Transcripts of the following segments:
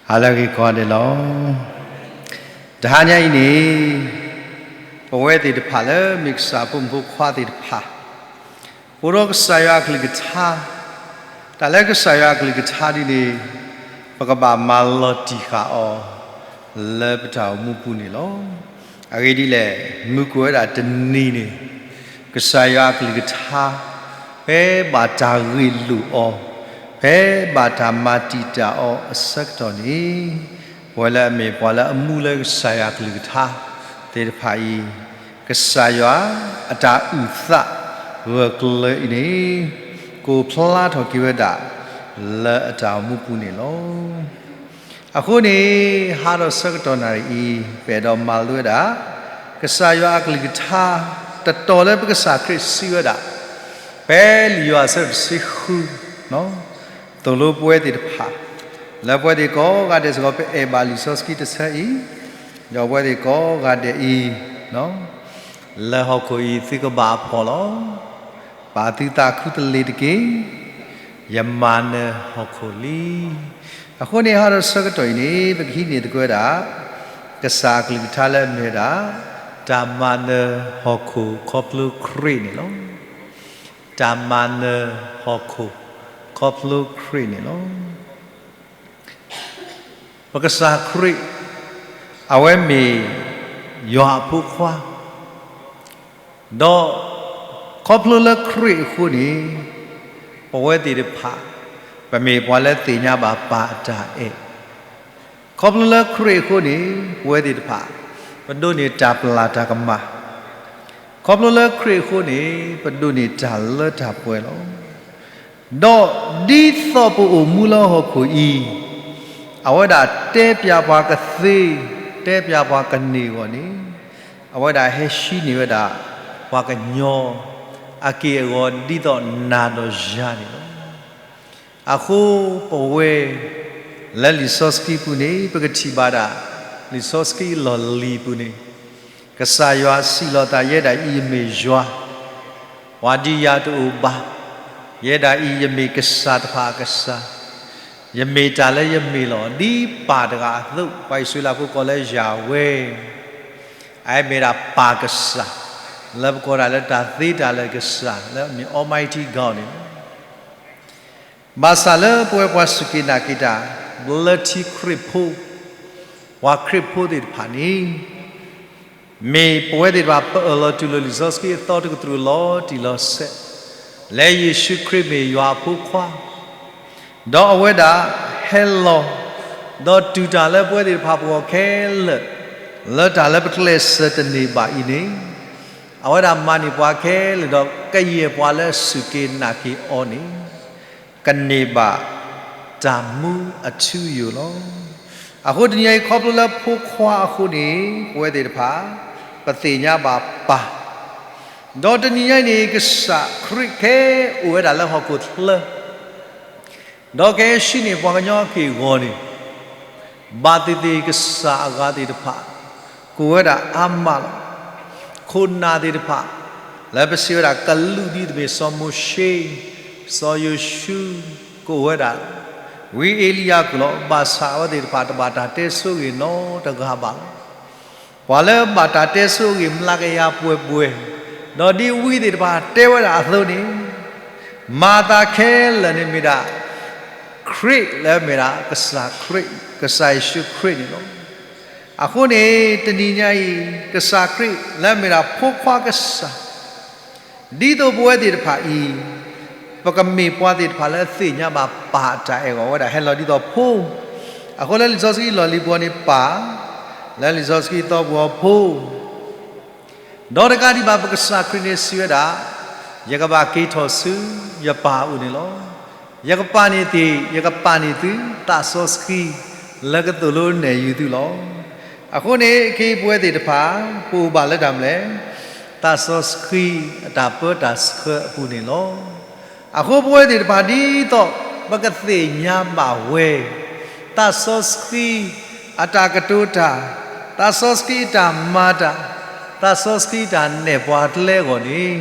ဟါလၢအဂ့ၤကိးဂၤဒဲးလီၤ. တဟါညါအံၤန့ၣ် ပဝဲသ့ၣ်တဖၣ်လၢမ့ၢ်ကစၢ်ဖိမုၣ်ဖိခွါသ့ၣ်တဖၣ် အိၣ်ဒီးကစၢ်ယွၤအကလုၢ်ကထါ, တၢ်လၢကစၢ်ယွၤအကလုၢ်ကထါဒ်န့ၣ် ပကဘၣ်မၤလီၤတံၢ်ဃာ်အီၤ လၢပတၢ်အိၣ်မူပူၤန့ၣ်လီၤ. အဂ့ၢ်ဒ်လဲၣ်, မုၢ်ကအိၣ်ဝဲဒၣ်တနံၤန့ၣ် ကစၢ်ယွၤအကလုၢ်ကထါ ဖဲဘၣ်တၢ်ဂ့ၢ်လိာ်အီၤ, ဖဲဘၣ်တၢ်မၤတံာ်တာ်အီၤအဆၢကတီၢ်န့ၣ်, ပဝဲလၢအမ့ၢ်ပှၤလၢအမူလၢကစၢ်ယွၤအကလုၢ်ကထါသ့ၣ်တဖၣ်အံၤ, ကစၢ်ယွၤအတၢ်အုၣ်သးဂၢၢ်ကျၢၤအံၤန့ၣ် ကအိၣ်ဖျါထီၣ်က့ၤဝဲဒၣ် လၢအတၢ်အိၣ်မူပူၤန့ၣ်လီၤ. အဃိန့ၣ် ဟါဒီးဆၢကတီၢ်နၣ်ရံၣ်အံၤ ပအဲၣ်ဒိးမၤလိဝဲဒၣ် ကစၢ်ယွၤအကလုၢ်ကထါ တတီၤလၢပကစၢ်ခရံာ်စံးဝဲဒၣ် ဖဲလံာ်ယိၤဟၣ်အဆၢဒိၣ်တဆံဃု သိၣ်လိပဝဲသ့ၣ်တဖၣ် လၢပဝဲသ့ၣ်ကိးဂၤဒဲးစ့ၢ်ကီး ပအဲၣ်ဘၣ်လံာ်စီဆှံတဆၢအံၤ, ဒီးပဝဲသ့ၣ်ကိးဂၤဒဲးအံၤ လၢဟီၣ်ခိၣ်အံၤ သုကဘၣ်အဖှီၣ်လီၤ. ပာ်သုသးခုတလ့ၤတက့ၢ်. ယမၤနၢၤဟီၣ်ခိၣ်လံ. အဃိန့ၣ် ဟါဒီးဆၢကတီၢ်အံၤန့ၣ် ပကဟံးန့ၢ်သကိးဝဲဒၣ် ကစၢ်အကလုၢ်ကထါလၢအမ့ၢ်ဝဲဒၣ် တၢ်မၤနၢၤဟီၣ်ခိၣ်ခီဖျိခရံာ်န့ၣ်လီၤ. တၢ်မၤနၢၤဟီၣ်ခိၣ်ခီဖျိခရံာ်န့ၣ်လီၤ. ပကစၢ်ခရံာ် အဝဲမ့ၢ်ယွၤအဖိခွါ, ဒီးခီဖျိလၢခရံာ်အဃိန့ၣ် ပဝဲသ့ၣ်တဖၣ် ပမ့ၢ်ပှၤလၢသ့ၣ်ညါဘၣ်ပၢ်အတၢ်အဲၣ်, ခီဖျိလၢခရံာ်အဃိန့ၣ် ပဝဲသ့ၣ်တဖၣ် ပဒိးန့ၢ်တၢ်ပျၢ်တၢ်ကမၣ်, ခီဖျိလၢခရံာ်အဃိန့ၣ် ပဒိးန့ၢ်တၢ်လၢတၢ်ပှဲၤလီၤ. ဒီးဒ်သိးပအိၣ်မူလၢဟီၣ်ခိၣ်အံၤ အဝဲဒၣ်တဲပျးပှၤကသ့, တဲပျးပှၤကန့ၢ်အဂီၢ်န့ၣ်, အဝဲဒၣ်ဟဲဟံးန့ၢ်ဝဲဒၣ် ပှၤကညီ အက့ၢ်အဂီၤဒ်သိးနၤဒီးယၤန့ၣ်လီၤ. အဃိပဝဲ လၢလံာ်စီဆှံပူၤန့ၣ် ပကထံၣ်ဘၣ်ဒၣ် လံာ်စီဆှံအလီၢ်လံၤပူၤန့ၣ် ကစၢ်ယွၤစံးလီၤသး ယဲဒၣ်အံၤယမ့ၢ်ယွၤ, ပှၤဒ်ယၤတအိၣ်ဘၣ်, ယဲဒၣ်အံၤယမ့ၢ်ကစၢ်တဖၣ်အကစၢ်, ယမ့ၢ်တၢ်လၢယမ့ၢ်လီၤ. ဒ်ပၢ်တဂၤအသိး ပှၤအံၣ်စရ့လးဖိကိးလၢယၤဝဲ, အဝဲမ့ၢ်ဒၣ်ပၢ်ကစၢ်, လၢပကိးဒၣ်လၢတၢ်သ့တၢ်လၢာ်ကစၢ် လၢအမ့ၢ် Almighty God န့ၣ်လီၤ. ဘၣ်ဆၣ်လၢပဝဲပှၤစူၢ်က့ၤနာ်က့ၤတၢ် ဘျၢထံခရံာ်ဖိ, ပှၤခရံာ်ဖိသ့ၣ်တဖၣ်န့ၣ် မ့ၢ်ပဝဲသ့ၣ်တဖၣ် ပအၢၣ်လီၤတူၢ်လိာ်လံာ်စီဆှံအသီတကတြူၢ်လီၤတံၢ်လီၤဆဲး, လၢယ့ၣ်ၡူးခရံာ်မ့ၢ်ယွၤအဖိခွါ, ဒီးအဝဲဒၣ်ဟဲလီၤ, ဒီးတူၢ်တၢ်လၢပဝဲသ့ၣ်တဖၣ်ပဂီၢ်ခဲလၢာ်, လၢတၢ်လၢပကျဲးစၢးတန့ၢ်ဘၣ်အံၤန့ၣ်, အဝဲဒၣ်မၤန့ၢ်ပှၤခဲလၢာ်ဒီး ကယဲၢ်ပှၤလၢအစူၢ်က့ၤနာ်က့ၤအီၤန့ၣ် ကန့ၢ်ဘၣ်တၢ်မူအထူအယိာ်လီၤ. အဃိတနံၤညါအံၤ ခီဖျိလၢဖိခွါအဃိန့ၣ် ပဝဲသ့ၣ်တဖၣ် ပသ့ၣ်ညါဘၣ်ပၢ်, ဒီးတနံၤညါအံၤန့ၣ် ကစၢ်ခရံာ်ကဟဲအိၣ်ဝဲဒၣ်လၢဟီၣ်ခိၣ်ချၢ ဒီးကဟဲဟံးန့ၢ်ပှၤကညီအက့ၢ်အဂီၤန့ၣ် ဘၣ်သ့ၣ်သ့ၣ်ကစၢ်အဂၤသ့ၣ်တဖၣ် ကအိၣ်ဝဲဒၣ်အါမးလီၤ. ခိၣ်နၢ်သ့ၣ်တဖၣ် လၢပစံးဝဲဒၣ်ကလူးဒ်အမ့ၢ်စီၤမိၤၡ့, စီၤယိၤၡူး ကအိၣ်ဝဲဒၣ်, ဝံအ့လံယၤကအိၣ်လီၤ. ဘၣ်ဆၣ်အဝဲသ့ၣ်တဖၣ်တဘၣ်တၢ်တဲဆိအဂ့ၢ်နီတဂၤဘၣ်လီၤ. ပှၤလၢဘၣ်တၢ်တဲဆိအဂ့ၢ်မျးကယၤပှဲၤပှဲၤ, ဒီးဒ်ဝံသ့ၣ်တဖၣ်တဲဝဲဒၣ်အသိးန့ၣ်, မၤအသးခဲလၢာ်န့ၣ်မ့ၢ်ဒၣ် ခရံာ်လၢအမ့ၢ်ဒၣ်ကစၢ်ခရံာ်, ကစၢ်ယ့ၣ်ၡူးခရံာ်န့ၣ်လီၤ. အဃိန့ၣ် တနံၤညါအံၤ ကစၢ်ခရံာ်လၢအမ့ၢ်ဒၣ်ဖိခွါကစၢ် ဒ်သိးပဝဲသ့ၣ်တဖၣ်အံၤ ပကမ့ၢ်ပှၤသ့ၣ်တဖၣ်လၢအသ့ၣ်ညါဘၣ်ပၢ်အတၢ်အဲၣ်အဂီၢ် အဝဲဒၣ်ဟဲလီၤဒ်သိးဖိ, အဃိလၢလံာ်စီဆှံအလီၢ်လံၤပူၤန့ၣ်ပၢ်, လၢလံာ်စီဆှံသီပူၤအဖိ ဒီးတကးဒံးဘၣ် ပကစၢ်ခရံာ်န့ၣ်စံးဝဲဒၣ်, ယကဘၣ်က့ၤထီၣ်ဆူယပၢ်အအိၣ်န့ၣ်လီၤ. ယကပာ်န့ၢ်သ့ၣ်, ယကပာ်န့ၢ်သု သးစီဆှံလၢကသိၣ်လိနဲၣ်ယုာ်သုလီၤ. အဃိန့ၣ် ခဲအံၤပဝဲသ့ၣ်တဖၣ် ပအိၣ်ဘၣ်လၢတၢ်မနုၤလဲၣ်, သးစီဆှံအတၢ်ပၢတၢ်ဆှၢအပူၤန့ၣ်လီၤ. အဃိပဝဲသ့ၣ်တဖၣ်ဒ်သိး ပကသ့ၣ်ညါဘၣ်ဝဲ သးစီဆှံအတၢ်ကတိၤတၢ်, သးစီဆှံအတၢ်မၤတၢ်, သးစီဆှံအတၢ်နဲၣ်ပှၤကျဲအဂီၢ်န့ၣ်,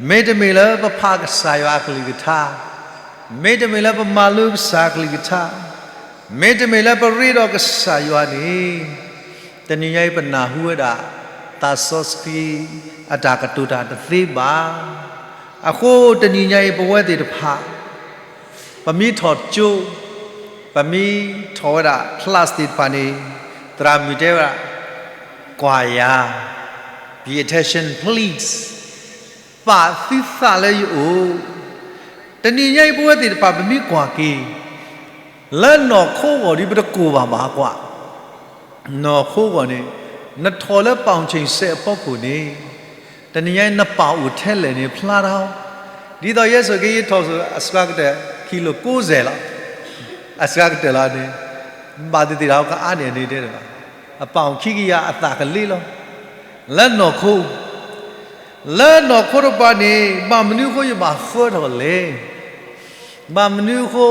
မ့တမ့ၢ်လၢပဖးကစၢ်ယွၤအကလုၢ်ကထါ, မ့တမ့ၢ်လၢပမၤလိကစၢ်အကလုၢ်ကထါ, မ့တမ့ၢ်လၢပရ့ဒီးကစၢ်ယွၤန့ၣ်, တနံၤညါအံၤပနၢ်ဟူဝဲဒၣ် သးစီဆှံအတၢ်ကတိၤတၢ်တသ့ဘၣ်. အဃိတနံၤညါအံၤပဝဲသ့ၣ်တဖၣ် ပမ့ၢ်ထီၣ်ကၠိ, ပမ့ၢ်ထီၣ်ဝဲဒၣ် class သ့ၣ်တဖၣ်န့ၣ်, သရၣ်မုၣ်တဲဝဲဒၣ်, ကွၢ်ယၤ, pay attention please, ပာ်သုသးလၢယအိၣ်. တနံၤညါအံၤပဝဲသ့ၣ်တဖၣ်ပမ့ၢ်ကွၢ်က့ၤ လၢနီၢ်ခိအဂီၢ်ဒီး ပတကိၢ်ဘၣ်ဘၣ်ကွၢ်, နီၢ်ခိအဂီၢ်န့ၣ်, နထီၣ်လၢပာ်အီၤဆ့ၣ်စဲးအဖီခိၣ်န့ၣ်, တနံၤညါအံၤနပာ်အိၣ်ထဲလဲၣ်န့ၣ် ဖျါထီၣ်, ဒ်သိးယဲစိာ်က့ယထီၣ်စိၤအစှၤကတၢၢ် ခံလိာ်ကိးစဲးလီၤ, အစှၤကတၢၢ်လီၤန့ၣ်, ဘၣ်သ့ၣ်သ့ၣ်တၢ်ကအါန့ၢ်န့ၣ်တဲတဘၣ်, အပာ်အီၤခံကယၤအသးကလ့လီၤ. လၢနီၢ်ခိ လၢနီၢ်ခိတပၤန့ၣ် ဘၣ်မနုၤအဃိယဘၣ်ဃၢထီၣ်လဲၣ်, ဘၣ်မနုၤအဃိ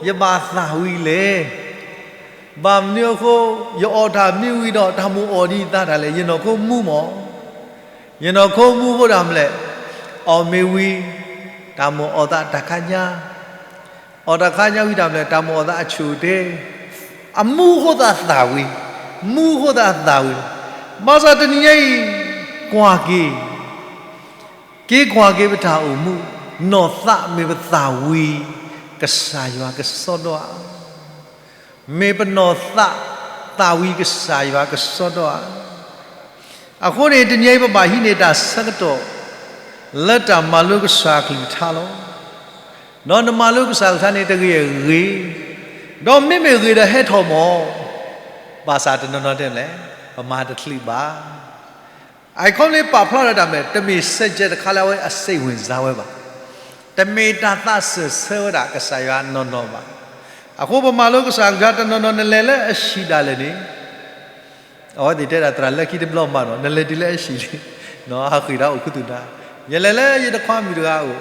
ယဘၣ်သၣ်ဝံၤလဲၣ်, ဘၣ်မနုၤအဃိ ယအီၣ်တၢ်မ့ၢ်ဝံၤဒီး တၢ်မိၣ်အီၣ်ဒံးသါတၢ်လဲၣ်, ယနီၢ်ခိမူမး, ယနီၢ်ခိမူအဃိဒၣ်မလဲၣ်, အီၣ်မ့ၢ်ဝံၤ, တၢ်မိၣ်အီၣ်သးတၢ်ခါညါ, အီၣ်တၢ်ခါညါဝံၤဒၣ်မလဲၣ် တၢ်မိၣ်အီၣ်သးအဆိၣ်တဲ, အမူအဃိသးသၣ်ဝံၤ, မူအဃိသးသၣ်ဝံၤ, ဘၣ်ဆၣ်တနံၤညါအံၤ, ကွၢ်က့ၤ, က့ၤကွၢ်က့ၤပတၢ်အိၣ်မူ, နီၢ်သးမ့ၢ်ပသၣ်ဝံၤ, ကစၢ်ယွၤကစီဒီဧါ. မ့ၢ်ပနီၢ်သးသၣ်ဝံၤကစၢ်ယွၤကစီဒီဧါ. အဃိန့ၣ် တနံၤအံၤပဘၣ်ဟံးန့ၢ်တၢ်ဆၢကတီၢ် လၢတၢ်မၤလိကစၢ်အကလုၢ်ကထါလီၤ. ဒီးနမၤလိကစၢ်အကလုၢ်ကထါန့ၣ်တဂ့ၤအဂ့ၤ, ဒီးမ့မ့ၢ်ဂ့ၤဒီးဟဲထီၣ်မး, ဘၣ်ဆၣ်တနီၤနီၤတဲလဲၣ်, ပမၤတချုးဘၣ်. အခီပညီပာ်ဖျါထီၣ်တၢ်မ့ၢ် တမ့ၢ် subject တခါလၢအဝဲအစိတ်ဝင်စားဝဲဘၣ်, တမ့ၢ်တၢ်သးစၢၢ်ဆၢဝဲဒၣ်ကစၢ်ယွၤနီၢ်နီၢ်ဘၣ်. အဃိပမၤလိကစၢ်အကလုၢ်ကထါတနီၤနီၤ နလဲၤလၢအဟံၣ်ဒၣ်လဲာ်န့ၣ်, အဝဲသ့ၣ်တဲဒၣ်သရၣ်လၢခံတဘျီမးနီၤ, နလဲၤတုၤလၢအဟံၣ်န့ၣ်, အဃ့ၢ်ဒၣ်အိၣ်ခူသူၣ်နၤ, ယလဲၤလၢယတခွါမုၣ်တဂၤအအိၣ်,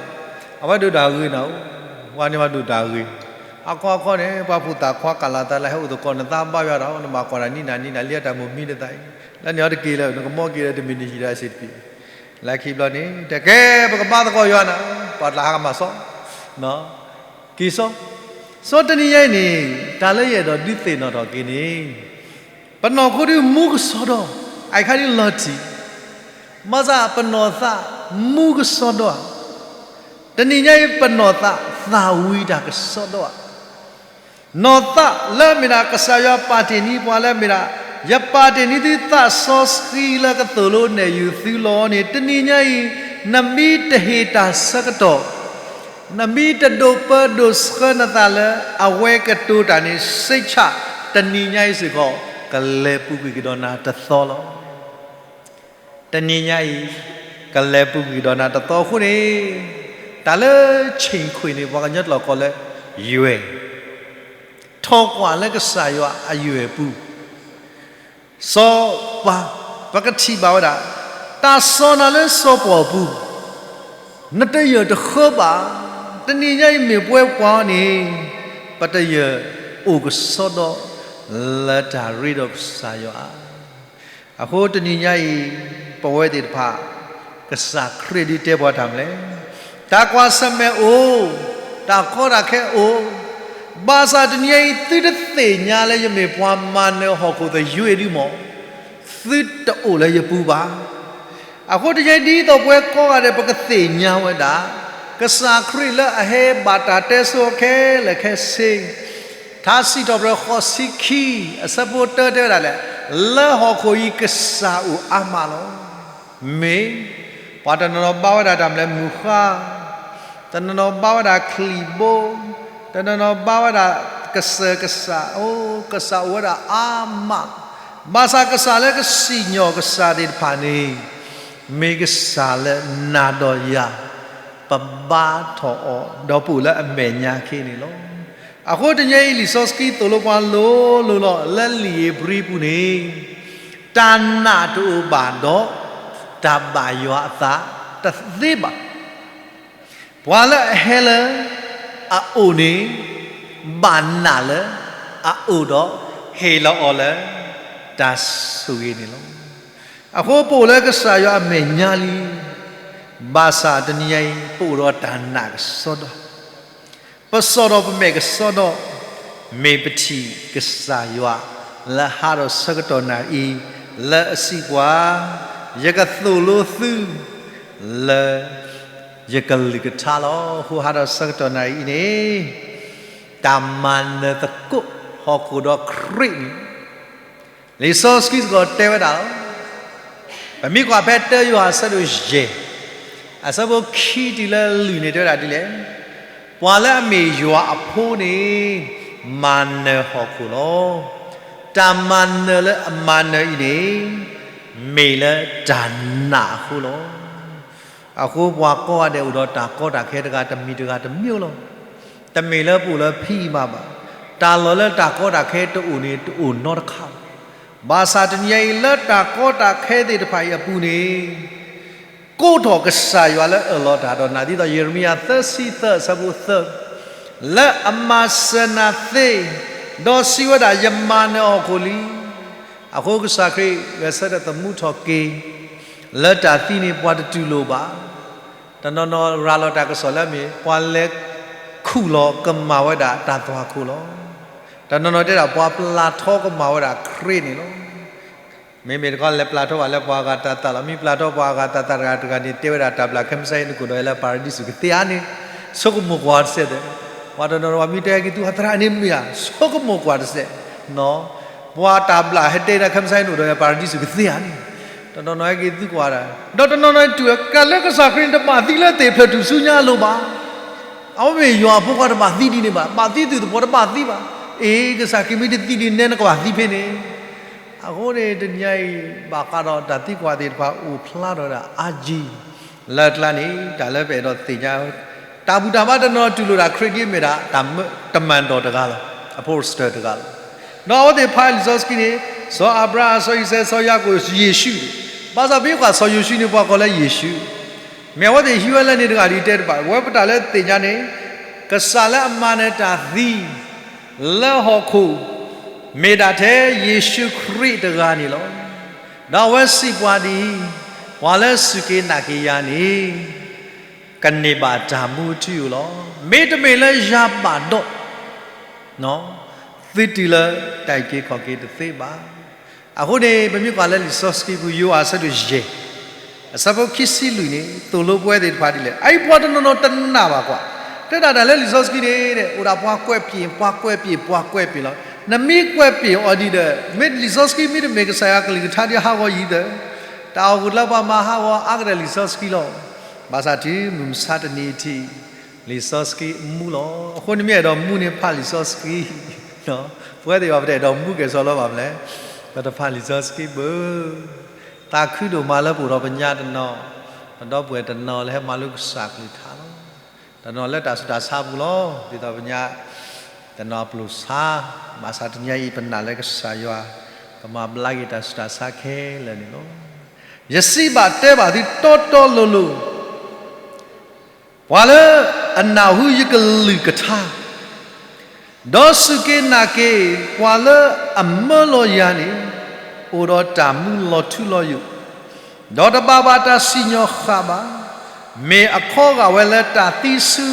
အဝဲဒိၣ်တၢ်ဂ့ၤနၤအိၣ်, ဝဲန့ၣ်မးဒိၣ်တၢ်ဂ့ၤ, အခီခီန့ၣ် ပှၤဖိသၣ်ခွါကးလီၤသးလၢဟဲအိၣ်သကိး နသးဘါယွၤဒီး နဘၣ်ကွၢ်တၢ်နံၤနၤနံၤနၤ လံအတၢ်မိၣ်မံတသးအံၤ, လၢန့ၣ်အီၤတက့ၤလၢ နကမီက့ၤလၢတမံၤနဟံၣ်ဒီးအစ့ၣ်တပံၤ, လၢခံဘျီန့ၣ် တကဲ ပကဘါသကိးယွၤနၤ, ပှၤတၢ်ဟးကမၣ်စီ က့ၤစီ, စီတနံၤညါအံၤန့ၣ်, တၢ်လၢယအဲၣ်ဒိးဒုးသ့ၣ်နီၣ်ထီၣ်က့ၤန့ၣ်, ပနီၢ်ခိဒုးမူကစီဒီ, အခါဒုးလီၤတံၢ်, ဘၣ်ဆၣ်ပနီၢ်သးမူကစီဒီဧါ, တနံၤညါအံၤပနီၢ်သးသၣ်ဝံၤတၢ်ကစီဒီဧါ. နီၢ်သးလၢအမ့ၢ်ဒၣ်ကစၢ်ယွၤပာ်တ့ၢ်န့ၢ်ပှၤလၢအမ့ၢ်ဒၣ်, ယပာ်တ့ၢ်န့ၢ်သုသးစီဆှံလၢကသိၣ်လိနဲၣ်ယုာ်သုလီၤန့ၣ်, တနံၤညါအံၤ, နမ့ၢ်တဟ့ၣ်တၢ်ဆၢကတီၢ်, နမ့ၢ်တဒိးပၢဒိးဆှၢနသးလၢအဝဲကတိၤတၢ်န့ၣ် စိတ်ချ, တနံၤညါအံၤစ့ၢ်ကီး, ကလဲၤပူၤကွံာ်ကဒီးနၤတသီလီၤ. တနံၤညါအံၤ, ကလဲၤပူၤကွံာ်ကဒီးနၤတသီအဃိန့ၣ်, တၢ်လၢဆ့ၣ်ခွ့ၣ်န့ၣ် ပှၤကညီကျိာ်ကိးလၢ, ယွဲၢ်, ထီၣ်ကွၢ်လၢကစၢ်ယွၤအယွဲၢ်ပူၤ, စီၤပၤ, ပကထံၣ်ဘၣ်ဝဲဒၣ်, တၢ်စီၢ်နၤလၢစီၤပီၣ်ပူၤ, နတယၢၢ်တဃၢဘၣ်, တနံၤညါအံၤမ့ၢ်ပဝဲပှၤန့ၣ်, ပတယၢၢ်အိၣ်ကစီဒီ, လၢတၢ်ရ့ဒီးကစၢ်ယွၤ အဃိတနံၤညါအံၤ, ပဝဲသ့ၣ်တဖၣ်, ကစၢ်ခရံာ်ဒုးတဲပှၤတၢ်မနုၤလဲၣ်, တၢ်ကွၢ်ဆၢၣ်မဲာ်အိၣ်, တၢ်ကီတၢ်ခဲအိၣ်, ဘၣ်ဆၣ်တနံၤညါအံၤ သုတသ့ၣ်ညါလၢယမ့ၢ်ပှၤမၤနၢၤဟီၣ်ခိၣ်သယွ့ဒုမး, သုတအိၣ်လၢယပူၤဘၣ်. အဃိတနံၤညါအံၤဒ်သိးပဝဲကိးဂၤဒဲး ပကသ့ၣ်ညါဝဲဒၣ်, ကစၢ်ခရံာ်လၢအဟဲဘၣ်တၢ်တဲဆိခဲလၢာ်ခဲဆ့ ထါစံးထီၣ်ပတြၢၤဃိးဆံခံ, အဆၢဖိတၢတဲဝဲဒၣ်လဲၣ်, လၢဟီၣ်ခိၣ်အံၤကစၢ်အိၣ်အါမးလီၤ. မ့ၢ်, ပှၤတနီၤနီၤဘါဝဲဒၣ်တၢ်မနုၤလဲၣ်မုၢ်ဃါ, တနီၤနီၤဘါဝဲဒၣ်ချံၣ်ဘိ, တနီၤနီၤဘါဝဲဒၣ်ကစၢၢ်ကစၢ်, အိ, ကစၢ်အိၣ်ဝဲဒၣ်အါမး, ဘၣ်ဆၣ်ကစၢ်လၢကစံၣ်ညီၣ်ကစၢ်သ့ၣ်တဖၣ်န့ၣ် မ့ၢ်ကစၢ်လၢနၤဒီးယၤ ပဘါထီၣ်အီၤ ဒီးပအိၣ်လၢအမဲာ်ညါခဲအံၤန့ၣ်လီၤ. အဃိတနံၤညါအံၤ လံာ်စီဆှံသိၣ်လိပှၤလိၤလိၤလီၤ လၢလံာ်ဧ့ၤဘြံၤပူၤန့ၣ်, တၢ်နာ်တအိၣ်ဘၣ်ဒီး တၢ်ဘၣ်ယွၤအသးတသ့ဘၣ်. ပှၤလၢအဟဲလၢအအိၣ်န့ၣ် ဘၣ်နာ်လၢအအိၣ်ဒီး ဟ့ၣ်လီၤအီၤလၢတၢ်ဆိၣ်ဂ့ၤန့ၣ်လီၤ. အဃိပအိၣ်လၢကစၢ်ယွၤအမဲာ်ညါလံ, ဘၣ်ဆၣ်တနံၤညါအံၤ ပအိၣ်ဒီးတၢ်နာ်ကစီဒီ, ပစိာ်ထီၣ်ပမဲာ်ကစီဒီ, မ့ၢ်ပထံၣ်ကစၢ်ယွၤ လၢဟးထီၣ်ဆၢကတီၢ်နၢ်အံၤ လၢအစံးပှၤ, ယကသိၣ်လိသု လၢ ယကလုၢ်ကထါလီၤ. အဃိဟးထီၣ်ဆၢကတီၢ်နၢ်အံၤန့ၣ် တၢ်မၤနၢၤသကိးဟီၣ်ခိၣ်ဒီးခရံာ်န့ၣ် လံာ်စီဆှံစ့ၢ်ကီးတဲဝဲဒၣ်လီၤ. ပမ့ၢ်ကွၢ်ဖဲတၢယိၤဟၣ်အဆၢဒိၣ်ယဲၢ် အဆၢဖိခံတုၤလၢလွံၢ်န့ၣ် တဲဝဲဒၣ်ဒ်လဲၣ်, ပှၤလၢအမ့ၢ်ယွၤအဖိန့ၣ် မၤနၢၤဟီၣ်ခိၣ်လီၤ. တၢ်မၤနၢၤလၢအမၤနၢၤအံၤန့ၣ် မ့ၢ်လၢတၢ်နာ်အဃိလီၤ. အဃိပှၤကိးဂၤဒဲးအိၣ်ဒီးတၢ်ကီတၢ်ခဲတဂၤတမံၤတဂၤတမံၤလီၤ. တမ့ၢ်လၢပအိၣ်လၢဖံးအံၤမးဘၣ်. တၢ်လီၢ်လၢတၢ်ကီတၢ်ခဲတအိၣ်န့ၣ် တအိၣ်နီတခါဘၣ်. ဘၣ်ဆၣ်တနံၤအံၤလၢတၢ်ကီတၢ်ခဲသ့ၣ်တဖၣ်အံၤအပူၤန့ၣ် ကိးထီၣ်ကစၢ်ယွၤလၢအၢၣ်လီၤတၢ်ဒီးနၤ ဒ်သိးယံးရမံယၤသၢဆံသၢအဆၢဖိသၢ လၢအမၤစၢၤနၤသ့, ဒီးစံးဝဲဒၣ် ယမၤနၢၤဟီၣ်ခိၣ်လံ. အဃိကစၢ်ခရံာ်ဂဲၤဆၢထၢၣ်သမူထီၣ်က့ၤ လၢတၢ်သံန့ၣ်ပှၤတတူၢ်လိာ်ဘၣ်. တနီၤနီၤရၤလီၤတၢ်ကစီၣ်လၢအမ့ၢ် ပှၤလဲၤခူၣ်လီၤကမၣ်ဝဲဒၣ်တၢ်သွၣ်ခိၣ်လီၤ. တနီၤနီၤတဲဒၣ်ပှၤပျၢ်ထီကမၣ်ဝဲဒၣ်ခရံာ်န့ၣ်လီၤ. မ့မ့ၢ်တခီလဲၤပျၢ်ထီဘၣ်လၢပှၤအဂၤတၢ်သးလီၤ. မ့ၢ်ပျၢ်ထီပှၤအဂၤတၢ်သးတဂၤတဂၤန့ၣ် တဲဝဲဒၣ်တၢ်ဘျၣ်ခဲမုၢ်ဆါဟံၣ်နကိာ်ဒီးလၢပၤရဒံစူၤကသ့ဧါန့ၣ် ဆိကမိၣ်ကွၢ်တစဲးသၢ. ပှၤတနီၤနီၤပှၤမ့ၢ်တဲက့ၤသု အသရၣ်န့ၣ်မ့ၢ်ဧါ ဆိကမိၣ်ကွၢ်တစဲး. ပှၤတၢ်ဘျၣ်ဟဲတဲဒၣ်ခဲမုၢ်ဆါဟံၣ်နကိာ်ဒီးပၤရဒံစူၤကသ့ဧါန့ၣ် တနီၤနီၤဟဲက့ၤသုကွၢ်ဒၣ်. ဒီးတနီၤနီၤတုၤကးလၢကစၢ်ခရံာ်န့ၣ် တဘၣ်သံလၢသ့ၣ်ဖျၢၣ်ထူၣ်စုညါအလိၤဘၣ်. အဝဲမ့ၢ်ယွၤအဖိခွါတဘၣ်သံဒ်န့ၣ်ဘၣ်. ဘၣ်သံသုသပှၢ်တဘၣ်သံဘၣ်. အ့ ကစၢ်ခရံာ်မ့ၢ်တသံဒ်န့ၣ် နကဘၣ်သံဖဲန့ၣ်. အဃိန့ၣ် တနံၤအံၤ ဘၣ်ဃးဒီးတၢ်သံကွၢ်သ့ၣ်တဖၣ်အိၣ်ဖျါထီၣ်ဝဲဒၣ်အါကံ လၢအကျါန့ၣ် တၢ်လၢပအဲၣ်ဒိးသ့ၣ်ညါ တၢ်ဘူၣ်တၢ်ဘါတနီၤနီၤတူၢ်လိာ်ဒၣ်ခရံာ်ဒ်အမ့ၢ်ဒၣ် တၢ်မၢတမၢၣ်တီၢ်တဂၤလီၤ, apostle တဂၤလီၤ. ဒီးအဝဲသ့ၣ်ဖးလံာ်စီဆှံန့ၣ် စီၤအၤဘြၤဟၣ်, စီၤအံၤစဲး, စီၤယၤကိာ်, ယ့ၣ်ၡူး, ဘၣ်ဆၣ်ပမ့ၢ်ကွၢ်စီၤယ့ၣ်ၡူးန့ၣ် ပှၤကိးလၢယ့ၣ်ၡူး, မ့ၢ်အဝဲသ့ၣ်ဟံးဝဲလၢန့ၣ်တဂၤဒ်တဲတဘၣ်, ဝဲပတၢ်လၢသ့ၣ်ညါန့ၣ် ကစၢ်လၢအမၤနၢၤတၢ်သံ လၢဟီၣ်ခိၣ် မ့ၢ်ဒၣ်ထဲယ့ၣ်ၡူးခရံာ်တဂၤန့ၣ်လီၤ. ဒီးအဝဲစံးပှၤဒ်အံၤ, ပှၤလၢစူၢ်က့ၤနာ်က့ၤယၤန့ၣ် ကန့ၢ်ဘၣ်တၢ်မူထူယိာ်လီၤ. မ့တမ့ၢ်လၢယၤဘၣ်ဒီး သုတုၤလၢတၢ်အုၣ်က့ၤခီၣ်က့ၤတသ့ဘၣ်. အဃိန့ၣ် ပမ့ၢ်ကွၢ်လၢလံာ်စီဆှံပူၤ ယိၤဟၣ်အဆၢဒိၣ်ယဲၢ် အဆၢဖိခံဆံလွံၢ်န့ၣ် သိၣ်လိပဝဲသ့ၣ်တဖၣ်ဒ်လဲၣ်. အအံၤပှၤတနီၤနီၤတနာ်ဘၣ်ကွၢ်, တဲဒၣ်တၢ်လၢလံာ်စီဆှံန့ၣ် အိၣ်ဒၣ်ပှၤကွဲးပျဉ်း, ပှၤကွဲးပျဉ်း, ပှၤကွဲးပျဉ်းလီၤ. နမ့ၢ်ကွဲးပျဉ်းအီၤဒ်ဒီး မ့ၢ်လံာ်စီဆှံ မ့တမ့ၢ်ကစၢ်ယွၤကလုၢ်ကထါဒ်ဟးဂီၤယံၤဒီး တၢ်အိၣ်ဃုာ်လၢပှၤမၤဟးဂီၤအါကတၢၢ်လံာ်စီဆှံလီၤ. ဘၣ်ဆၣ်တုၤမုၢ်မဆါတနံၤအထံး လံာ်စီဆှံအမူလီၤ. အဃိန့ၣ်မ့ၢ်အဲၣ်ဒိးမူန့ၣ် ဖးလံာ်စီဆှံ, ပဝဲသ့ၣ်တဖၣ်ပတအဲၣ်ဒိးမူကဲၣ်ဆိးလၢၤဘၣ်မနုၤလဲၣ်, ပတဖးလံာ်စီဆှံဘၣ်. သးခုဒိၣ်မးလၢပအိၣ်ဒီးပညါတနီၤ, ပဒီပုၢ်ဝဲၢ်တနီၤလၢဟဲမၤလိကစၢ်ကလုၢ်ကထါလီၤ. တနီၤလၢတၢ်ဆူးတၢ်ဆါပူၤလီၤ, ဒ်သိးပညါတနီၤပျိာ်ဆါ, ဘၣ်ဆၣ်တနံၤအံၤပနာ်လၢကစၢ်ယွၤ ကမၤဘျါက့ၤတၢ်ဆူးတၢ်ဆါခဲလၢာ်န့ၣ်လီၤ. ယစံးဘၣ်တဲဘၣ်သုတီတီလိၤလိၤ ပှၤလၢအနၢ်ဟူယကလုၢ်ကထါ, ဒီးစူၢ်က့ၤနာ်က့ၤပှၤလၢအမၢလီၤယၤန့ၣ်, အိၣ်ဒီးတၢ်မူလီၤထူလီၤယိာ်, ဒီးတဘၣ်ဘၣ်တၢ်စံၣ်ညီၣ်ဃာ်ဘၣ်, မ့ၢ်အခီဂာ်ဝဲလၢတၢ်သံဆူ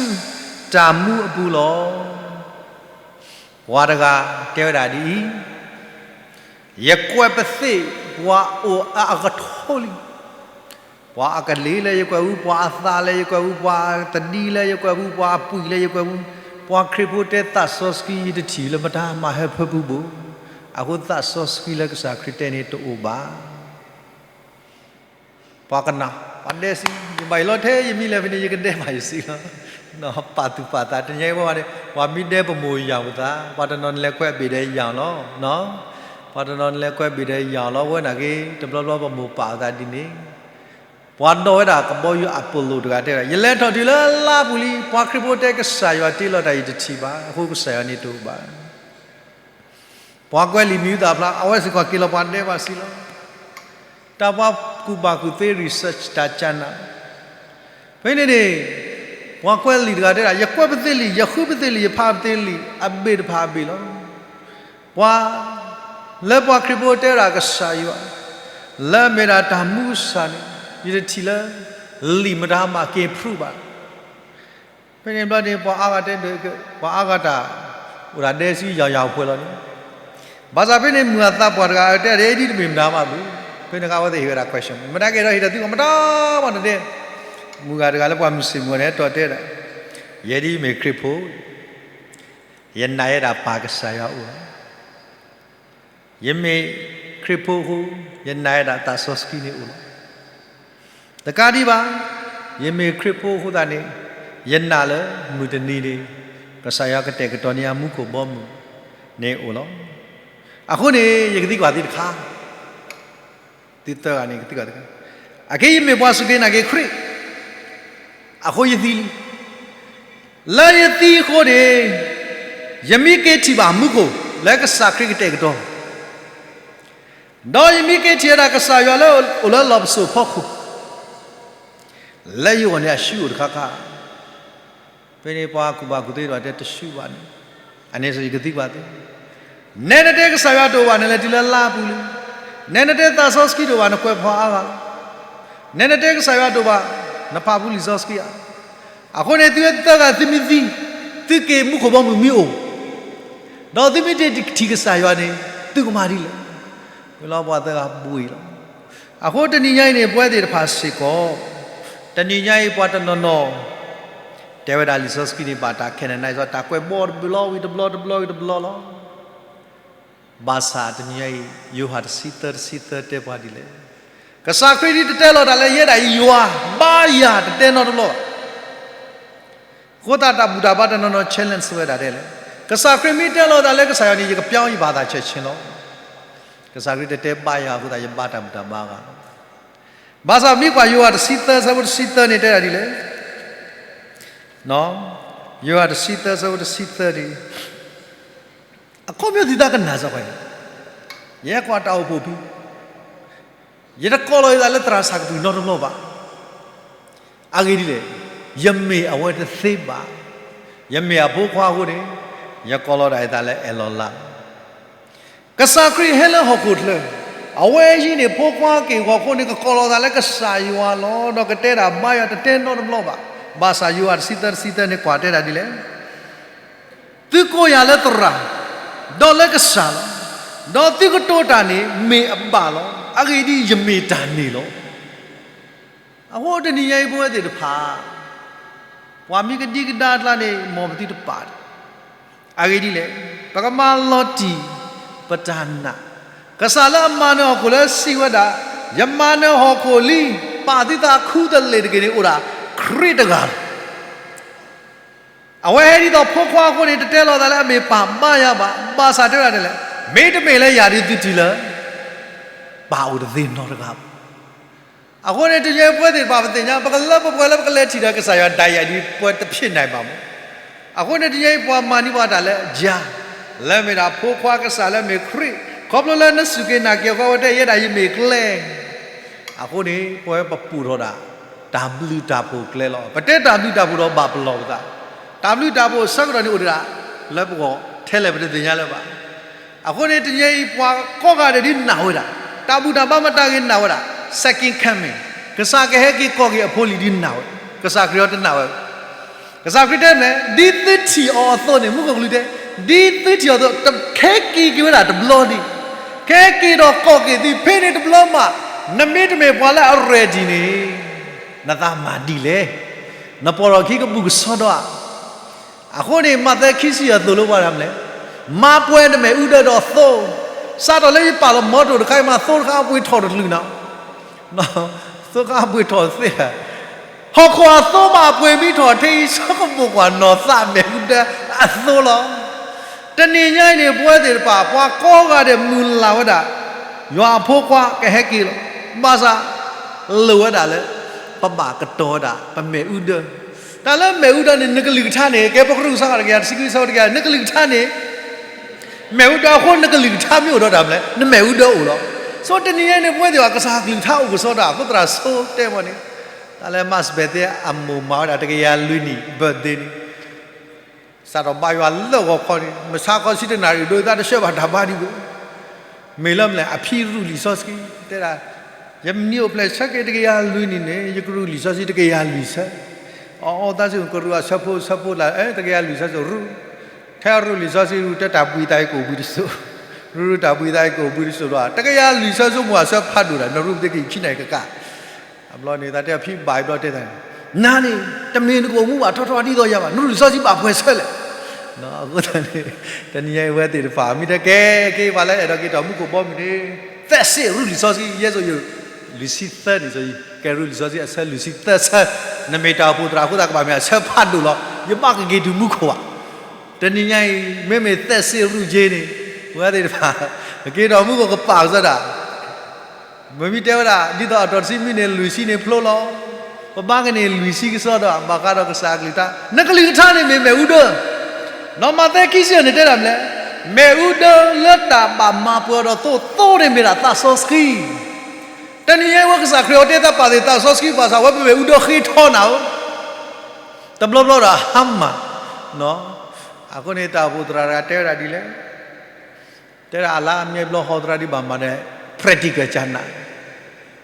တၢ်မူအပူၤလီၤ. ပှၤတဂၤတဲဝဲဒၣ်ဒ်အံၤ, ယကွဲးပသ့ၣ်ပှၤအိၣ်အအကထိလံ. ပှၤအကလ့ၤလၢယကွဲးပူၤ, ပှၤအသးလၢယကွဲးပူၤ, ပှၤသဒံလၢယကွဲးပူၤ, ပှၤအပှံာ်လၢယကွဲးပူၤ, ပှၤခရံာ်ဖိတဲသးစီဆှံယတထံၣ်လၢမတၤမၤဟၢဖၢပူၤဘၣ်. အဃိသးစီဆှံလၢကစၢ်ခရံာ်တဲန့ၣ်တအိၣ်ဘၣ်. ပှၤကနၣ်, ပှၤဒဲးစံး, ယဘၣ်ယလီၤထဲယမံၤလဲၣ်ဖဲန့ၣ် ယကဒဲးဘၣ်ယစံးလီၤ. ပာ်သူၣ်ပာ်သးတနံၤအံၤဘၣ်န့ၣ် ပှၤမ့ၢ်ဒဲးပမိၢ်ယၢ်ပသး, ပှၤတနီၤနလဲၤကွဲးဘ့ၣ်ဒီးယၢ်လီၤ. ပှၤတနီၤနလဲၤကွဲးဘ့ၣ်ဒီးယၢ်လီၤ, ဝဲနာ်က့ တဘျီဘျီပမိၢ်ပာ်အသးဒ်န့ၣ်. ပှၤဒီးဝဲဒၣ်ကဘီယူၤအပီၤလိၣ်တဂၤတဲဝဲဒၣ်, ယလဲၤထီၣ်တုၤလၢလါပူၤလံ, ပှၤခရံာ်ဖိတဲကစၢ်ယွၤတ့လီၤတၢ်အံၤတထံၣ်ဘၣ်, အဃိကစၢ်ယွၤန့ၣ်တအိၣ်ဘၣ်. ပှၤကွဲးလံာ်မံၤဟူသၣ်ဖျါ, အဝဲစ့ၢ်ကီးက့ၤလီၤပှၤဒဲးဘၣ်စံးလီၤ. တၢ်ပှၤကူၣ်ဘၣ်ကူၣ်သ့ research တၢ်ကနၣ်, ဖဲန့ၣ်န့ၣ် ပှၤကွဲးလံာ်တဂၤတဲဒၣ်, ယကွဲးပသ့ၣ်လံာ်, ယဃုပသ့ၣ်လံာ်, ယဖးပသ့ၣ်လံာ်, အဘ့ၣ်တဖၣ်အဘ့ၣ်လီၤ. ပှၤလၢပှၤခရံာ်ဖိတဲဒၣ်ကစၢ်ယွၤ, လၢအမ့ၢ်ဒၣ်တၢ်မူကစၢ်န့ၣ် ယတထံၣ်လၢ လံာ်မတၤမၤက့ၤ proof ဘၣ်. ဖဲန့ၣ်ဘျီန့ၣ် ပှၤအါဂၤတဲဒၣ်, ပှၤအါဂၤတၢ် အိၣ်ဒၣ်ဒဲစုယၤယၤပှဲၤလီၤန့ၣ်, ဘၣ်ဆၣ်ဖဲန့ၣ် မုၢ်အသးပှၢ်တဂၤတဲဒ်အံၤ ဒ်တမ့ၢ်မတၤမးဘၣ်, ဖဲန့ၣ်အခါအဝဲသ့ၣ်ဟ့ၣ်ဝဲဒၣ် question မတၤကဲဒီးဟ့ၣ်ဒီးသုကီးမတၤမးတဒဲ, မုၢ်ဂၤတဂၤလၢပှၤမုၢ်ဆ့ၣ်မုၢ်ဂီၤန့ၣ် အဲၣ်ဒိးတဲဒၣ်, ယဲဒ်ယမ့ၢ်ခရံာ်ဖိ ယနာ်ဝဲဒၣ်ပၢ်ကစၢ်ယွၤအိၣ်လီၤ. ယမ့ၢ်ခရံာ်ဖိအဃိ, ယနာ်ဝဲဒၣ်သးစီဆှံန့ၣ်အိၣ်လီၤ. တကးဒံးဘၣ်, ယမ့ၢ်ခရံာ်ဖိအဃိသတးန့ၣ်, ယနာ်လၢမုၢ်တနံၤန့ၣ်, ကစၢ်ယွၤကတဲာ်ကတီၤန့ၢ်အမူခိၣ်ဘီမုၢ်န့ၣ်အိၣ်လီၤ. အဃိန့ၣ် ယကသံကွၢ်သုတခါ, သုသၢဂၤန့ၣ် ယကသံကွၢ်သုတခါ, အခဲအံၤယမ့ၢ်ပှၤစူၢ်က့ၤနာ်က့ၤခရံာ် အဃိယသံလံ. လၢယသံအဃိန့ၣ်, ယမ့ၢ်က့ၤထံၣ်ဘၣ်မူခိၣ်လၢကစၢ်ခရံာ်ကတဲာ်ကတီၤ, ဒီးယမ့ၢ်က့ၤထံၣ်ဝဲဒၣ်ကစၢ်ယွၤလၢအိၣ်လၢလီၢ်ပစိာ်ဖီခိၣ်, လၢယဂီၢ်န့ၣ်အရှုံးအိၣ်တခါခါ. ဖဲန့ၣ်ပှၤကူၣ်ဘၣ်ကူၣ်သ့တဖၣ်တဲတရှုံးဘၣ်န့ၣ်, အန့ၣ်စ့ၢ်ယကသံကွၢ်သု, နဲနတဲကစၢ်ယွၤတအိၣ်ဘၣ် နလဲၤတုၤလၢလါပူၤလံ, နဲနတဲသးစီဆှံတအိၣ်ဘၣ် နကွဲးဖီအါဂၤလီၤ, နဲနတဲကစၢ်ယွၤတအိၣ်ဘၣ် နဖးဖူလံာ်စီဆှံဧါ. အဃိန့ၣ် သုသၢဂၤသုမ့ၢ်သံ, သုက့ၤမူခိၣ်ဘီမုၢ်မ့ၢ်အိၣ်, ဒီးသုမ့ၢ်တထံၣ်ကစၢ်ယွၤန့ၣ် သုကမၤဒ်လဲၣ်. ဝံၤလီၤပှၤသၢဂၤဘှံးလီၤ. အဃိတနံၤညါအံၤန့ၣ် ပဝဲသ့ၣ်တဖၣ်စ့ၢ်ကီး, တနံၤညါအံၤပှၤတနီၤနီၤ တဲဝဲဒၣ်လံာ်စီဆှံန့ၣ် ဘၣ်တၢ် canonize တၢ်ကွဲးဘီတဘျီဝံၤတဘျီတဘျီဝံၤတဘျီလီၤ. ဘၣ်ဆၣ်တနံၤညါအံၤ ယိၤဟၣ်တဆံသၢတဆံသၢတဲပှၤဒ်လဲၣ်. ကစၢ်ခရံာ်ဒ်တတဲလီၤတၢ်လၢယဲဒၣ်ယွၤ, ဘါယွၤတတဲနီတဘျီဘၣ်. အဃိသတးတၢ်ဘူၣ်တၢ်ဘါတနီၤနီၤ challenge ဝဲဒၣ်ဒ်လဲၣ်. ကစၢ်ခရံာ်မ့ၢ်တဲလီၤတၢ်လၢကစၢ်ယွၤန့ၣ် ယကပြောင်းယဘာသာချက်ချင်းလီၤ. ကစၢ်ခရံာ်တတဲဘါယွၤအဃိသတး ယဘါတၢ်ဘူၣ်တၢ်ဘါအဂၤလီၤ. ဘၣ်ဆၣ်မ့ၢ်ကွၢ်ယိၤဟၣ်တဆံသၢဆၢဖိတဆံသၢန့ၣ်တဲဒၣ်ဒ်လဲၣ်. ယိၤဟၣ်တဆံသၢဆၢဖိတဆံသၢန့ၣ်, အခီပညီသုသးကနၣ်စ့ၢ်ကီးန့ၣ်, ယဟဲကွၢ်တၢ်အိၣ်ဖှိၣ်ဖဲ ယတကိးလီၤယသးလၢသရၣ်စၢ်ကပုၢ်နီတဘျီဘၣ်. အဂ့ၢ်ဒ်လဲၣ်, ယမ့ၢ်အဝဲတသ့ဘၣ်. ယမ့ၢ်အဖိခွါအဃိန့ၣ်, ယကိးလီၤဒၣ်ယသးလၢအဲၣ်လီၤလး. ကစၢ်ခရံာ်ဟဲလၢဟီၣ်ခိၣ်ချၢ, အဝဲအံၤန့ၣ် ဖိခွါက့ၢ်ဂီၤအဃိန့ၣ် ကကိးလီၤသးလၢကစၢ်ယွၤလီၤ. ဒီးကတဲဒၣ်ဘါယွၤတတဲနီတဘျီဘၣ်. ဘၣ်ဆၣ်ယိၤဟၣ်တဆံသၢတဆံသၢန့ၣ်ကွၢ်တဲဒၣ်ဒ်လဲၣ်. သုကိးယၤလၢသရၣ်, ဒီးလၢကစၢ်လီၤ. ဒီးသုကတိၤတၢ်န့ၣ်မ့ၢ်အဘၣ်လီၤ. အဂ့ၢ်ဒ်အံၤ, ယမ့ၢ်တၢ်န့ၣ်လီၤ. အဃိတနံၤညါအံၤပဝဲသ့ၣ်တဖၣ်, ပှၤမ့ၢ်ကဒံကဒါအကျါန့ၣ် မ်ပသုတပာ်တၢ်. အဂ့ၢ်ဒ်လဲၣ်, ပကမၤလီၤတံၢ်ပတၢ်နာ်. ကစၢ်လၢအမၤနၢၤဟီၣ်ခိၣ်လၢစံးဝဲဒၣ်, ယမၤနၢၤဟီၣ်ခိၣ်လံ, ပာ်သုသးခူတလ့ၢ်တက့ၢ်န့ၣ် အိၣ်ဒၣ်ခရံာ်တဂၤလီၤ. အဝဲဟဲဒ်သိးဖိခွါအဃိန့ၣ် တတဲလီၤသးလၢအမ့ၢ်ပၢ်ဘါယွၤဘၣ်. ဘၣ်ဆၣ်တဲဝဲဒၣ်ဒ်လဲၣ်, မ့တမ့ၢ်လၢယၤဒီးသုထံၣ်လၢ ပၢ်အိၣ်တသ့နီတဂၤဘၣ်. အဃိန့ၣ် တနံၤညါအံၤပဝဲသ့ၣ်တဖၣ်ပသ့ၣ်ညါ ပကလၢပပှဲၤလၢပကလဲၤထံၣ်ဒီးကစၢ်ယွၤဒၣ်ယၤဒ်ပှဲၤတဖျ့နၤဘၣ်မး. အဃိန့ၣ် တနံၤညါအံၤပှၤမၤန့ၢ်ပှၤတၢ်လၢယၤ, လၢမ့ၢ်ဒၣ်ဖိခွါကစၢ်လၢမ့ၢ်ခရံာ်, ခီဖျိလၢနစူၢ်က့ၤနာ်က့ၤအဃိ အဝဲတဲယဲဒၣ်ယမ့ၢ်ကျဲ အဃိန့ၣ် ပဝဲပပူၤထီၣ်ဒၣ် တၢ်ဘျုးတၢ်ဖှိၣ်ကျဲလီၤ. ပတဲတၢ်ဘျုးတၢ်ဖှိၣ်ဒီးဘၣ်ပလီၢ်ပသး, တၢ်ဘျုးတၢ်ဖှိၣ်ဆၢကတီၢ်န့ၣ်အိၣ်ဒၣ် လၢပဂီၢ်ထဲလဲၣ်ပတသ့ၣ်ညါလၢၤဘၣ်. အဃိန့ၣ် တနံၤအံၤပှၤကိးဂၤဒဲးဒ်နာ်ဝဲဒၣ်, တၢ်ဘူၣ်တၢ်ဘါမတၤဂ့ၤနာ်ဝဲဒၣ်, second coming, ကစၢ်ကဟဲက့ၤကိးက့ၤအဖိလံၤဒ်နာ်ဝဲ, ကစၢ်ခရံာ်အီၤတနာ်ဝဲ ကစၢ်ခရံာ်တဲမ့ၢ် ဒ်သုထံၣ်အီၤအသိးန့ၣ် မူခိၣ်ကလူးတဲ, ဒ်သုထံၣ်အီၤအသိး ကဟဲက့ၤက့ၤဝဲဒၣ်တဘျီဒံး, ကဟဲက့ၤဒီးကိးက့ၤသုဖဲန့ၣ်တဘျီမး, နမ့တမ့ၢ်ပှၤလၢအ ready န့ၣ်, နသးမၤဒ်လဲၣ်, နပိာ်ထီၣ်ခံကဘူၣ်ကဆှီဒီဧါ. အဃိန့ၣ် မးသဲခံဆံယဲၢ်သိၣ်လိပှၤဒၣ်မလဲၣ်, မၤပှဲၤနမဲာ်အူဒၢဒီးသိ, စးထီၣ်လၢယပာ်လီၤမီတိၢ်တခါအံၤမး သိတခါအပှ့ၤထီၣ်တချုးနီၤ သိခါအပှ့ၤထီၣ်သ့ဧါ, ဟီၣ်ခိၣ်အသိမးအပှ့ၤမံထီၣ်ထဲအံၤ ဆိကမိၣ်ကွၢ်နီၢ်သးမဲာ်အူဒၢအသိလီၤ. တနံၤညါအံၤန့ၣ် ပဝဲသ့ၣ်တဖၣ် ပှၤကိးဂၤဒဲးမုၢ်လၢ်ဝဲဒၣ်, ယွၤအဖိခွါကဟဲက့ၤလီၤ. ဘၣ်ဆၣ် လိၣ်ဝဲဒၣ်လၢ ပဘၣ်ကတီၤဝဲဒၣ် ပမဲာ်အူဒၢ တၢ်လၢမဲာ်အူဒၢန့ၣ် နကလုၢ်ကထါန့ၣ် ကဲပကရူၢ်စးထီၣ်တကယၤတဆံခွံဆၢဖိတကယၤ နကလုၢ်ကထါန့ၣ် မဲာ်အူဒၢအဃိ နကလုၢ်ကထါမ့ၢ်အိၣ်ဒီးတၢ်မလဲၣ် နမဲာ်အူဒၢအိၣ်လီၤ. ဆိတနံၤညါအံၤန့ၣ် ပဝဲသ့ၣ်အကစၢ်ကလုၢ်ကထါအိၣ်ကစီဒီ အဃိသရၣ်ဆိတဲဝဲန့ၣ် တၢ်လၢ Mass Bethel အမိၢ်မၤဝဲဒၣ်တကယၤလွံၢ်နံၣ် birthday န့ၣ် စးထီၣ်ဘါယွၤလၢဂီၤခီန့ၣ် မုၢ်ဆါခီဆံတနၣ်ရံၣ် ဒိးသးတဆှၢဘၣ်တၢ်ဘါဒံးဘၣ်. မ့ၢ်လၢမနုၤလဲၣ် အဖံရူၢ်လံာ်စီဆှံ တဲဒၣ် ယမံၤအိၣ်ဖျဲၣ်ဆၢက့ၤတကယၤလွံၢ်နံၣ်န့ၣ် ယကရူၢ်လံာ်စီဆှံတကယၤလွံၢ်ဆၢ. အီအီသးစ့ၢ်ကရူၢ်အဆၢဖိဆၢဖိလၢ တကယၤလွံၢ်ဆၢစ့ၢ်ရူၢ်. ဖဲအရူၢ်လံာ်စီဆှံရူၢ် တဲတၢ်ဘှံးသးအံၤကအိၣ်ဘှံးတစိၢ်, ရူၢ်ရူၢ်တၢ်ဘှံးသးအံၤကအိၣ်ဘှံးတစိၢ်လီၤ. တကယၤလွံၢ်ဆၢစိမိၤအဆၢဖးဒိၣ်ဒၣ် နရူၢ်ပသ့က့ၤခံနၢ်အံၤကကး, အဘျီန့ၣ် သးတဲဖံးဘၣ်အံၤဘျီတဲတၢ်, နၤန့ၣ် တမ့ၢ်နကအိၣ်မူဘၣ်ထီထီဒ်သိးယၤဘၣ်, နရူၢ်လံာ်စီဆှံဘၣ်ပှဲၤဆၢလဲၣ်. အဃိသတးန့ၣ် တနံၤညါအံၤဝဲသ့ၣ်တဖၣ် မ့ၢ်တဲကဲက့ၤပှၤလၢအဲၣ်ဒိးက့ၤထီၣ်မူခိၣ်ဘီမုၢ်န့ၣ် သဲးစ့ၣ်ရူၢ်လံာ်စီဆှံ ယဲစိယိၤ လွံၢ်ဆံသၢန့ၣ်စီ, ကဲရူၢ်လံာ်စီဆှံအဆၢလွံၢ်ဆံသၢဆၢ, နမ့ၢ်တၢ်အိၣ်ဖှိၣ်သရၣ်အဃိသတး ကဘၣ်မ့ၢ်အဆၢဖးဒိၣ်လီၤ. ယဘၣ်ကက့ၤတုၤမူခိၣ်ဘၣ်. တနံၤညါအံၤ မ့မ့ၢ်သဲးစ့ၣ်ရူၢ်က့ၤန့ၣ် ပဝဲသ့ၣ်တဖၣ် ကက့ၤထီၣ်မူခိၣ်ကပာ်ကစီဒီး မ့မ့ၢ်တဲဝဲဒၣ် ဒ်သိးအတီၢ်တဆံမံးနံးန့ၣ် လွံၢ်ဆံန့ၣ်ဖျိလီၤ. ပဘၣ်ကန့ၢ်လွံၢ်ဆံကစီဒီး ဘၣ်ဃးဒီးကစၢ်အကလုၢ်ကထါ, နကလုၢ်ကထါန့ၣ်မ့ၢ်မ့ၣ်အူဒၢ, ဒီးမးသဲခံဆံန့ၣ်တဲဒၣ်မနုၤလဲၣ်, မ့ၣ်အူဒၢလၢတၢ်ဘၣ်မၤပှဲၤအီၤဒီးသိ, သိန့ၣ်မ့ၢ်ဒၣ်သးစီဆှံ. တနံၤညါအံၤဝဲကစၢ်ခရံာ်အီၤတဲသးပာ်သ့ၣ်သးစီဆှံဘၣ်ဆၣ် ဝဲပမ့ၣ်အူဒၢဃ့ထီနၤဧၢ, တဘျီဘျီဒီးဟါမၢ်, အဃိန့ၣ် တၢ်အိၣ်ဖှိၣ်သရၣ်တဂၤတဲဝဲဒၣ်ဒ်လဲၣ်, တဲဒၣ်အလါအမ့ၢ်ဘျီဟီသရၣ်ဒ်ဘၣ်မၤဒီး practical ကနၣ်,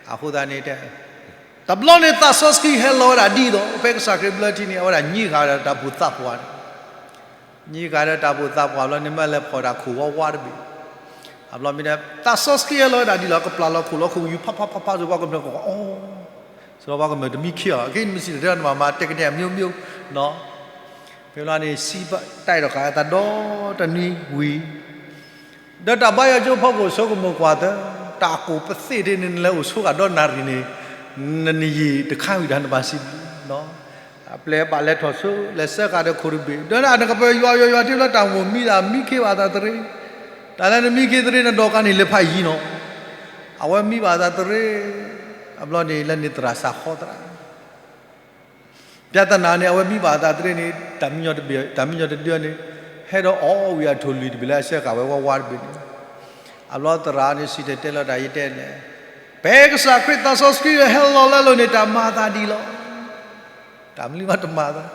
အဃိသတးန့ၣ်တဲ တဘျီန့ၣ်သးစီဆှံဟဲလီၤဝဲဒၣ်ဒ်သိး ဖဲကစၢ်ခရံာ်ဘျၢထံန့ၣ် အဝဲဒၣ်ညံဃာ်ဝဲဒၣ်တၢ်ဘူၣ်သးပှၢ်န့ၣ်, ညံဃာ်ဒီးတၢ်ဘူၣ်သးပှၢ်ဘျီန့ၣ် မ့ၢ်လဲၤဖီၣ်တၢ်ခိၣ်ဝါဝါတဘ့ၣ်, အဘျီမ့ၢ်ဒၣ် သးစီဆှံဟဲလီၤဝဲဒၣ်ဒ်လဲၣ် ကပျၢ်လီၤခိၣ်လီၤခိၣ်ယူၤ ဖးဖးဖးဖး စၢၤပှၤကမျၢၢ်ကီးအီၤ, စၢၤပှၤကမျၢၢ်တမံခ့အီၤ က့မ့ၢ်စံးတၢ်တဲနဘၣ်မၤတဲကန့ၢ်အမျိုးမျိုး, ဖဲဘျီန့ၣ် စံးဘၣ်တဲာ်ဒီးဃာ်အသးဒီတနွံဝံၤ ဒီးတၢ်ဘါယွၤကၠိဖီခိၣ်ဆိကမိၣ်ကွၢ်သၢ, တၢ်ကိၢ်ပသ့ၣ်ဒ်န့ၣ် နလဲၤအိၣ်ဆိဃာ်ဒီးနၣ်ရံၣ်န့ၣ်, နနယံာ်တခါဝံၤတၢ်နဘၣ်စံးဘျုးနီၤ, အပျဲၢ်အဘၣ်လဲၤထီၣ်ဆိ လဲၤဆှၢဃာ်ဒီးခိၣ်တဘ့ၣ်, ဒီးနကပၢၢ်ယွၤယွၤယွၤထံလၢတၢ်မိၣ်မံဒၣ် မံခ့ဘၣ်သးတရ့, တၢ်လၢနမံခ့တရ့ နဒိးကါန့ၣ်လၢဖးယံၤနီၤ, အဝဲမံဘၣ်သးတရ့, အဘျီန့ၣ် လၢန့ၣ်သရၣ်စးဃီသရၣ် ပြဿနာန့ၣ် အဝဲမံဘၣ်အသးတရ့န့ၣ် တၢ်မံညီတဘ့ၣ် တၢ်မံညီတဒၢန့ၣ် ဟဲဒီးအီၣ်ဝံၤအထိၣ်လွံၢ်တဘ့ၣ်လၢအဆှၢဃာ်ဝဲဝါဝါတဘ့ၣ်န့ၣ်, အဘျီသရၣ်န့ၣ်စံၣ်တဲၤတဲလီၤတၢ်ယတဲန့ၣ်, ဖဲကစၢ်ခရံာ်သးစီဆှံဟဲလီၤလၢအလိၤန့ၣ် တၢ်မၤအသးဒ်လီၤ. တၢ်မနုၤမးတမၤသး,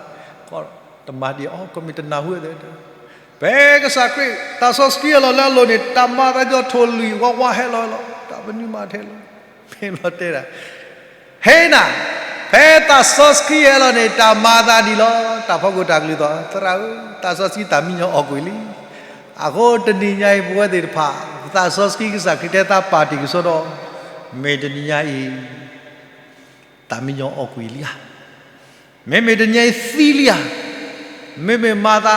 တမၤဒ်အီၤ ကမ့ၢ်တနၢ်ဟူဝဲသ့ၣ်, ဖဲကစၢ်ခရံာ်သးစီဆှံဟဲလီၤလၢအလိၤန့ၣ် တၢ်မၤသးဒ်အီၤထိၣ်လွံၢ်ဝါဝါဟဲလီၤလီၤ. တၢ်မနုၤမးထဲလီၤ. မ့ၢ်ဘျီတဲဒၣ် ဟ့ၣ်နၤ, ဖဲသးစီဆှံဟဲလီၤန့ၣ် တၢ်မၤသးဒ်လီၤ. တၢ်ဖီခိၣ်တၢ်ကလုၢ်သီၣ် သရၣ်ဧၢ, သးစီဆှံတၢ်မံညီအီၣ်ကွံာ်လံ. အဃိတနံၤညါအံၤ ပဝဲသ့ၣ်တဖၣ် သးစီဆှံကစၢ်ခရံာ်တဲသးပာ်တ့ၢ်ကစီဒီး မ့ၢ်တနံၤညါအံၤ တၢ်မံညီအီၣ်ကွံာ်လံဧါ. မ့မ့ၢ်တနံၤညါအံၤသံလံဧါ. မ့မ့ၢ်မၤသး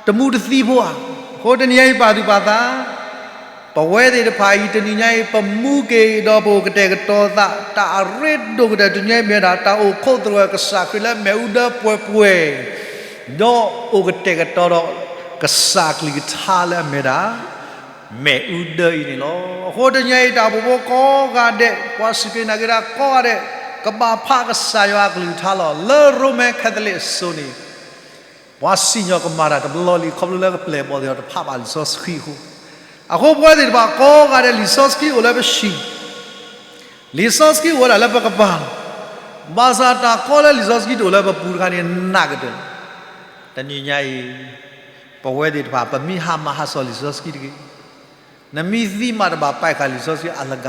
တမူတသံဖိဧါ. အဃိတနံၤညါအံၤပာ်သူၣ်ပာ်သး ပဝဲသ့ၣ်တဖၣ်အံၤ တနံၤညါအံၤ ပမူက့ၤဒီးပအိၣ်ကတဲာ်ကတီၤသး တၢ်အရ့ဒိၣ်ကတၢၢ်တနံၤညါအံၤမ့ၢ်ဝဲဒၣ် တၢ်အိၣ်ခိးသရၢၣ်ကစၢ်ခရံာ်လၢမ့ၣ်အူဒၢပှဲၤပှဲၤ, ဒီးအိၣ်ကတဲာ်ကတီၤဒီးကစၢ်ကလုၢ်ကထါလၢအမ့ၢ်ဒၣ် မ့ၣ်အူဒၢအံၤန့ၣ်လီၤ. အဃိတနံၤညါအံၤ တၢ်အိၣ်ဖှိၣ်ဖိကိးဂၤဒဲး ပှၤစူၢ်က့ၤနာ်က့ၤတၢ်ကိးဂၤဒဲး ကဘၣ်ဖးကစၢ်ယွၤအကလုၢ်ကထါလီၤ. လၢရိမ့ၤခဲသလံးအစိၤန့ၣ် ပှၤစံၣ်ညီၣ်ကမၣ်တၢ်တဘျီလံ ခီဖျိလၢကပျဲၢ်အဘီၣ်သ့ၣ်တဖၣ်တဖးဘၣ်လံာ်စီဆှံအဃိ, အဃိပဝဲသ့ၣ်တဖၣ်ကိးဂၤဒဲး လံာ်စီဆှံအိၣ်လၢပဆံၣ်, လံာ်စီဆှံအိၣ်ဝဲဒၣ်လၢပကပၤလီၤ. ဘၣ်ဆၣ်တၢ်ကီလၢလံာ်စီဆှံတအိၣ်လၢပပူၤတခါန့ၣ် နးကတၢၢ်လီၤ. တနံၤညါအံၤ ပဝဲသ့ၣ်တဖၣ် ပမ့ၢ်ဟါမၢ်ဟးစီၤလံာ်စီဆှံတဂ့ၤ, နမ့ၢ်သံမးတဘၣ်ပာ်ဃာ်လံာ်စီဆှံအလၢဂၤ,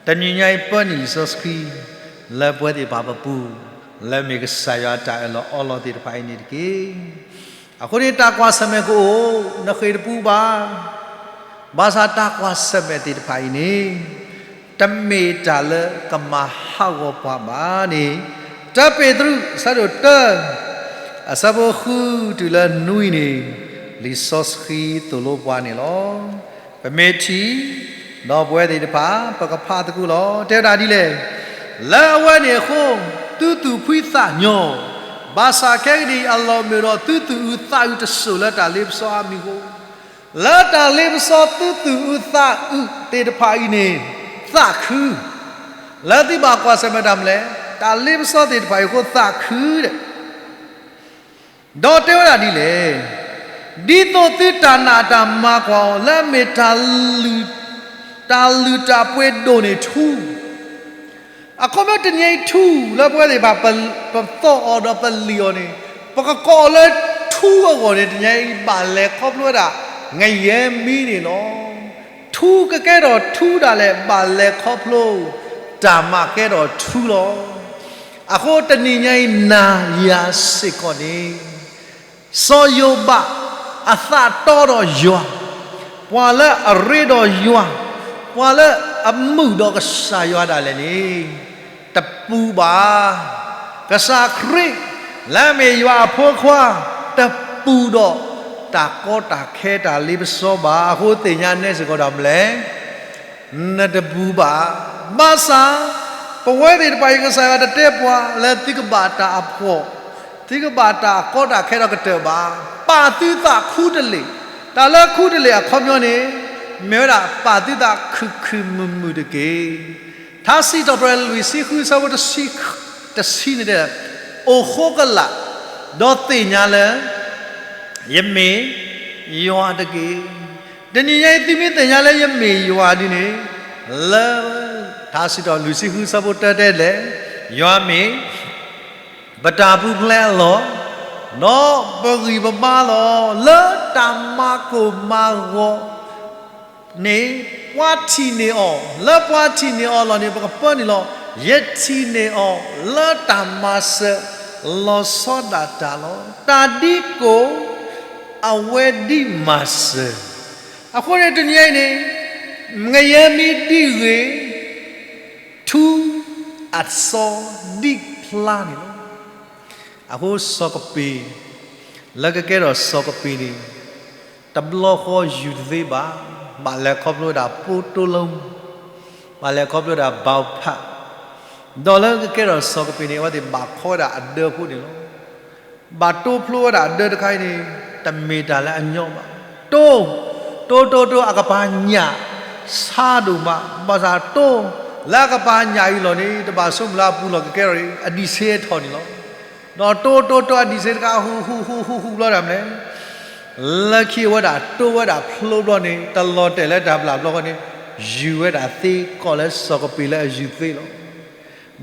တနံၤညါအံၤပၢနုာ်လံာ်စီဆှံ လၢပဝဲသ့ၣ်တဖၣ်ပပူၤ, လၢမ့ၢ်ကစၢ်ယွၤအတၢ်အၢၣ်လီၤအီလီၤသ့ၣ်တဖၣ်အံၤန့ၣ်တက့ၢ်. အဃိန့ၣ် တၢ်ကွၢ်ဆၢၣ်မဲာ်ကအိၣ် နဃ့ၢ်တပူၤဘၣ်. ဘၣ်ဆၣ်တၢ်ကွၢ်ဆၢၣ်မဲာ်သ့ၣ်တဖၣ်အံၤန့ၣ် တမ့ၢ်တၢ်လၢကမၤဟးဂီၤပှၤဘၣ်န့ၣ်, တၢပ့းတရူး အဆၢဒိၣ်တၢ အဆၢဖိဃုတုၤလၢနွံန့ၣ် လံာ်စီဆှံသိၣ်လိပှၤန့ၣ်လီၤ. ပမ့ၢ်ထံၣ် ဒီးပဝဲသ့ၣ်တဖၣ် ပကဖးသကိးလီၤ. တဲဝဲဒၣ်ဒ်လဲၣ်, လၢအဝဲန့ၣ်အဃိ သုသူၣ်ဖှံသးညီ, ဘၣ်ဆၣ်ခဲကနံၣ်အံၤ အလီၢ်မုာ်ဒီး သုသူၣ်အုးသးအုးတစိၢ်လၢတၢ်လ့ပစီအါမံၤအဃိ, လၢတၢ်လ့ပစီသုသူၣ်အုးသးအုးသ့ၣ်တဖၣ်အံၤန့ၣ် သးခု, လၢသုဘၣ်ကွၢ်ဆၢၣ်မဲာ်တၢ်မနုၤလဲၣ်, တၢ်လ့ပစီသ့ၣ်တဖၣ်အံၤအဃိသးခုဒီး ဒီးတဲဝဲဒၣ်ဒ်လဲၣ်, ဒ်သိးသုတၢ်နာ်တၢ်မၤကွၢ်အီၤ လၢအမ့ၢ်တၢ်လုၢ်, တၢ်လုၢ်တၢ်ပှ့ၤဒိၣ်န့ၢ်ထူ အခီပညီတနံၤအံၤထူလၢပဝဲသ့ၣ်တဖၣ် ပသီၣ်အီၤဒီးပလံၣ်အီၤန့ၣ်, ပကကိးအီၤလၢထူအဂီၢ်န့ၣ် တနံၤအံၤဘၣ်လဲၤခီဖျိဝဲဒၣ် ငရဲမီးန့ၣ်လီၤ. ထူကကဲထီၣ်ထူဒၣ်လဲာ် ဘၣ်လဲၤခီဖျိ တၢ်မၤကဲထီၣ်ထူလီၤ. အဃိတနံၤညါအံၤ နၤယၤစ့ၢ်ကီးန့ၣ် စီၤယိၤဘးအသးတီဒီးယွၤ, ပှၤလၢအရ့ဒီးယွၤ, ပှၤလၢအမုာ်ဒီးကစၢ်ယွၤဒၣ်လဲာ်န့ၣ် တပူၤဘၣ်. ကစၢ်ခရံာ်လၢအမ့ၢ်ယွၤအဖိခွါ တပူၤဒီးတၢ်ကီတၢ်ခဲတၢ်လ့ပစီဘၣ်. အဃိသ့ၣ်ညါနဲစ့ၢ်ကီးဒီးဘျဲၣ် နတပူၤဘၣ်. ဘၣ်ဆၣ် ပဝဲသ့ၣ်တဖၣ်အံၤ ကစၢ်ယွၤတတဲပှၤလၢသုကဘၣ်တၢ်အဖှီၣ်, သုကဘၣ်တၢ်အကီတၢ်ခဲဒီးကတၢၢ်ဘၣ်. ပာ်သုသးခူတလ့ၢ်, တၢ်လၢခူတလ့ၢ်အခီပညီန့ၣ် မ့ၢ်ဝဲဒၣ်ပာ်သုသးခုၣ်ခုၣ်မုာ်မုာ်တက့ၢ်. ထါစံးထီၣ်ပတြၢၤလွံၢ်ဆံဃုဆၢဖိတဆံ, တဆံန့ၣ်တဲ, အိၣ်ဃိကလာ်, ဒီးသ့ၣ်ညါလၢ ယမ့ၢ်ယွၤတက့ၢ်. တနံၤညါအံၤ သုမ့ၢ်သ့ၣ်ညါလၢယမ့ၢ်ယွၤဒ်န့ၣ်, လၢ ထါစံးထီၣ်လွံၢ်ဆံဃုဆၢဖိတၢတဲလဲၣ်, ယွၤမ့ၢ် ပတၢ်ပူၤဖျဲးအလီၢ်, ဒီးပဂံၢ်ပဘါလီၤ. လၢတၢ်မၤကိၢ်မၤဂီၤန့ၣ် ပှၤထံၣ်န့ၢ်အီၤ, လၢပှၤထံၣ်န့ၢ်အီၤအလီၢ်န့ၣ် ပကပၢနုာ်လီၤ. ယထံၣ်န့ၢ်အီၤ လၢတၢ်မၤစၢၤလီၤဆီဒၣ်တၢ်လီၤ. တၢ်ဒ်ကိၣ် အဝဲဒ်မၤစၢၤ. အဃိန့ၣ် တနံၤအံၤန့ၣ် ငရဲမ့ၢ်ဒ်ဂ့ၤ, ထူအစီဒ်ဖျါန့ၣ်လီၤ. အဃိစီၤကပ့ၤ လၢကကဲထီၣ်စီၤကပ့ၤန့ၣ် တဘျီဃီယူၤတသ့ဘၣ်. ဘၣ်လဲၤခီဖျိဝဲဒၣ်ပိတိလိ, ဘၣ်လဲၤခီဖျိဝဲဒၣ်ဘၣ်ဖး, ဒီးလၢကကဲထီၣ်စီၤကပ့ၤန့ၣ် အဝဲသ့ၣ်ဘၣ်ခီဝဲဒၣ်အဒၢဖိန့ၣ်လီၤ. ဘၣ်တိဖျိဝဲဒၣ်အဒၢတခါအံၤန့ၣ် တမ့ၢ်တၢ်လၢအညီဘၣ်. တိ, တိတိတိ အကပၤညၣ်ဆါဒိၣ်မး, ဘၣ်ဆၣ်တိ လၢအကပၤညၣ်အံၤလီၢ်န့ၣ် တဘၣ်ဆိကမိၣ်လၢအပူၤလီၢ်ကကဲထီၣ်န့ၣ် အဒံးဆ့အထီၣ်န့ၣ်လီၤ. ဒီးတိတိတိ အဒံးဆ့တခါ ဟူးဟူးဟူးဟူးဟူးဘျီတၢ်မနုၤလဲၣ်, လၢခံအဝဲဒၣ်တိဝဲဒၣ်ဖျိဘျီန့ၣ် တလီၤတဲာ်လၢတၢ်ဘျၣ်ဘျီဃီန့ၣ် ယူၤဝဲဒၣ်သ့ ကီၢ်လၢစီၤကပ့ၤလၢအယူၤသ့လီၤ.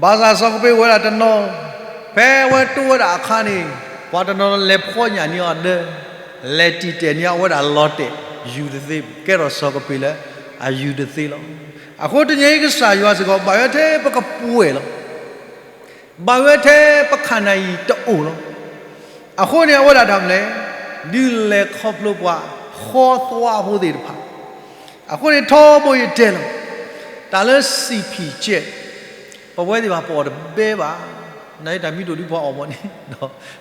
ဘၣ်ဆၣ်စီၤကပ့ၤအိၣ်ဝဲဒၣ်တနီၤ, ဖဲအဝဲတိဝဲဒၣ်အခါန့ၣ် ပှၤတနီၤလဲၤဖီညၣ်န့ၢ်အီၤဒၢ, လဲၤတံာ်တဲာ်န့ၢ်အီၤ အဝဲဒၣ်လီၤတဲာ် ယူၤတသ့, ကဲထီၣ်စီၤကပ့ၤလၢအယူၤတသ့လီၤ. အဃိတနံၤအံၤကစၢ်ယွၤစ့ၢ်ကီး ဘၣ်ဝဲထဲပကပှဲၤလီၤ. ဘၣ်ဝဲထဲပခါနၤအံၤတအိၣ်လီၤ. အဃိန့ၣ် အဝဲဒၣ်တၢ်မနုၤလဲၣ်, ဒုးလဲၤခီဖျိပှၤဃီသွါဖိသ့ၣ်တဖၣ်. အဃိန့ၣ် ထီဘိယတဲလီၤ, တၢ်လၢစံၣ်ဖံၣ်ကဲး ပဝဲသ့ၣ်တဖၣ်ပအီၣ်တဘဲဘၣ်. နတၢ်မံဒိၣ်ဒုးပှၤအီၣ်မးန့ၣ်,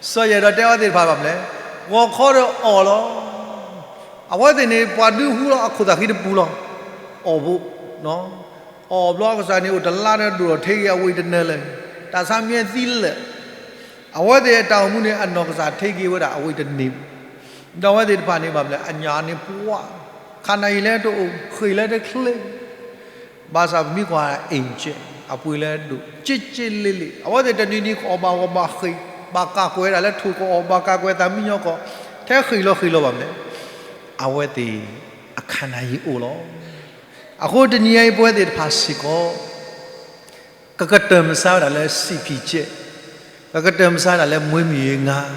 စီၤယဲၢ်ဒီးတဲအဝဲသ့ၣ်တဖၣ်ဘၣ်မနုၤလဲၣ်, ဂီၤခီဒီးအီၣ်လီၤ. အဝဲသ့ၣ်န့ၣ် ပှၤဒုးဟူလီၤအခိၣ်သးဃံတပူၤလီၤ. အီၣ်ဘိ, အီၣ်ဘျီကစၢ်န့ၣ်အိၣ်တလါဒီးဒိၣ်ထီၣ်ထံဂ့ၤအဝံၣ်တနၢၤလၢာ်, တၢ်ဆါမံသံလၢာ်. အဝဲသ့ၣ်အတၢ်အိၣ်မူန့ၣ် အနီၢ်ကစၢ်ထံဂ့ၤဝဲဒၣ်အဝံၣ်တန့ၢ်, ဒီးအဝဲသ့ၣ်တဖၣ်န့ၣ်ဘၣ်မနုၤလဲၣ်, အညၣ်န့ၣ်ပှၢ်, ခါနၤအံၤလၢတအိၣ်, ဃ့ၢ်လၢတချ့ ဘၣ်ဆၣ်ပမ့ၢ်ကွၢ်အ့ၣ်ကဲး အပှ့ၤလၢဒိၣ်က့က့လ့လ့, အဝဲသ့ၣ်တနံၤနံၤကအီၣ်ဘၣ်ဂီၢ်ဘၣ်ဃ့ၢ်, ဘၣ်ကၢ်ကွဲးဝဲဒၣ်လၢထိၣ်ကီးအီၣ်ဘၣ်ကၢ်ကွဲးသးမံညီကီး, ထဲဃ့ၢ်လီၤဃ့ၢ်လီၤဘၣ်မနုၤလဲၣ်, အဝဲသ့ၣ်အခါနၤအံၤအိၣ်လီၤ. အဃိတနံၤအံၤပဝဲသ့ၣ်တဖၣ်စ့ၢ်ကီး ကကတၢၢ်မုၢ်ဆါဝဲဒၣ်လၢစံၣ်ဖံၣ်ကဲး, ကကတၢၢ်မုၢ်ဆါဝဲဒၣ်လၢမွေးမြူရေးငါး,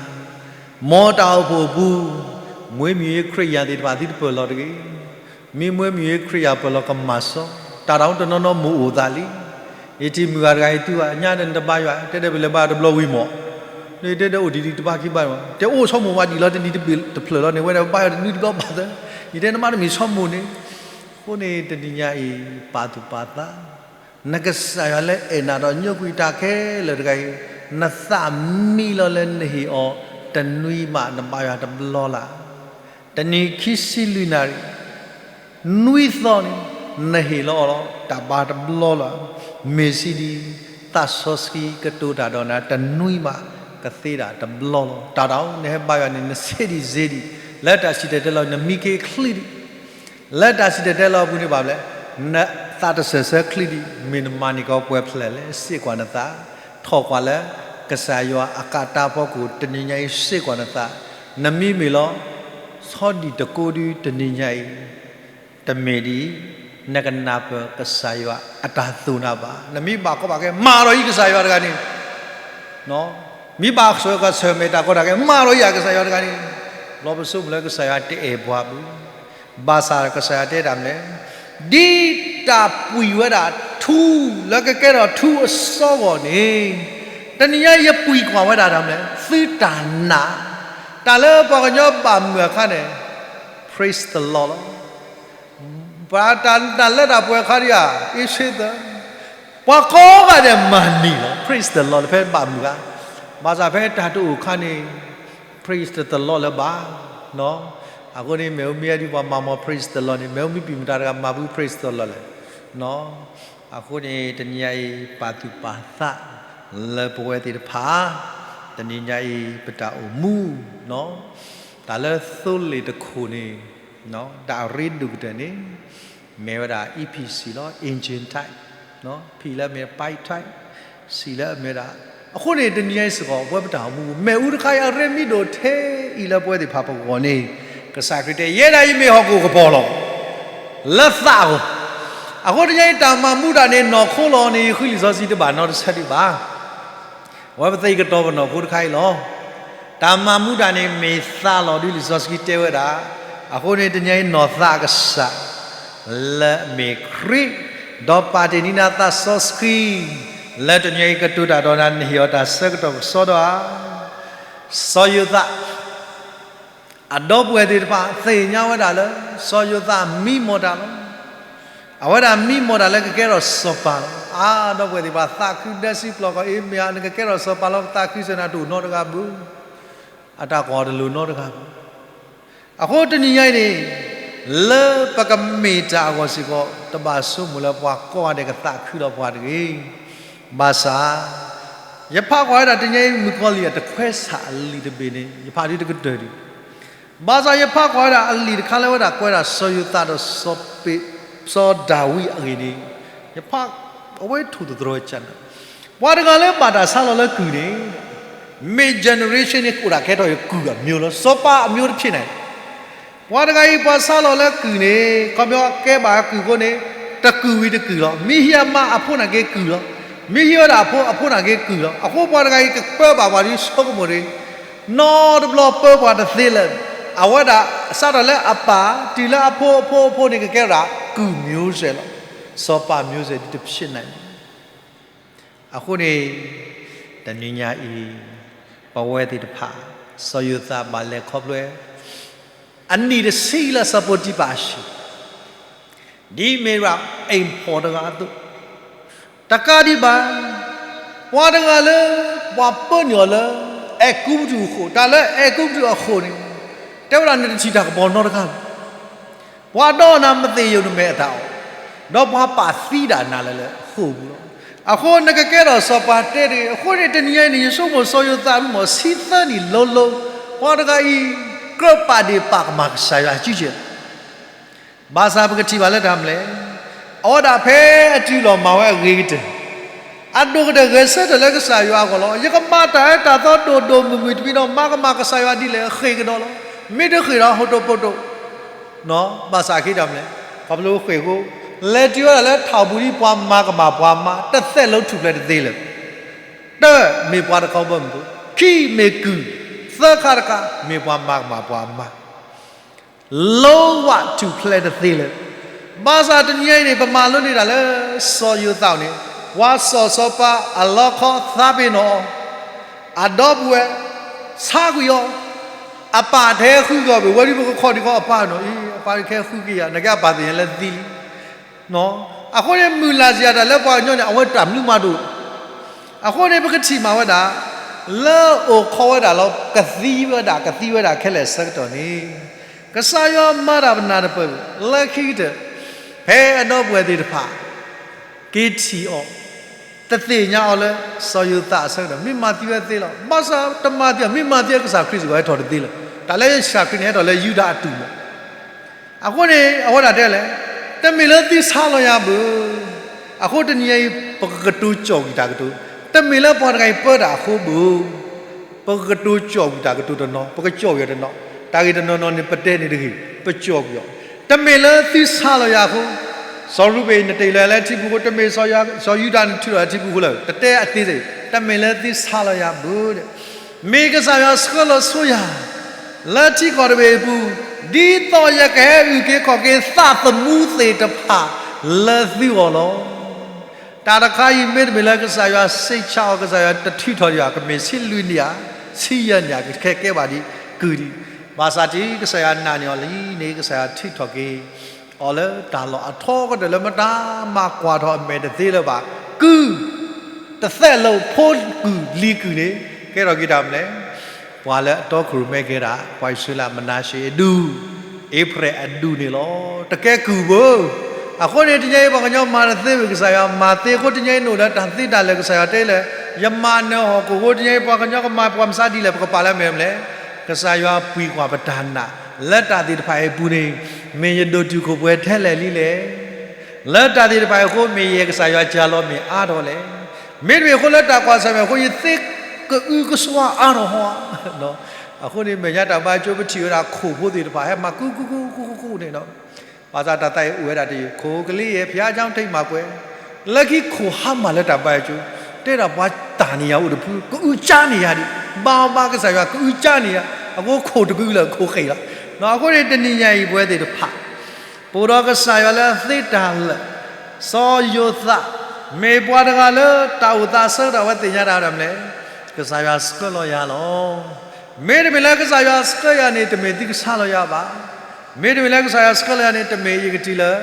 မ်တၢ်အိၣ်ဖှိၣ်အပူၤ, မွေးမြူရေးခရံာ်ယာ်သ့ၣ်တဖၣ်သုတပၢၢ်လီၤတဂ့ၤ. မ့ၢ်မွေးမြူရေးခရံာ်ယာ်ပၢၢ်လီၤကမၣ်စီ, တၢ်တၢ်အိၣ်တနီၤနီၤမ့ၢ်အိၣ်သးလံ. ယထံၣ်မုၢ်ဂၤတဂၤအံၤတုၤဘၣ်, ညါဒီးနတဘါယွၤ, တဲဒီးပလဲၤဘါယွၤတဘျီဝံၤမး, နတဲဒီးအိၣ်ဒံးဒံးတဘါခံဘါန့ၣ်, တဲအိၣ်ဆိကမိၣ်ဝဲဒံးလီၤတနံၤတဖျၢၣ်လီၤန့ၣ်, ဝဲဒၣ်ဘါယွၤတနွံတဘျီဘၣ်သၢ, ယတဲနမါတမ့ၢ်ဆိကမိၣ်န့ၣ်, အဃိန့ၣ်တနံၤညါအံၤ ပာ်သူၣ်ပာ်သး နကစၢ်ယွၤလၢအဲၣ်နၤဒီးညိကွံာ်တၢ်ခဲလၢာ်တဂၤအံၤ, နသးမံလီၤလၢနဟ့ၣ်အီၤတနွံဘၣ်နဘါယွၤတဘျီလၢ်. တနံၤခံဆံလွံၢ်နၣ်ရံၣ်, နွံသီန့ၣ်, နဟ့ၣ်လီၤအီၤလီၤ တၢ်ဘါတဘျီလၢ်, မ့ၢ်စံးဒ် သးစီဆှံကတိၤတၢ်ဒီးနၤတနွံဘၣ်ကသ့ဒၣ်တဘျီလီၤ. တၢ်တၢ်အိၣ် နဟဲဘါယွၤန့ၣ် နဆံးဒံးစ့ဒံး, လၢတၢ်စံၣ်တဲၤတဲလီၤ နမံက့ၤချံဒံး လၢတၢ်စံၣ်တဲၤတဲလီၤအပူၤန့ၣ်ဘၣ်လဲၣ်, နသးတစၢၢ်ဆၢချံဒံး, မ့ၢ်နမၤန့ၢ်ကီးပှဲၤဖျဲးလဲၣ်, စ့ၢ်ကွၢ်နသး, ထီၣ်ကွၢ်လၢ ကစၢ်ယွၤအကါတၢ်ဖီခိၣ် တနံၤညါအံၤ စ့ၢ်ကွၢ်နသး, နမံမ့ၢ်လီၤ ဆီဒံၣ်တကိးဒု တနံၤညါအံၤ တမ့ၢ်ဒ် နကနၢ်ပၢၢ်ကစၢ်ယွၤအတၢ်သိၣ်နၤဘၣ်. နမံဘၣ်ကီဘၣ်ခဲ မၤဒီးအံၤကစၢ်ယွၤတဂၤန့ၣ် မံဘၣ်ဆၢကဆၢၣ်မဲာ်တၢ်ကီတၢ်ခဲ မၤဒီးအံၤကစၢ်ယွၤတဂၤန့ၣ်, လီၤပစိာ်မုၢ်လၢကစၢ်ယွၤတအဲၣ်ပှၤဘၣ်. ဘၣ်ဆၣ်ကစၢ်ယွၤတဲတၢ်မနုၤလဲၣ်, ဒ်တၢ်ပှံၢ်ဝဲဒၣ်ထူလၢကကဲထီၣ်ထူအစီအဂီၢ်န့ၣ်, တနံၤညါယပှံၢ်ကွၢ်ဝဲဒၣ်တၢ်မနုၤလဲၣ်, သုတၢ်နာ်, တၢ်လၢပှၤကညီဘၣ်မုာ်အခါန့ၣ် praise the Lord လီၤ. ပှၤတၢ်လၢတၢ်ပှဲၤအခါဒံးဧါ အ့ဆ့သၢ, ပှၤကိးဂၤဒဲးမၤန့ၢ်လီၤ praise the Lord လၢဖဲဘၣ်မုာ်ဧါ. ဘၣ်ဆၣ်ဖဲတၢ်တအိၣ်အခါန့ၣ် praise the Lord လၢၤဘၣ်. အဃိန့ၣ် မ့ၣ်အူမ့ၢ်အဲၣ်ဒ်ပှၤမၤမီၤ praise the Lord န့ၣ် မ့ၣ်အူမ့ၢ်ပံာ်မတၤတဂၤမၤဖု praise the Lord လဲၣ်. အဃိန့ၣ် တနံၤညါအံၤ ပာ်သူၣ်ပာ်သး လၢပဝဲသ့ၣ်တဖၣ် တနံၤညါအံၤ ပတၢ်အိၣ်မူ တၢ်လၢသိလ့ၣ်တခိၣ်န့ၣ် တၢ်အရ့ဒိၣ်ကတၢၢ်န့ၣ် မ့ၢ်ဝဲဒၣ် E P C လီၤ engine type, P လၢအမ့ၢ် pipe type, C လၢအမ့ၢ်ဝဲဒၣ်, အဃိန့ၣ် တနံၤညါအံၤစ့ၢ်ကီး ပဝဲပတၢ်အိၣ်မူ မ့ၣ်အူတခါအံၤ အရ့မံဒိၣ်ထဲအံၤလၢပဝဲသ့ၣ်တဖၣ်ပဂီၢ်န့ၣ် ကစၢ်ခရံာ်တဲ ယဲဒၣ်အံၤမ့ၢ်ဟီၣ်ခိၣ်ကပီၤလီၤ. လၢသးအဂီၢ်, အဃိတနံၤညါအံၤ တၢ်မၤမူဒၣ်န့ၣ် နီၢ်ခိလီၤန့ၣ် ယဃုလံာ်စီဆှံတဘၣ်နီတဆၢဒံးဘၣ်. အဝဲပသ့ၣ်ကတီၤပနီၢ်ခိတခါအံၤလီၤ. တၢ်မၤမူဒၣ်န့ၣ် မ့ၢ်သးလီၤဒ်လံာ်စီဆှံတဲဝဲဒၣ်, အဃိန့ၣ် တနံၤညါအံၤနီၢ်သးကစၢ် လၢအမ့ၢ်ခရံာ်, ဒီးပာ်တ့ၢ်န့ၢ်နၤသးစီဆှံ, လၢတနံၤညါအံၤကတိၤတၢ်ဒီးနၤ နဟ့ၣ်အီၤတၢ်ဆၢကတီၢ်ကစီဒီဧါ. စီၤယိၤသး အဒီပုၢ်ဝဲၢ်သ့ၣ်တဖၣ် သ့ၣ်ညါဝဲဒၣ်လၢ စီၤယိၤသးမံမီၢ်တၢ်လီၤ. အဝဲဒၣ်မံမီၢ်တၢ်လၢကကဲထီၣ်စီၤပၤလီၤ. အါ ဒီပုၢ်ဝဲၢ်သ့ၣ်တဖၣ် သးခုဒၢစံးပျီၢ်ကီး အ့မ့ၢ်ဧါ နကကဲထီၣ်စီၤပၤလီၤ ပသးခုစၢၤနၤတအိၣ်နီတဂၤဘၣ်. အတၢ်ကွၢ်တလိၣ်နီတဂၤဘၣ်. အဃိတနံၤညါအံၤန့ၣ် လၢပကမ့ၢ်တၢ်အဂီၢ်စ့ၢ်ကီး တဘၣ်ဆိကမိၣ်လၢပှၤကိးဂၤဒဲးကသးခုလီၤပှၤတဂ့ၤ. ဘၣ်ဆၣ် ယဖးကွၢ်ဝဲဒၣ်တနံၤညါအံၤ မုၣ်ကီၤလံၢ်အတခွဲဆၣ်အလံာ်တဘ့ၣ်န့ၣ် ယဖးဒ်တကတၢၢ်ဒံး. ဘၣ်ဆၣ်ယဖးကွၢ်ဝဲဒၣ်အလံာ်တခါလၢဝဲဒၣ်ကွဲးဒၣ်စီၤယိၤသးဒီး စီၤဒၤဝံးအဂ့ၢ်န့ၣ် ယဖး အဝဲထိၣ်သတြီၤဝဲကနၣ်, ပှၤတဂၤလၢဘၣ်တၢ်ဆါလီၤလၢကုၢ်န့ၣ် မ့ၢ် generation န့ၣ် ကအိၣ်ဒၣ်ကဲထီၣ်ယကုၢ်အမျိုးလီၤ. စီၤပၤအမျိုးတဖၣ်န့ၣ် ပှၤတဂၤအံၤပှၤဆါလီၤလၢကုၢ်န့ၣ် ခီပညီကဲဘၣ်အကုၢ်အဃိန့ၣ် တကုၢ်ဝံၤတကုၢ်လီၤ. မ့ၢ်ဟံးအမါအဖိန့ၣ်က့ၤကုၢ်လီၤ. မ့ၢ်ဟံးဝဲဒၣ်အဖိ အဖိန့ၣ်က့ၤကုၢ်လီၤ. အဃိပှၤတဂၤအံၤကပၢဘၣ်ပှၤဒ်ဆိကမိၣ်တဂ့ၤ. နီတဘျီပၢပှၤတသ့လၢၤ. အဝဲဒၣ်စးထီၣ်လၢအပၢ် တုၤလၢအဖိအဖိအဖိန့ၣ် ကကဲဝဲဒၣ်ကုၢ်မျိုးဆက်လီၤ. စီၤပၤမျိုးဆက်ဒ်တဖၣ်န့ၣ် အဃိန့ၣ် တနံၤညါအံၤ ပဝဲသ့ၣ်တဖၣ် စီၤယိၤသးဘၣ်လဲၤခီဖျိ အနံၣ်တဆံလၢစီၤပီတံဖၤအဟံၣ် ဒ်မ့ၢ်ဝဲဒၣ် အိမ်ဖော် တဂၤအသိး, တကးဒံးဘၣ် ပှၤတဂၤလၢ ပှၤပၢနုာ်အီၤလၢ အဲၤကူပတူးအဃိၣ်, တၢ်လၢအဲၤကူပတူးအဃိၣ်န့ၣ် တဲဝဲဒၣ်နတထံၣ်တၢ်ကပီၤနီတဂၤဘၣ်. ပှၤဒီးနၤမသ့ၣ်ယိာ်နမဲာ်အတၢ်အီၣ်, ဒီးပှၤပာ်သံဒၣ်နၤလၢလၢဃိာ်ပူၤလီၤ. အဃိနကကဲထီၣ်စီၤပၤတဲတဂ့ၤ. အဃိန့ၣ် တနံၤညါအံၤန့ၣ် ယဆိကမိၣ်စီၤယိၤသးမ့ၢ်ဆံသၢနံၣ်လိၤလိၤ, ပှၤတဂၤအံၤ ကြၢးပာ်ဒ့ၣ်ပာ်ကမၣ်ကစၢ်ယွၤစုကဲၤလီၤ. ဘၣ်ဆၣ်ပကထံၣ်ဘၣ်လၢတၢ်မနုၤလဲၣ်, အဝဲဒၣ်ဖဲအတုၤလီၤမၤဝဲအဂ့ၤကတၢၢ်, အဒိၣ်ကတၢၢ်ဂဲၤဆၢထၢၣ်လၢကစၢ်ယွၤအဂီၢ်လီၤ. ယကမၤတၢ်အၢတၢ်သီဒိၣ်ဒိၣ်မုၢ်မုၢ်တမံၤဒီး မၤကမၣ်ကစၢ်ယွၤဒ်လဲၣ်အဃ့ၢ်ကဒီးလီၤ. မ့ၢ်တဃ့ၢ်ဒီးဟိၣ်တိၣ်ပိၣ်တိၣ် ဘၣ်ဆၣ်အခံတၢ်မနုၤလဲၣ်, ခီဖျိဃ့ၢ်အဃိ, လဲၤတုၤဝဲဒၣ်လၢထးပူၤဒ်ပှၤမၤကမၣ်ပှၤမါ တသဲးလၢထူၣ်ဖျဲးတသ့လၢၤ. တၢ မ့ၢ်ပှၤတခီဘၣ်မုၢ်, ခံမ့ၢ်ကုၢ်, သၢခါတခါ မ့ၢ်ပှၤမၤကမၣ်ပှၤမါ လၢဝဲထူၣ်ဖျဲးတသ့လၢၤ. ဘၣ်ဆၣ်တနံၤညါအံၤန့ၣ် ပမၤလိန့ၢ်တၢ်လၢစီၤယိၤသးအအိၣ်န့ၣ်, ပှၤစီၤစီၤပၤအလီခီသးပ့ၤနီၣ်အီၤ, အဒီပုၢ်ဝဲၢ် ဆါကွံာ်အီၤ, အပၢ်ထဲဃုက့ၤအီၤဘၣ်, ဝဲဒၣ်ပကခီၣ်ဒံးခီအပၢ်နီၤအံၤ, အပၢ်ထဲဃုက့ၤယၤ, နကဲအပၢ်သ့ၣ်ညါလၢသံလံ အဃိန့ၣ် မုၢ်လၢ်စ့ၢ်တၢ်လၢပှၤကညီန့ၣ် အဝဲတၢ်မနုၤမးဒိၣ်. အဃိန့ၣ် ပကထံၣ်မးဝဲဒၣ် လၢအိၣ်ခိးဝဲဒၣ်လီၤ ကသံဝဲဒၣ် ကသံဝဲဒၣ်ခဲလၢာ်ဆၢကတီၢ်န့ၣ် ကစၢ်ယွၤမၤတၢ်ပနၢ်တပၢၢ် လၢခံကတၢၢ် ဖဲအဒီပုၢ်ဝဲၢ်သ့ၣ်တဖၣ် က့ၤထံၣ်အီၤ တသ့ၣ်ညါအီၤလၢ စီၤယိၤသးအဆၢကတီၢ် မ့ၢ်မၤသံဝဲသ့လီၤ. ဘၣ်ဆၣ်တမၤသံအီၤ မ့ၢ်မၤသံအီၤ ကစၢ်ခရံာ်စ့ၢ်ကီးဟဲထီၣ်တသ့လၢၤ. တၢ်လၢကစၢ်ခရံာ်န့ၣ် ဟဲထီၣ်လၢယူဒၤအတုၤမး အဃိန့ၣ် အဝဲဒၣ်တဲလဲၣ်, တမ့ၢ်လၢသုဆါလီၤယၤဘၣ်. အဃိတနံၤအံၤ ပကကတိၤကၠီၣ်ကွံာ်တၢ်ကတိၤ, တမ့ၢ်လၢပှၤတဂၤအံၤပၢတၢ်အဃိဘၣ်. ပကကတိၤကၠီၣ်ကွံာ်တၢ်ကတိၤတနီၤ, ပကကၠီၣ်ကွံာ်အီၤတနီၤ, တၢ်ဂ့ၢ်တနီၤနီၤန့ၣ် ပတဲန့ၣ်တဂ့ၤ, ပကၠီၣ်ကွံာ်အီၤ. တမ့ၢ်လၢသုဆါလီၤယၤအဃိ, စီၤရူဘ့ၣ် နတ့ၢ်လီၤလၢထံပူၤအဃိ, တမ့ၢ်စီၤယူဒၤနထုးလီၤလၢထံပူၤအဃိလၢၤ, တတဲအသ့စ့ၢ်, တမ့ၢ်လၢသုဆါလီၤယၤဘၣ်. မ့ၢ်ကစၢ်ယွၤဆှၢလီၤဆိယၤ လၢထံကီၢ်တဘ့ၣ်အပူၤ, ဒ်သိးယကဟဲအုၣ်က့ၤခီၣ်က့ၤသးသမူသ့ၣ်တဖၣ်လၢသုဂီၢ်လီၤ. တၢ်တခါအံၤမ့တမ့ၢ်လၢကစၢ်ယွၤစံးဆၢအီၤ, ကစၢ်ယွၤတထုးထီၣ်ယၤ, ကမ့ၢ်ဆံလွံၢ်နံၣ်ဧါ, ဆံယဲၢ်နံၣ်ဧါ, ကကဲဘၣ်ဒ် ကုၢ်ဒံး, ဘၣ်ဆၣ်တံၤကစၢ်ယွၤနာ်န့ၢ်အီၤလံန့ၣ် ကစၢ်ယွၤထုးထီၣ်က့ၤအီၤလၢတၢ်လီၢ်အထီကတၢၢ်လၢမတၤမၤကွၢ်ထီၣ်အမဲာ်တသ့လၢၤဘၣ်, ကုၢ်, တသဲးလၢဖိကုၢ်လံၤကုၢ်န့ၣ် ကဲထီၣ်က့ၤတၢ်မနုၤလဲၣ်, ပှၤလၢအတီခိၣ်ရိၣ်မဲကဲဒၣ် ပှၤအံၣ်စရ့လး မနၤၡ့အဒူၣ်, အ့ဖရဲၣ်အဒူၣ်န့ၣ်လီၤ. တကဲကုၢ်ဘၣ်. အဃိန့ၣ် တနံၤအံၤပှၤကညီမၤတသ့ဝံၤ ကစၢ်ယွၤမၤသ့အဃိ တနံၤအံၤနအိၣ်လၢတၢ်သ့တၢ်လၢာ် ကစၢ်ယွၤတဲလၢ ယမၤနၢၤဟီၣ်ခိၣ်အဃိ တနံၤအံၤပှၤကညီကမၤပှၤမၤဆါဒ်လဲၣ် ပကပာ်လၢအမဲာ်မနုၤလဲၣ်. ကစၢ်ယွၤပှ့ၤကွၢ်ပတၢ်နာ် လၢတၢ်သ့ၣ်တဖၣ်အံၤအပူၤန့ၣ် မ့ၢ်ယဒိၣ်တုာ်ခိၣ်ပှဲၤထဲလဲၣ်လံလဲၣ်. လၢတၢ်သ့ၣ်တဖၣ်အံၤအဃိ မ့ၢ်ယကစၢ်ယွၤစှၤလီၤမ့ၢ်အါထီၣ်လဲၣ်. မ့တမ့ၢ်အဃိလၢတၢ်ကွၢ်ဆၢၣ်မဲာ်အဃိ ယသ့ကအုကစွါအါထီၣ်ဟီဧါ. အဃိန့ၣ် မဲာ်ညါတၢ်ဘါကၠိပထံၣ်ဝဲဒၣ်ခိၣ်ဖိသ့ၣ်တဖၣ် ဟဲမၤကူကူကူကူကူန့ၣ်ဒီး ဘၣ်ဆၣ်တၢ်သးအံၤအိၣ်ဝဲဒၣ်တယုၢ် ခိၣ်ကလံယဲၢ် ဘုရားကျောင်းထိပ်မှာကွဲး လၢခံခိၣ်ဟါမၢ်လၢတၢ်ဘါယွၤကၠိ တဲဒၣ်ပှၤတၢ်န့ၢ်ယၤအိၣ်တဖု ကအုကစွါန့ၢ်ယၤဒံး ဘါအီၤဘါကစၢ်ယွၤ ကအုကစွါန့ၢ်ယၤ အဃိခိၣ်တကအုလၢာ်ခိၣ်ဃ့ၢ်လီၤ. အဃိန့ၣ် တနံၤညါအံၤပဝဲသ့ၣ်တဖၣ် ပအိၣ်ဒီးကစၢ်ယွၤလၢအသ့တၢ်လၢာ် စီၤယိၤသး မ့ၢ်ပှၤတဂၤလၢတၢ်အိၣ်သးဆၢကတီၢ်ဝဲသ့ၣ်ညါတၢ်ဒ်လဲၣ်, ကစၢ်ယွၤဆှၢလီၤယၤလီၤ. မ့တမ့ၢ်လၢကစၢ်ယွၤဆှၢယၤန့ၣ် တမ့ၢ်သုကဆါလီၤယၤဘၣ်. မ့တမ့ၢ်လၢကစၢ်ယွၤဆှၢလီၤယၤန့ၣ် တမ့ၢ်ယကတုၤလၢ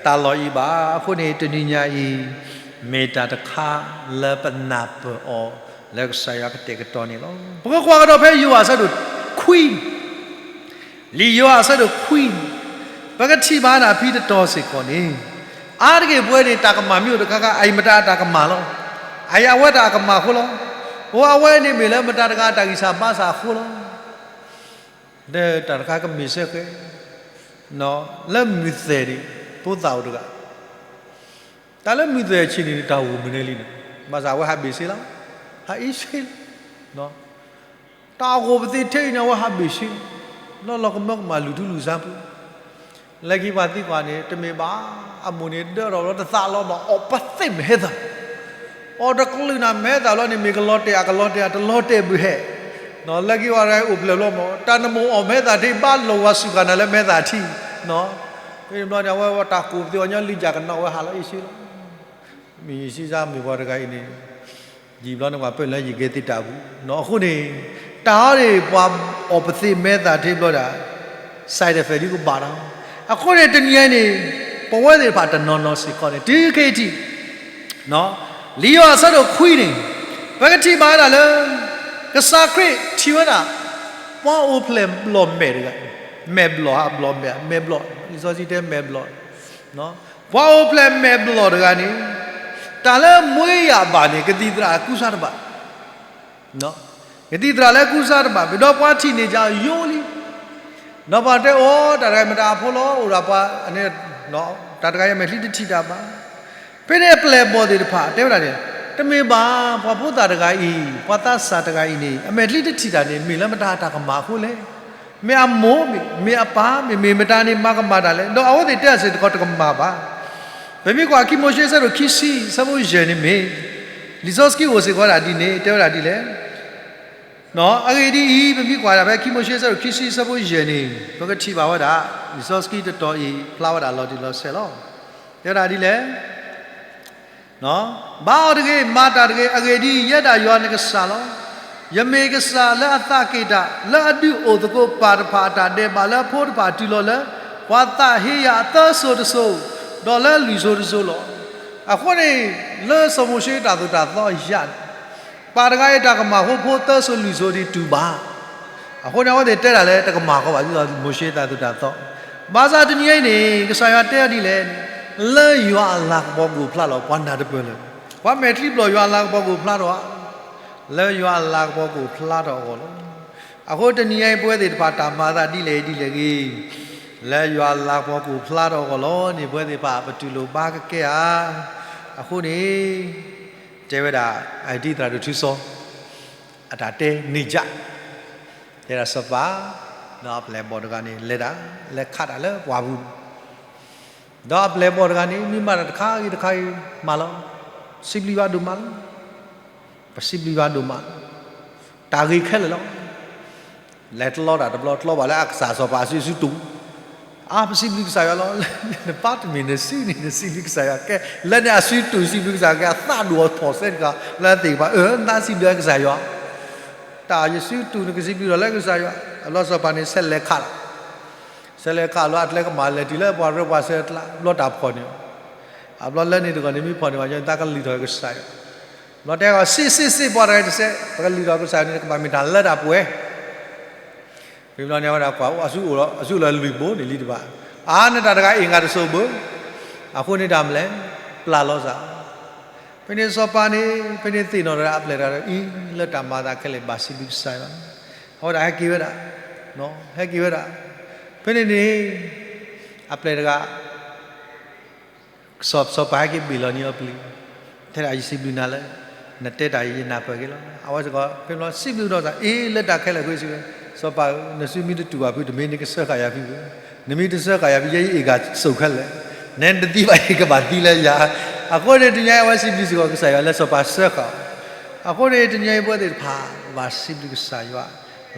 တၢ်လီၢ်အံၤဘၣ်. အဃိန့ၣ် တနံၤညါအံၤ မ့ၢ်တၢ်တခါလၢပနၢ်ပၢၢ်အီၤ လၢကစၢ်ယွၤကတဲာ်ကတီၤန့ၣ်လီၤ. ပကကွၢ်ကဒီးဖဲယိၤဟၣ်အဆၢဒိၣ်ခွံ လံာ်ယိၤဟၣ်အဆၢဒိၣ်ခွံန့ၣ် ပကထံၣ်ဘၣ်ဒၣ်ဖဲတတီၤစ့ၢ်ကီးန့ၣ် အါတက့ၢ်ပဝဲန့ၣ် တၢ်ကမၣ်မ့ၢ်အိၣ်တခါခါ အအံၤမတၤအတၢ်ကမၣ်လီၤ. အအံၤအဝဲတၢ်အကမၣ်အဃိလီၤ. အိၣ်အဝဲန့ၣ်မ့ၢ်လၢမတၤတဂၤအတၢ်ဂံၢ်စၢ်ဘါစၢ်အဃိလီၤ. ဒီးတၢ်တခါကမ့ၢ်စ့ၢ်ကီး လၢမုၢ်သဲၣ်ဒံး ဖိသၣ်အိၣ်တဂၤ တၢ်လၢမုၢ်သဲၣ်ဆံးန့ၣ် တၢ်ဂိၢ်မနုၤလံန့ၣ် ဘၣ်ဆၣ်အဝဲဟးဘ့ၣ်စ့လီၤ, ဟးအ့ၣ်စ့လီၤ. တၢ်အဂိၢ်ပသ့ၣ်ထဲအံၤန့ၣ် အဝဲဟးဘ့ၣ်စ့လီၤ. လၢလီၤကမၢကမၣ်လုၢ်ထူလုၢ်ဆါပူၤ လၢခံပှၤသံကွၢ်န့ၣ် တမ့ၢ်ဘၣ်, အမိၢ်န့ၣ်ဒၢထီၣ်လီၤတသးလီၤဘၣ် အီၣ်ပသ့ၣ်မဟဲသၣ်, အီၣ်တကလုာ်နၤမဟဲသၣ်လီၤန့ၣ် မ့ၢ်ကလီၤတဲာ်အကလီၤတဲာ် အတလီၤတဲာ်ဘုးဟဲ, လၢခံဝဲဒၣ်အိၣ်ဖျဲၣ်ဘျီမး တၢ်နမိၣ်အီၣ်မဟဲသၣ်ထံ ဘၣ်လိာ်ဝၤစူၢ်ကၢ်နၤလၢမဟဲသၣ်ထံ, ဖဲန့ၣ်ဘျီန့ၣ် အဝဲတၢ်ကိးပသ့ၣ်အီၤညီလံကၢ်ကနီၤဝဲဟးလီၤအ့ၣ်စ့လီၤ. မ့ၢ်ယစံးစၢ်မ့ၢ်ပှၤတဂၤအံၤန့ၣ် ယံာ်ဘျီန့ၣ် ပှၤပၢၢ်လၢယကဲသ့တၢ်ပူၤနီၤ. အဃိန့ၣ် တၢ်အီၤန့ၣ် ပှၤအီၣ်ပသ့ၣ်မဟဲသၣ်ထံဘျီဒၣ် side effect ဒ်ကဘၣ်နီၤ. အဃိန့ၣ် တနံၤအံၤန့ၣ် ပဝဲသ့ၣ်တဖၣ်တနီၤနီၤစ့ၢ်ကီးန့ၣ် တုၤခဲအံၤထံး လံာ်ယိၤဟၣ်အဆၢဒိၣ်ခွံန့ၣ် ပကထံၣ်ဘၣ်ဝဲဒၣ်လၢ ကစၢ်ခရံာ်ထံၣ်ဝဲဒၣ် ပှၤအိၣ်ဖျဲၣ်ဘျီၣ်မဲာ်တဂၤ, မဲာ်ဘျီၣ်ဧါ ဘျီၣ်မဲာ် မဲာ်ဘျီၣ်, လံာ်စီဆှံတဲမဲာ်ဘျီၣ် ပှၤအိၣ်ဖျဲၣ်မဲာ်ဘျီၣ်တဂၤန့ၣ် တၢ်လၢမွေးရာပါန့ၣ် ကသံၣ်သရၣ်ကူစါတဘၣ်, ကသံၣ်သရၣ်လၢကူစါတဘၣ် မ့ၢ်ဒီးပှၤထံၣ်န့ၢ်ကယိလံ. ဒီးပှၤတဲအီၤ တၢ်တဂၤအံၤမတၤအဖိလီၤ အိၣ်ဒီးပှၤ တၢ်တဂၤအံၤအမဲာ်ချံတထံၣ်တၢ်ဘၣ်. ဖဲန့ၣ်အပျဲၢ်အဘီၣ်သ့ၣ်တဖၣ် တဲဝဲဒၣ်န့ၣ် တမ့ၢ်ဘၣ် ပှၤဖိသၣ်တဂၤအံၤ ပှၤသးစၢ်တဂၤအံၤန့ၣ် အမဲာ်ချံတထံၣ်တၢ်န့ၣ် မ့ၢ်လၢမတၤအတၢ်ကမၣ်အဃိလဲၣ်. မ့ၢ်အမိၢ်မ့ၢ် မ့ၢ်အပၢ်မ့ၢ် မ့ၢ်မတၤန့ၣ် မၤကမၣ်တၢ်လဲၣ်. ဒီးအဝဲသ့ၣ်တဲအီၤစ့ၢ်ကီးတကမၣ်ဘၣ်. ပမ့ၢ်ကွၢ်ခံမိၤၡ့အဆၢဒိၣ်ခံဆံ အဆၢဖိယဲၢ်န့ၣ်မ့ၢ် လံာ်စီဆှံအိၣ်စ့ၢ်ကီးဒၣ်ဒ်န့ၣ် တဲဝဲဒၣ်ဒ်လဲၣ်. အဂ့ၢ်ဒ်အံၤ ပမ့ၢ်ကွၢ်ဒၣ်ဖဲခံမိၤၡ့အဆၢဒိၣ်ခံဆံ အဆၢဖိယဲၢ်န့ၣ် ပကထံၣ်ဘၣ်ဝဲဒၣ် လံာ်စီဆှံတတီၤအံၤ ဖျါဝဲဒၣ်လီၤတံၢ်လီၤဆဲးလီၤ. တဲဝဲဒၣ်ဒ်လဲၣ်. ဘါအီၤတဂ့ၤ, မၤတၢ်တဂ့ၤ. အဂ့ၢ်ဒ်အံၤ, ယဲဒၣ်ယွၤနကစၢ်လီၤ. ယမ့ၢ်ကစၢ်လၢအသးက့ၣ်တၢ်, လၢအဒုးအိၣ်သကိးပၢ်တဖၣ်အတၢ်ဒဲးဘး, လၢအဖိတဖၣ်တုၤလီၤလၢ ပှၤသးဟ့ယၤအသၢစိၤတစိၤ, ဒီးလၢအလွံၢ်စိၤတစိၤလီၤ. အဃိန့ၣ် လၢစီၤမိၤၡ့တၢ်သိၣ်တၢ်သီယၤန့ၣ် ပၢ်တဂၤအံၤတၢ်ကမၣ်အဃိ ဖိသၢစိၤလွံၢ်စိၤဒ်တူၢ်ဘၣ်. အဃိန့ၣ် အဝဲသ့ၣ်တဲဒၣ်လၢတကမၣ်ဃီဘၣ် ဒ်သိးမိၤၡ့တၢ်သိၣ်တၢ်သီ. ဘၣ်ဆၣ်တနံၤအံၤန့ၣ် ကစၢ်ယွၤတဲဒ်လဲၣ်န့ၣ်, လၢယွၤအလၤကပီၤကအိၣ်ဖျါထီၣ် ပှၤနၢ်တပၢၢ်လၢၤ, ပှၤမဲာ်ချံဘျီၣ် ယွၤအလၤကပီၤကအိၣ်ဖျါထီၣ်ဧါ. လၢယွၤအလၤကပီၤကအိၣ်ဖျါထီၣ်အဂီၢ်လီၤ. အဃိတနံၤအံၤ ပဝဲသ့ၣ်တဖၣ်တၢ်မၤအသးဒ်လဲၣ်ဒ်လဲၣ်ဂ့ၤ, လၢယွၤအလၤကပီၤကအိၣ်ဖျါထီၣ်အဂီၢ်လီၤန့ၣ် ပဝဲသ့ၣ်တဖၣ်ပတူၢ်လိာ်ဘါကကဲဧါ. အဃိန့ၣ် တဲဝဲဒၣ် အတံသရၣ်ဒိၣ်ထူစီ အတၢ်တဲန့ၢ်ယၤ, တဲဒၣ်စီၤပၤ, ဒီးအပျဲၢ်အဘီၣ်တဂၤန့ၣ် လဲၤဒၣ် လဲၤခးတၢ်လၢပှၢ်ပူၤ, ဒီးအပျဲၢ်အဘီၣ်တဂၤန့ၣ် မ့ၢ်မၤတၢ်တခါဂ့ၤတခါဂ့ၤ မၤလီၤ, စံးဘျုးယွၤဒိၣ်မးလီၤ, ပစံးဘျုးယွၤဒိၣ်မးလီၤ, တၢ်ဂ့ၤခဲလၢာ်လီၤ. လဲၤတလီတၢ်တဘျီ တလီဘၣ်လၢအကစၢ်စီၤပၤအစုအစုတူၢ်, အါ ပစံးဘျုးကစၢ်ယွၤလီၤ, နပၢ်တမ့ၢ်နစုန့ၣ် နစံးဘျုးကစၢ်ယွၤကဲ, လၢန့ၣ်အစုတူၢ်စံးဘျုးကစၢ်ယွၤကဲ အသးဒိၣ်အီၤဖီၣ်စဲတဂၤ လၢအသ့ၣ်ကပၤ အၢ နစံးဘျုးကစၢ်ယွၤ, တၢ်ယစုတူၢ်နကစံးဘျုးဒီးလၢကစၢ်ယွၤ အဘျီစီၤပၤန့ၣ်ဆဲးလဲၤခးလီၤ, ဆဲးလဲၤခးလီၤ အကျဲကမၤလဲၤတုၤလၢပှၤရၢပှၤစၢၤအကျါ ဘျီတၢ်ဖီၣ်န့ၢ်အီၤ, အဘျီလၢန့ၣ်တဂီၢ်န့ၣ် မ့ၢ်ဖီၣ်န့ၢ်ဘၣ်ညီ သးကလုၢ်ထီၣ်ကစၢ်ယွၤ, ဘျီတဲအီၤ စံးစံးစံး ပှၤတဂၤတစဲး ပကလုၢ်ထီၣ်ကစၢ်ယွၤန့ၣ် ကဘၣ်မ့ၢ်တၢ်လၢတၢ်ပှဲၤ ဖဲဘျီန့ၣ် အဝဲဒၣ်ကွၢ်အိၣ် အစုအိၣ်လီၤ အစုအိၣ်လီၤလွံၢ်ဘိန့ၣ်လံတဘၣ်, အါ နတၢ်တဂၤအ့ၣ် ငါတစိၢ်ဘၣ်, အဃိန့ၣ်တၢ်မနုၤလဲၣ်, ပျၢ်လီၤစၢ်, ဖဲန့ၣ်စီၤပၤန့ၣ် ဖဲန့ၣ်သ့ၣ်နီၣ်ထီၣ်အပျဲၢ်တဂၤဒီး အံၤ လၢတၢ်မၤအသးခဲလၢာ်ဘၣ်စံးဘျုးကစၢ်ယွၤလီၤ, အဝဲဒၣ်ဟဲက့ၤဝဲဒၣ်, ဟဲက့ၤဝဲဒၣ်, ဖဲန့ၣ်န့ၣ် အပျဲၢ်တဂၤ စီၤ စီၤပၤဟဲက့ၤဘ့ၣ်လီၤန့ၢ်အီၤပျံၤ, ထဲဒၣ်ယစံးဘျုးနၤလၢ နတဲတၢ်အံၤယနၢ်ပၢၢ်က့ၤလီၤ. အဝဲစ့ၢ်ကီး ဖဲဘျီစံးဘျုးဒီးစၢ် အ့ လၢတၢ်ခဲလၢာ်အဃိစံးဝဲ, စီၤပၤဧၢ, နစုမ့ၢ်တတူၢ်ဘၣ်ဖု တမ့ၢ်နကစၢဃာ်ယၤဖုဧၢ, နမ့ၢ်တစၢဃာ်ယၤဖု ယဲယအ့ၣ်ဂၤစိာ်ခဲလၢာ်, နဲနတသံဘၣ်အံၤကဘၣ်သံလၢယၤ, အဃိန့ၣ်တနံၤအံၤအဝဲစံးဘျုးစ့ၢ်ကီးကစၢ်ယွၤလၢစီၤပၤစၢဃာ်အီၤ, အဃိန့ၣ်တနံၤအံၤပဝဲသ့ၣ်တဖၣ် ဘၣ်စံးဘျုးကစၢ်ယွၤ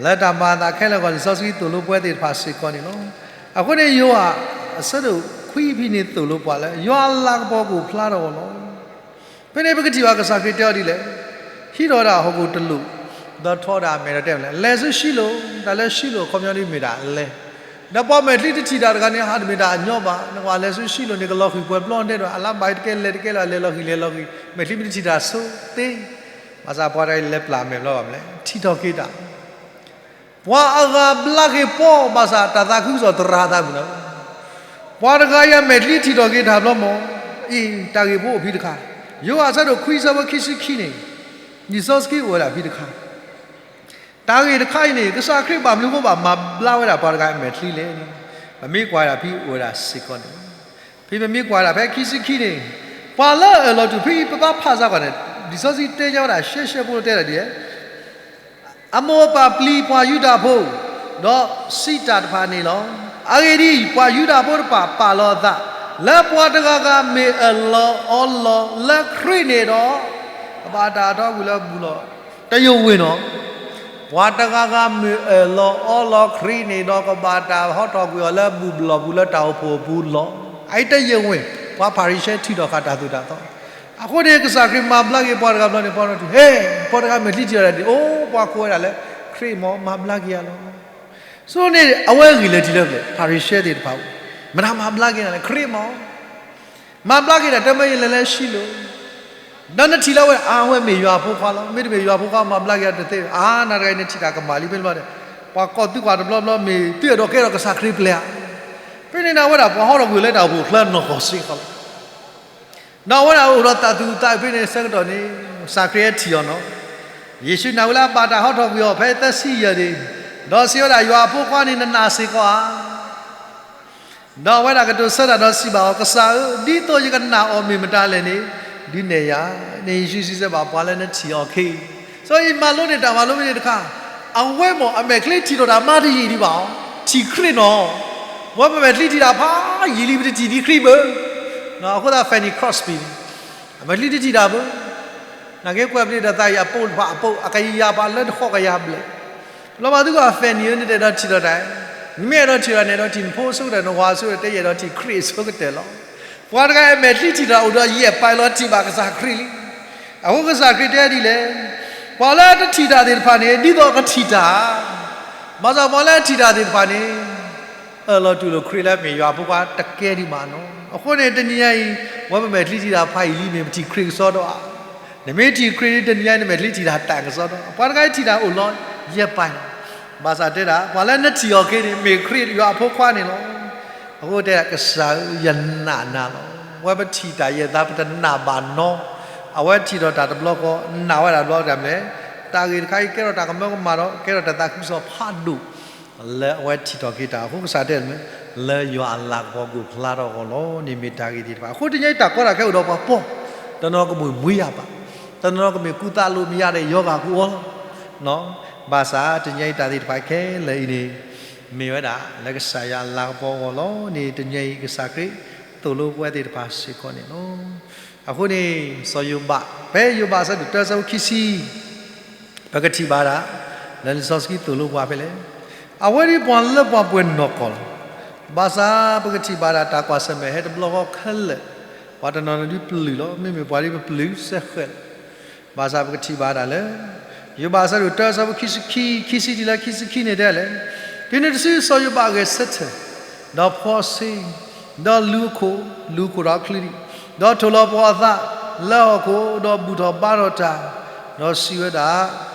လၢတၢ်မၤအသးခဲလၢာ်အဂီၢ် လံာ်စီဆှံသိၣ်လိပဝဲသ့ၣ်တဖၣ်စ့ၢ်ကီးန့ၣ်လီၤ. အဃိန့ၣ်ယိၤဟၣ် အဆၢဒိၣ်ခွံဖဲန့ၣ်သိၣ်လိပှၤလၢ ယွၤအလၤကပီၤကအိၣ်ဖျါထီၣ်အဂီၢ်လီၤ. ဖဲန့ၣ်ပကထံၣ်ဘၣ်ကစၢ်ခရံာ်တဲအီၤဒ်လဲၣ်, ဟံးထီၣ်ဝဲဒၣ်ဟီၣ်ခိၣ်တလိာ်, ဒီးထီဒါအမဲာ်ဒီးတဲလဲၣ်, လဲၤဆူရှံလိၣ်, တၢ်လၢရှံလိၣ်အခီပညီဒ်မ့ၢ်ဒၣ်လဲၤ, ဒီးပှၤမဲာ်ချံတထံၣ်တၢ်တဂၤန့ၣ် ဟးတမ့ၢ်တၢ်အညီဘၣ်, နကွၢ်လဲၤဆူရှံလိၣ်န့ၣ် ကလီၤဃံၤပှဲၤပျီတဲဒီး အလါဘၣ်တကဲလဲၤတကဲလီၤ လဲၤလီၤဃံၤလဲၤလီၤဃံၤ, မဲာ်ချံမ့ၢ်တထံၣ်တၢ်ဆိသ့, ဘၣ်ဆၣ်ပှၤတဂၤအံၤလဲၤပျၢ်အမဲာ်ဘျီဘၣ်မနုၤလဲၣ်, ထံၣ်ထီၣ်က့ၤတၢ် ပှၤအဂၤဘျါက့ၤပီၢ်ဘၣ်ဆၣ် တၢ်သးခုကစီၣ်သရၣ်သးမုၢ်လီၤ. ပှၤတဂၤအံၤအမဲာ်ချံထံၣ်ထီၣ်က့ၤတၢ်ဘျီမး, အံၤ တၢ်ဂ့ၢ်ဖိအိၣ်ဖဲတခါ, ယိၤဟၣ်အဆၢဒိၣ်ခွံဆၢဖိခံဆံခံန့ၣ်, လံာ်စီဆှံအိၣ်ဝဲဒၣ်ဖဲတခါ, တၢ်ဂ့ၢ်တခါအံၤန့ၣ် ကစၢ်ခရံာ်ဘၣ်မနုၤအဃိဘၣ်မၤဘျါဝဲဒၣ်ပှၤတဂၤအမဲာ်ချံလဲၣ်န့ၣ်, ပမ့ၢ်ကွၢ်ဝဲဒၣ်ဖဲအိၣ်ဝဲဒၣ်စ့ၢ်ကီးန့ၣ် ဖဲပမ့ၢ်ကွၢ်ဒၣ်ဖဲခံဆံခံန့ၣ်, ပှၤလၢအအၢၣ်လီၤတူာ် ဖဲပဘၣ်ဖးစ့ၢ်ကီးန့ၣ်, လံာ်စီဆှံတဲညါဝဲဒၣ်ရှဲရှဲဖိတဲဒၣ်ဒ်လဲၣ်, အမိၢ်အပၢ်ပျံၤပှၤယူဒၤဖိ, ဒီးစံးတၢ်တဖၣ်န့ၣ်လီၤ. အဂ့ၢ်ဒ်အံၤ, ပှၤယူဒၤဖိတဖၣ်ပာ်လီၤအသး, လၢပှၤတဂၤဂၤမ့ၢ်အၢၣ်လီၤအီလီၤလၢခရံာ်န့ၣ်ဒီး, ကဘၣ်တၢ်ဟးထီၣ်ကွံာ်လၢဘူၣ်လီၤ. တယဝ့ၢ်နီၤ ပှၤတဂၤဂၤမ့ၢ်အၢၣ်လီၤအီလီၤခရံာ်န့ၣ်ဒီး ကဘၣ်တၢ်ဟးထီၣ်ကွံာ်အီၤလၢဘူၣ်ဘျီၣ်ပူၤလၢတၢ်အိၣ်ဖှိၣ်အပူၤလီၤ. အအံၤတယဝ့ၢ် ပှၤဖၤရံၤၡဲထံၣ်ထီၣ်ဃာ်တၢ်သိၣ်တၢ်သီ, အဃိန့ၣ် ကစၢ်ခရံာ်မၤဘျါက့ၤပှၤတဂၤဘျီန့ၣ် ပှၤထံၣ် ဟဲ, ပှၤတဂၤမဲာ်ချံထံၣ်ထီၣ်ဒၣ်ဒ်အံၤ, အိၣ် ပှၤကိးဝဲဒၣ်လၢ ခရံာ်မးမၤဘျါက့ၤယၤလီၤ. ဆိန့ၣ် အဝဲဂ့ၢ်လၢထံၣ်လၢပျဲၢ် ဖၤရံၤၡဲသ့ၣ်တဖၣ်, မတၤမၤဘျါက့ၤနၤလဲၣ် ခရံာ်မး မၤဘျါက့ၤတၢ် တမ့ၢ်ယလဲၤလၢရှံလိာ်, ဒီးနထံၣ်လၢအဝဲ အဝဲမ့ၢ်ယွၤဖိခွါလီၤ. မ့တမ့ၢ်ယွၤဖိခွါ မၤဘျါက့ၤတသ့, အါ နၤတဂၤအံၤနထံၣ်တၢ်ကမၣ်လံ ဖဲန့ၣ်ဘျီန့ၣ်, ပှၤကိးသုကွၢ်တဘျီဘျီ မ့ၢ်သုအဲၣ်ဒိးကဲထီၣ်ကစၢ်ခရံာ်ပျဲၢ်ဧါ. ဖဲန့ၣ်န့ၣ် အဝဲဒၣ်ပှၤဟးထီၣ်ကွံာ်လၢတၢ်အိၣ်ဖှိၣ်ချၢနီၢ်ကီၢ်စ့ၢ်ကီးလီၤ. ဒီးအဝဲဒၣ်အိၣ်ဒီးသးသူၣ်သးအုးဖဲန့ၣ်ဆၢကတီၢ်န့ၣ်, ကစၢ်ခရံာ်ဟဲထံၣ်အီၤနီၤ, ယ့ၣ်ၡူးနာ်ဝဲလၢအဘၣ်တၢ်ဟးထီၣ်ကွံာ်အီၤ ဖဲသၢဆံယဲၢ်န့ၣ်, ဒီးစံးဝဲဒၣ် ယွၤအဖိခွါန့ၣ် နနာ်စ့ၢ်ကီးဧါ. ဒီးအဝဲဒၣ်ကတိၤဆၢတၢ်ဒီးစံးဘၣ်အီၤ, ကစၢ်ဧၢ, ဒ်သိးယကနာ်အီၤမ့ၢ်မတၤလဲၣ်န့ၣ်, ဒုးနဲၣ်ယၤ, န့ၣ်ယ့ၣ်ၡူးစံးဆၢဘၣ်ပှၤလၢနထံၣ်အီၤခဲအံၤ, စီၤအံၤမၤလိန့ၢ်တၢ်မၤလိဖဲန့ၣ်တခါ, အဝဲမ့ၢ်အမဲာ်ချံထံၣ်ထီၣ်တၢ်မၤတယံာ်ဒံးဘၣ်အီၤ, ထံၣ်ခရံာ်နီၤ, ပဝဲပမဲာ်ချံထံၣ်တၢ်ဖးယံာ်လံ ပတထံၣ်ဒံးခရံာ်ဘၣ်. အဃိသတး Fanny Crosby န့ၣ်, အမဲာ်ချံတထံၣ်တၢ်ဘၣ် နာ်က့ကွဲးပျံၤတၢ်သးအံၤအပိာ်တဖၣ်အပိာ် အကယၤပာ်လၢတဃိးကယၤဘျဲၣ်, လီၤမးသုကီး Fanny ဧၢ နတအဲၣ်ဒိးထံၣ်ထီၣ်တၢ်, နမ့ၢ်အဲၣ်ဒိးထံၣ်ထီၣ်န့ၣ် အဲၣ်ဒိးထံၣ်နဖိအဆိကတၢၢ် နဝၤအဆိကတၢၢ် တဲယအဲၣ်ဒိးထံၣ်ခရံာ်အဆိကတၢၢ်လီၤ. ပှၤတဂၤအမဲာ်ချံထံၣ်တၢ်အိၣ်ဒီးယဲၢ်ပၤလီၤ ထံၣ်ဘၣ်ကစၢ်ခရံာ်လံ. အဃိကစၢ်ခရံာ်တဲဒ်လဲၣ်, ပှၤလၢတထံၣ်တၢ်သ့ၣ်တဖၣ်န့ၣ် ဒ်သိးကထံၣ်တၢ်, ဘၣ်ဆၣ်ပှၤလၢထံၣ်တၢ်သ့ၣ်တဖၣ်န့ၣ် အၢၣ်လီၤတူၢ်လိာ်ခရံာ်လၢအမ့ၢ်ယွၤအဖိခွါတကဲဒံးဘၣ်နီၤ. အဃိန့ၣ် တနံၤညါအံၤ ပဝဲပမဲာ်ချံထံၣ်တၢ်ဖးယံာ်လံ မ့ၢ်ပထံၣ်ခရံာ်ကစီဒီးဧါ. နမ့ၢ်ထံၣ်ခရံာ်လံ တနံၤညါအံၤ နမဲာ်ချံထံၣ်တၢ်သးကစီဒီး, ပှၤတဂၤအံၤထံၣ်တၢ်အိၣ်လီၤယဲၢ်ပၤလီၤ. ဘၣ်ဆၣ်တဲဒၣ် ပှၤလၢနထံၣ်အီၤခဲအံၤန့ၣ် မ့ၢ်ခရံာ်ယွၤအဖိခွါန့ၣ်လီၤ. အဃိတဲဒၣ် ကစၢ်ဧၢ ယနာ်နၤလီၤ. ဝဲပထံၣ်တၢ်ယဲၢ်သး ပတနာ်ဘၣ်နီၤ. အဝဲထံၣ်ထီၣ်တၢ်တဘျီဃီ နာ်ဝဲဒၣ်တဘျီတၢ်မနုၤလဲၣ်, တၢ်ဂ့ၢ်တခါအံၤ ကဲထီၣ်တၢ်ကမၢကမၣ်ဒီး ကဲထီၣ်တၢ်သးခုကစီၣ်ဖးဒိၣ် လၢအဝဲထံၣ်ထီၣ်က့ၤတၢ်အဃိ ကစၢ်တဲမ့ၢ် လၢယွၤအလၤကပီၤကအိၣ်ဖျါထီၣ်အဂီၢ်လီၤ. န့ၣ်မ့ၢ်တၢ်ဂ့ၢ်သ့ၣ်တဖၣ်. အဃိတနံၤအံၤတၢ်ကီတၢ်ခဲအိၣ်ဒီးပှၤပီၢ်, တနီၤကမ့ၢ်မွံယၤဘၣ်, တနီၤကမ့ၢ်ကူသးလိမယၤဒီးယီဂာ်ကူအီၤလီၤ. ဘၣ်ဆၣ်တနံၤအံၤတၢ်သ့ၣ်တဖၣ်ခဲလၢာ်အံၤန့ၣ် မ့ၢ်ဝဲဒၣ်လၢကစၢ်ယွၤအလၤကပီၤအဂီၢ်လီၤ. န့ၣ်တနံၤအံၤကစၢ်ခရံာ်သိၣ်လိပဝဲသ့ၣ်တဖၣ်စ့ၢ်ကီးန့ၣ်လီၤ. အဃိန့ၣ် စီၤယိၤဘး ဖဲယိၤဘးအဆၢဒိၣ်တၢ ဆၢဖိခံဆံ ပကထံၣ်ဘၣ်ဒၣ် လၢလံာ်စီဆှံသိၣ်လိပှၤဖဲလဲၣ်. အဝဲဒ်ပှၤလၢပှဲၤပှဲၤနီၢ်ကီၢ်လီၤ. ဘၣ်ဆၣ်ပကထံၣ်ဘၣ်ဒၣ်တၢ်ကွၢ်ဆၢၣ်မဲာ် ဟဲတဘျီဃီခဲလၢာ်, ပှၤတနီၤနီၤဒ်ပျုၢ်လီၤ, မ့မ့ၢ်ပှၤဒ်ပပျုၢ်စဲဃဲးလီၤ. ဘၣ်ဆၣ်ပကထံၣ်ဘၣ်ဒၣ်လၢ ယိၤဘးအဆၢဒိၣ်တၢ အဆၢဖိခံဆံခံ, ခံဆံတုၤလၢခံဆံခံန့ၣ်တဲလဲၣ်, တုၤနုၤတစုစီၤယိၤဘးအဂဲၤဆၢထၢၣ်, ဒီးဖှီၣ်ဆ့, ဒီးလူၤအခိၣ်, လူၤအခိၣ်ဒီးအချံ, ဒီးထိၣ်လီၤပှီၤအသးလၢဟီၣ်ခိၣ်, ဒီးဘူၣ်ထီၣ်ဘါထီၣ်တၢ်, ဒီးစံးဝဲဒၣ်,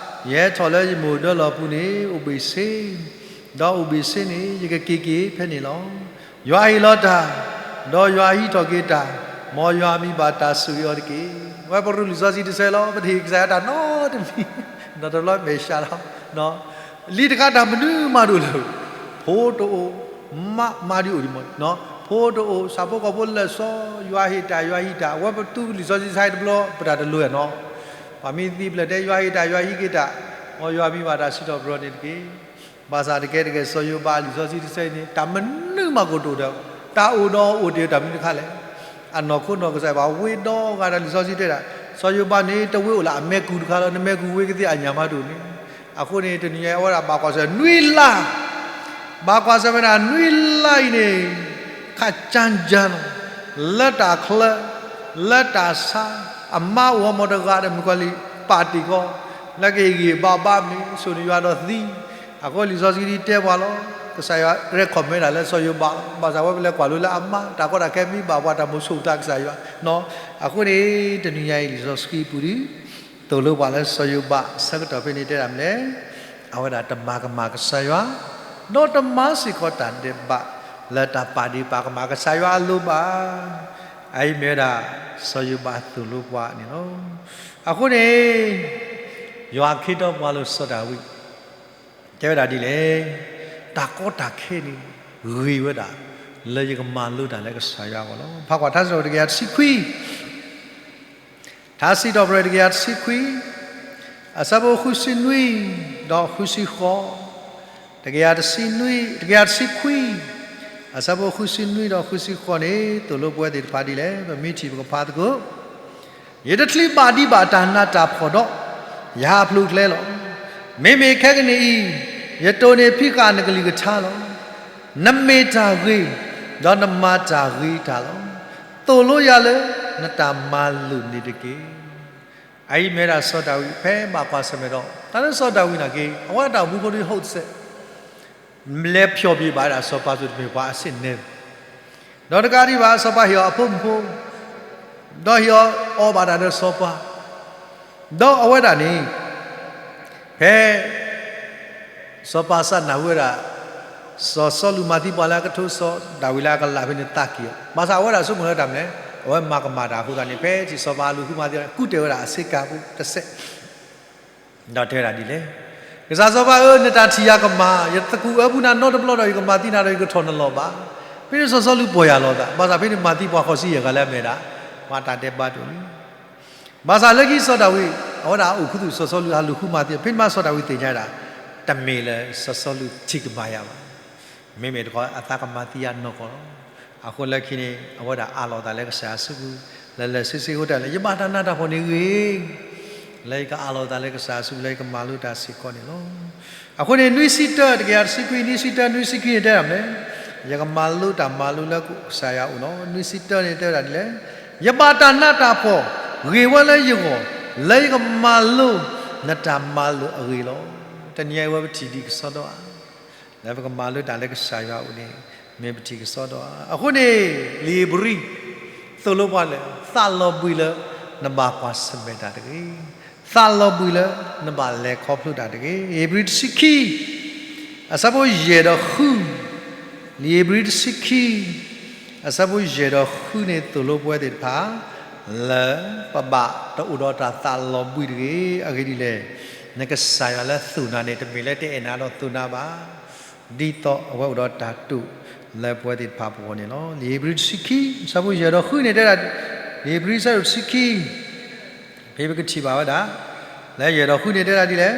ယဟဲထီၣ်လၢယမိၢ်ဒၢလီၢ်ပူၤန့ၣ် အိၣ်ဘှံးဆ့, ဒီးအိၣ်ဘှံးဆ့န့ၣ် ယကက့ၤက့ၤဖဲန့ၣ်လီၤ. ယွၤဟ့ၣ်လီၤတၢ်, ဒီးယွၤဟံးထီၣ်က့ၤတၢ်, မ်ယွၤမံဘၣ်တၢ်ဆိၣ်ဂ့ၤအီၤတက့ၢ်. ဝဲပရူးလံာ်စီဆှံတဆၢလီၤ, ပတဟ့ၣ်ကစၢ်ယွၤတၢ်နီတမံၤ, နီတဘျီမဲာ်ဆှးလီၤ, လံတခါတၢ်မနုၤမၤဒိၣ်လၢၤ, ဖိတအိၣ်, မါမါဒုးအိၣ်ဒံးမး, ဖိတအိၣ်, ဆၣ်ဖိကီၢ်ဖိလၢာ်စီ, ယွၤဟ့ၣ်တၢ်ယွၤဟံးတၢ်, အဝဲပတူလံာ်စီဆှံတဆၢတဘျီ ပတၢ်တလိၤနီၤ, ပှၤမ့ၢ်သံဖျၢၣ်တဲယွၤဟ့ၣ်တၢ်ယွၤဟံးက့ၤတၢ်, မ်ယွၤမံဘၣ်တၢ်စံးထီၣ်ပတြၢၤန့ၣ်တက့ၢ်. ဘၣ်ဆၣ်တကဲတဂဲၢ်စီၤယိၤဘးလံာ်စီဆှံတဆၢန့ၣ် တၢ်မနုၤမးကအိၣ်တအိၣ်ဒီး, တၢ်အိၣ်ဒီးအိၣ်တ့ၢ်တၢ်မနုၤတခါလဲၣ်. အနီၢ်ခိနီၢ်ကစၢ်ယွၤဝ့ဒီဂၤဒီးလံာ်စီဆှံတဲဒၣ်, စီၤယိၤဘးန့ၣ် တဝ့အိၣ်လၢအမဲာ်ကူၣ်တခါလီၤ, နမဲာ်ကူၣ်ဝ့ကသ့ၣ်အညၣ်မးတအိၣ်န့ၣ်, အဃိန့ၣ် တနံၤညါအံၤအဝဲဒၣ်ဘၣ်ကွၢ်ဆၢၣ်နွံလါ, ဘၣ်ကွၢ်ဆၢၣ်မဲာ်ဒၣ်နွံလါအံၤန့ၣ်, ခးကၠၢ်ကၠၢ်လီၤ, လၢတၢ်ချၢ, လၢတၢ်ဆါ, အမါအိၣ်ဟီမီၤတဂၤဒီးမုၣ်ကီၤလံၢ်ပာ်တ့ၢ်ဃီ, လၢကဟ့ၣ်ဂံၢ်ဘါဘါမ့ၢ်စိာ်န့ၢ်ယွၤဒီးသံ, အဃိလံာ်စီဆှံဒ်တဲပှၤလီၤ, ကစၢ်ယွၤ recommend ဒၣ်လၢစီၤယိၤဘးလီၤ. ဘၣ်ဆၣ်ဝဲပလဲၤကွၢ်လိလၢအမါ တၢ်ကီတၢ်ခဲမ့ၢ်ဘၣ်ပှၤတၢ်မိၣ်ဆိၣ်သးကစၢ်ယွၤ, အဃိန့ၣ် တနံၤညါအံၤလံာ်စီဆှံပူၤဒုး, သိၣ်လိပှၤလၢစီၤယိၤဘးဆၢကတီၢ်ဖဲန့ၣ်တဲဒၣ်မနုၤလဲၣ်, အဝဲဒၣ်တမၤကမၣ်ကစၢ်ယွၤ, ဒီးတမၤစ့ၢ်ကီးတၢ်ဒဲးဘး, လၢတၢ်ပာ်ဒ့ၣ်ပာ်ကမၣ်ကစၢ်ယွၤအလိၤဘၣ်. အအံၤမ့ၢ်ဝဲဒၣ် စီၤယိၤဘးသိၣ်လိပှၤန့ၣ်လီၤ. အဃိန့ၣ် ယွၤခ့ထီၣ်ပှၤလၢစီၤဒၤဝံး, တဲဝဲဒၣ်ဒ်လဲၣ်, တၢ်ကီတၢ်ခဲန့ၣ် ဂ့ၤဝဲဒၣ် လၢယကမၤလိတၢ်လၢကစၢ်ယွၤအဂီၢ်လီၤ. ဖးကွၢ်ထါစံးထီၣ်ပတြၢၤတကယၤတဆံခွံ, ထါစံးထီၣ်ပတြၢၤတကယၤတဆံခွံ, အဆၢဖိဃုဆံနွံ, ဒီးဃုဆံဃိး, တကယၤတဆံနွံ, တကယၤတဆံခွံ, အဆၢဖိဃုဆံနွံဒီးဃုဆံဃိးန့ၣ် သိၣ်လိပဝဲသ့ၣ်တဖၣ်ဒ်လဲၣ်, ပမ့ၢ်ထံၣ်ပကဖးသကိး ယတချံးဘၣ်ဒံးဘၣ်တၢ်နးတၢ်ဖှီၣ်ဒီး, ယဟးဖျိးကျဲလီၤ. မ့မ့ၢ်ခဲကနံၣ်အံၤ, ယတိၢ်န့ၢ်ဖံးဃာ်နကလုၢ်ကထါလီၤ. နမ့ၢ်တၢ်ဂ့ၤ, ဒီးနမၤတၢ်ဂ့ၤတၢ်လီၤ. သိၣ်လိယၤလၢနတၢ်မၤလိာ်န့ၣ်တက့ၢ်. အအံၤမ့ၢ်ဒၣ်စီၤဒၤဝံး ဖဲဘၣ်ကွၢ်ဆၢၣ်မဲာ်ဒီး တၢ်လၢစီၤဒၤဝံးနာ်က့ အဝဲတၢ်အိၣ်မူဖိဒ် ဟိၣ်စဲး လဲၤဖျီၣ်ဘ့ၣ်ဘၣ်ဝဲဒၣ်စီၤပၤစိၤတမ့ၢ်ပှၤအဆ့ၣ်နဲ, ဒီးတကးဒံးဘၣ် စီၤပၤဟ့ၣ်အီၤအဖိမုၣ်ဖိ, ဒီးဟ့ၣ်အီၤအီၣ်ဘၣ်တၢ်ဒီးစီၤပၤ, ဒီးအဝဲဒၣ်န့ၣ် ဖဲ စီၤပၤစးနၢ်ဟူဝဲဒၣ် စီၤစီလူးမၤသံပှၤလၢအကထိစီၤဒၤဝံးလၢအကလးဖဲန့ၣ်သးက့ၤအီၤ, ဘၣ်ဆၣ်အဝဲဒၣ်ဆိကမိၣ်လၢတၢ်မနုၤလဲၣ်, အဝဲမၤကမၣ်တၢ်အဃိသတးန့ၣ် ဖဲထံၣ်စီၤပၤအလူၤဃုမၤသံအီၤန့ၣ် ကူးတဲာ်ဝဲဒၣ်အဆ့ကၤဖိတစဲး ဒီးတဲဝဲဒၣ်ဒ်လဲၣ်, ကစၢ်စီၤပၤဧၢ, နတၢ်ထံၣ်ယၤကမၣ်, ယသကူးအၢပူၤနၤနီတဘျီဒီး ယကမၤသံနၤဒီးယကထီၣ်နလီၢ်ဘၣ်. ဖဲန့ၣ်စီၤစီလူးပီၢ်ယၢ်လီၤအသး, ဘၣ်ဆၣ်ဖဲန့ၣ်မၤသံပှၤဃိးဆံယဲၢ်ဂၤလၢအမ့ၢ်ဒၣ် ပှၤတၢ်ဒဲးဘးတအိၣ်လံ. ဘၣ်ဆၣ်လၢခံစီၤဒၤဝံး အဝဲဒၣ်အိၣ်ခူသူၣ်စီၤစီလူးအလူၤဃုမၤသံ, ဖဲန့ၣ်မးစီၤဒၤဝံးသ့ၣ်ညါဒၣ် တမ့ၢ်လၢစီၤစီလူးထံၣ်ကမၣ်ယၤဘၣ်. မ့မ့ၢ်တခီအသးကမၤသံယၤနီၢ်ကီၢ်လီၤ. အဃိလၢခံန့ၣ် အဝဲဒၣ်အးလီၤအသးလၢကစၢ်ယွၤအစုပူၤ, လၢလၢာ်ဆ့ဆ့အဃိတၢ်လၢ ယဘၣ်တၢ်နးတၢ်ဖှီၣ်န့ၣ်ဂ့ၤ, လၢယကအးလီၤအသးလၢကစၢ်ယွၤအစုပူၤလၢယကမၤလိတၢ်စ့ၢ်ကီးန့ၣ်လီၤ. အဃိန့ၣ် နွံဆံတၢ တကယၤတဆံခွံ, နွံဆံတၢ နွံဆံခွံန့ၣ်တဲဒၣ်မနုၤလဲၣ်, ယကမၤလိတၢ်မၤလိလၢကစၢ်ယွၤအအိၣ်လီၤ. နွံဆံတၢန့ၣ်တဲဝဲဒၣ်ဒ်လဲၣ်, ယဘၣ်တၢ်နးတၢ်ဖှီၣ်ဂ့ၤဝဲလၢယဂီၢ်, လၢယကမၤလိနတၢ်မၤလိာ်အဂ့ၢ်လီၤ. တနံၤအံၤဝဲပထံၣ်ဒံးကစီဒီဧါ လၢပကမၤလိတၢ်လၢကစၢ်ယွၤအအိၣ်န့ၣ် မ့ၢ်ပထံၣ်ကစီဒီဧါ. အဃိန့ၣ် လံာ်ဧ့ၤဘြံၤ သိၣ်လိပှၤလၢ သးလီၤဘှံးလၢနဘၣ်ကွၢ်ဆၢၣ်မဲာ်တၢ်တဂ့ၤ, သးလီၤဘှံးလၢနဘၣ်လဲၤခီဖျိတၢ်တဂ့ၤ. ဧ့ၤဘြံၤတဆံခံ အဆၢဖိယဲၢ်ဒီးဃု, လံာ်ဧ့ၤဘြံၤတဆံခံ အဆၢဖိယဲၢ်ဒီးဃုန့ၣ် သိၣ်လိပဝဲသ့ၣ်တဖၣ် လၢပဘၣ်တအိၣ်ဒီးတၢ်သးလီၤဘှံးတဂ့ၤ. အဂ့ၢ်ဒ်လဲၣ်, နကစၢ်ယွၤလၢသိၣ်နၤန့ၣ် တမ့ၢ်လၢတအဲၣ်နၤဒီးသိၣ်နၤဘၣ်. ဒ်သိးအဝဲအိၣ်ဒီးတၢ်တိာ်လၢပဝဲသ့ၣ်တဖၣ်ပဂီၢ်န့ၣ်လီၤ. လံာ်ဧ့ၤဘြံၤတဆံခံ အဆၢဖိယဲၢ်ဒီးဃုန့ၣ်တဲဒၣ်, လံာ်ဧ့ၤဘြံၤအဆၢဒိၣ်တဆံခံ ဖဲပကထံၣ်ဘၣ်ဝဲဒၣ် လၢယဲၢ်ဒီးဃုန့ၣ်တဲဒၣ်ဒ်လဲၣ်,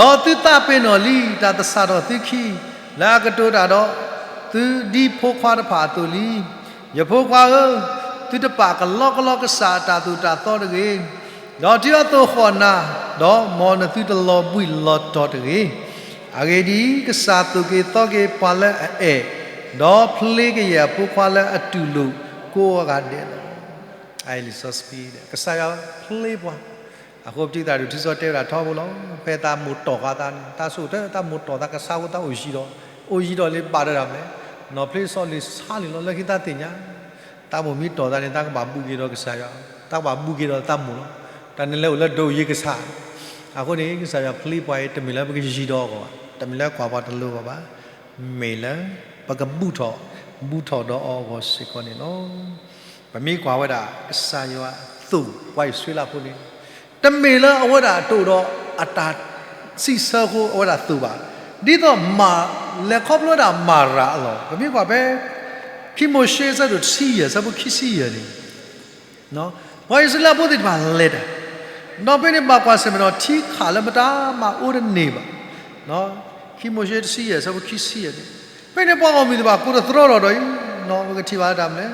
ဒီးသုသးပ့ၤနီၣ်လံ တၢ်သဆၣ်ထီၣ်သုခံ လၢအကတိၤတၢ်ဒီးသုဒ်ဖိခွါတဖၣ်အသိးလံ. ယဖိခွါဧၢ, သုတပာ်ကလီကလီကစၢ်အတၢ်သိၣ်တၢ်သီတဂ့ၤ, ဒီးတုၤအသိၣ်ဃီၣ်နၤ, ဒီးမ်နသုတလီၤဘှံးလီၤတီၤတဂ့ၤ. အဂ့ၢ်ဒ်အံၤ, ကစၢ်သိၣ်က့ၤသီက့ၤပှၤလၢအအဲၣ်, ဒီးဖျ့ကယဲၢ်အဖိခွါလၢအတူၢ်လိာ်ကိးဂၤဒဲးလီၤ. လံာ်စီဆှံ ကစၢ်ယွၤဖျ့ပှၤ အဃိပတံၢ်သးဒုးထံစီတဲဝဲဒၣ်ထီဘိလီၤ. ဖဲသးမိၢ်တီၢ်ဃာ်သးန့ၣ် သးဆိၣ်တၢ် သးမိၢ်တီၢ်သးကစၢ်ဖိသးအိၣ်ယံၤဒီး, အိၣ်ယံၤဒီးလံဘၣ်ဒီးဒၣ်မလဲၣ်, နီၢ်ဖျ့စီလ့ၣ်ဆါလံလီၤ လၢခံသးသ့ၣ်ညါ, သးမိၢ်မ့ၢ်တီၢ်သးန့ၣ် သးကဘၣ်ဘူးက့ၤဒီးကစၢ်ယွၤ, သးကဘၣ်ဘူးက့ၤဒီးသးမိၢ်လီၤ. တၢ်န့ၣ်လဲၤအိၣ်လၢဒိၣ်ယံၤကဆး, အဃိန့ၣ် ကစၢ်ယွၤဖျ့ပှၤအံၤ တမ့ၢ်လၢပကယံၤဒီးအီၤဘၣ်, တမ့ၢ်လၢကွၢ်ပှၤတလိၤအဂီၢ်ဘၣ်, မ့ၢ်လၢ ပကဘူၣ်ထီၣ်, ဘူၣ်ထီၣ်ဒီးအီၤအဂီၢ်စ့ၢ်ကီးန့ၣ်လီၤ. ပမ့ၢ်ကွၢ်ဝဲဒၣ် ကစၢ်ယွၤသိၣ်ပှၤအံၣ်စရ့လးဖိန့ၣ်, တမ့ၢ်လၢအဝဲဒၣ်တအိၣ်ဒီးအတၢ်စံးဆၢအဃိအဝဲဒၣ်သိၣ်ဘၣ်, ဒ်သိးမၤ လဲၤခီဖျိဝဲဒၣ်မၤရၤအလီၢ်, ပမ့ၢ်ကွၢ်ဖဲ ခံမိၤၡ့အဆၢဒိၣ်တဆံယဲၢ် အဆၢဖိခံဆံယဲၢ်န့ၣ် ပှၤအံၣ်စရ့လးဖိသ့ၣ်တဖၣ်လဲၤတၢ်, ဒီးဖဲန့ၣ်ဘၣ်ကွၢ်ဆၢၣ်မဲာ်ဒီးထံခးလၢမတၤမးအိၣ်တန့ၢ်ဘၣ်. ခံမိၤၡ့တဆံယဲၢ် အဆၢဖိခံဆံယဲၢ်န့ၣ်, ဖဲန့ၣ်ပှၤဂီၢ်မုၢ်သ့ၣ်တဖၣ်ကိးသတြီထီၣ်ဒီးအံၤ, ပကထံၣ်ဘၣ်လၢတၢ်မနုၤလဲၣ်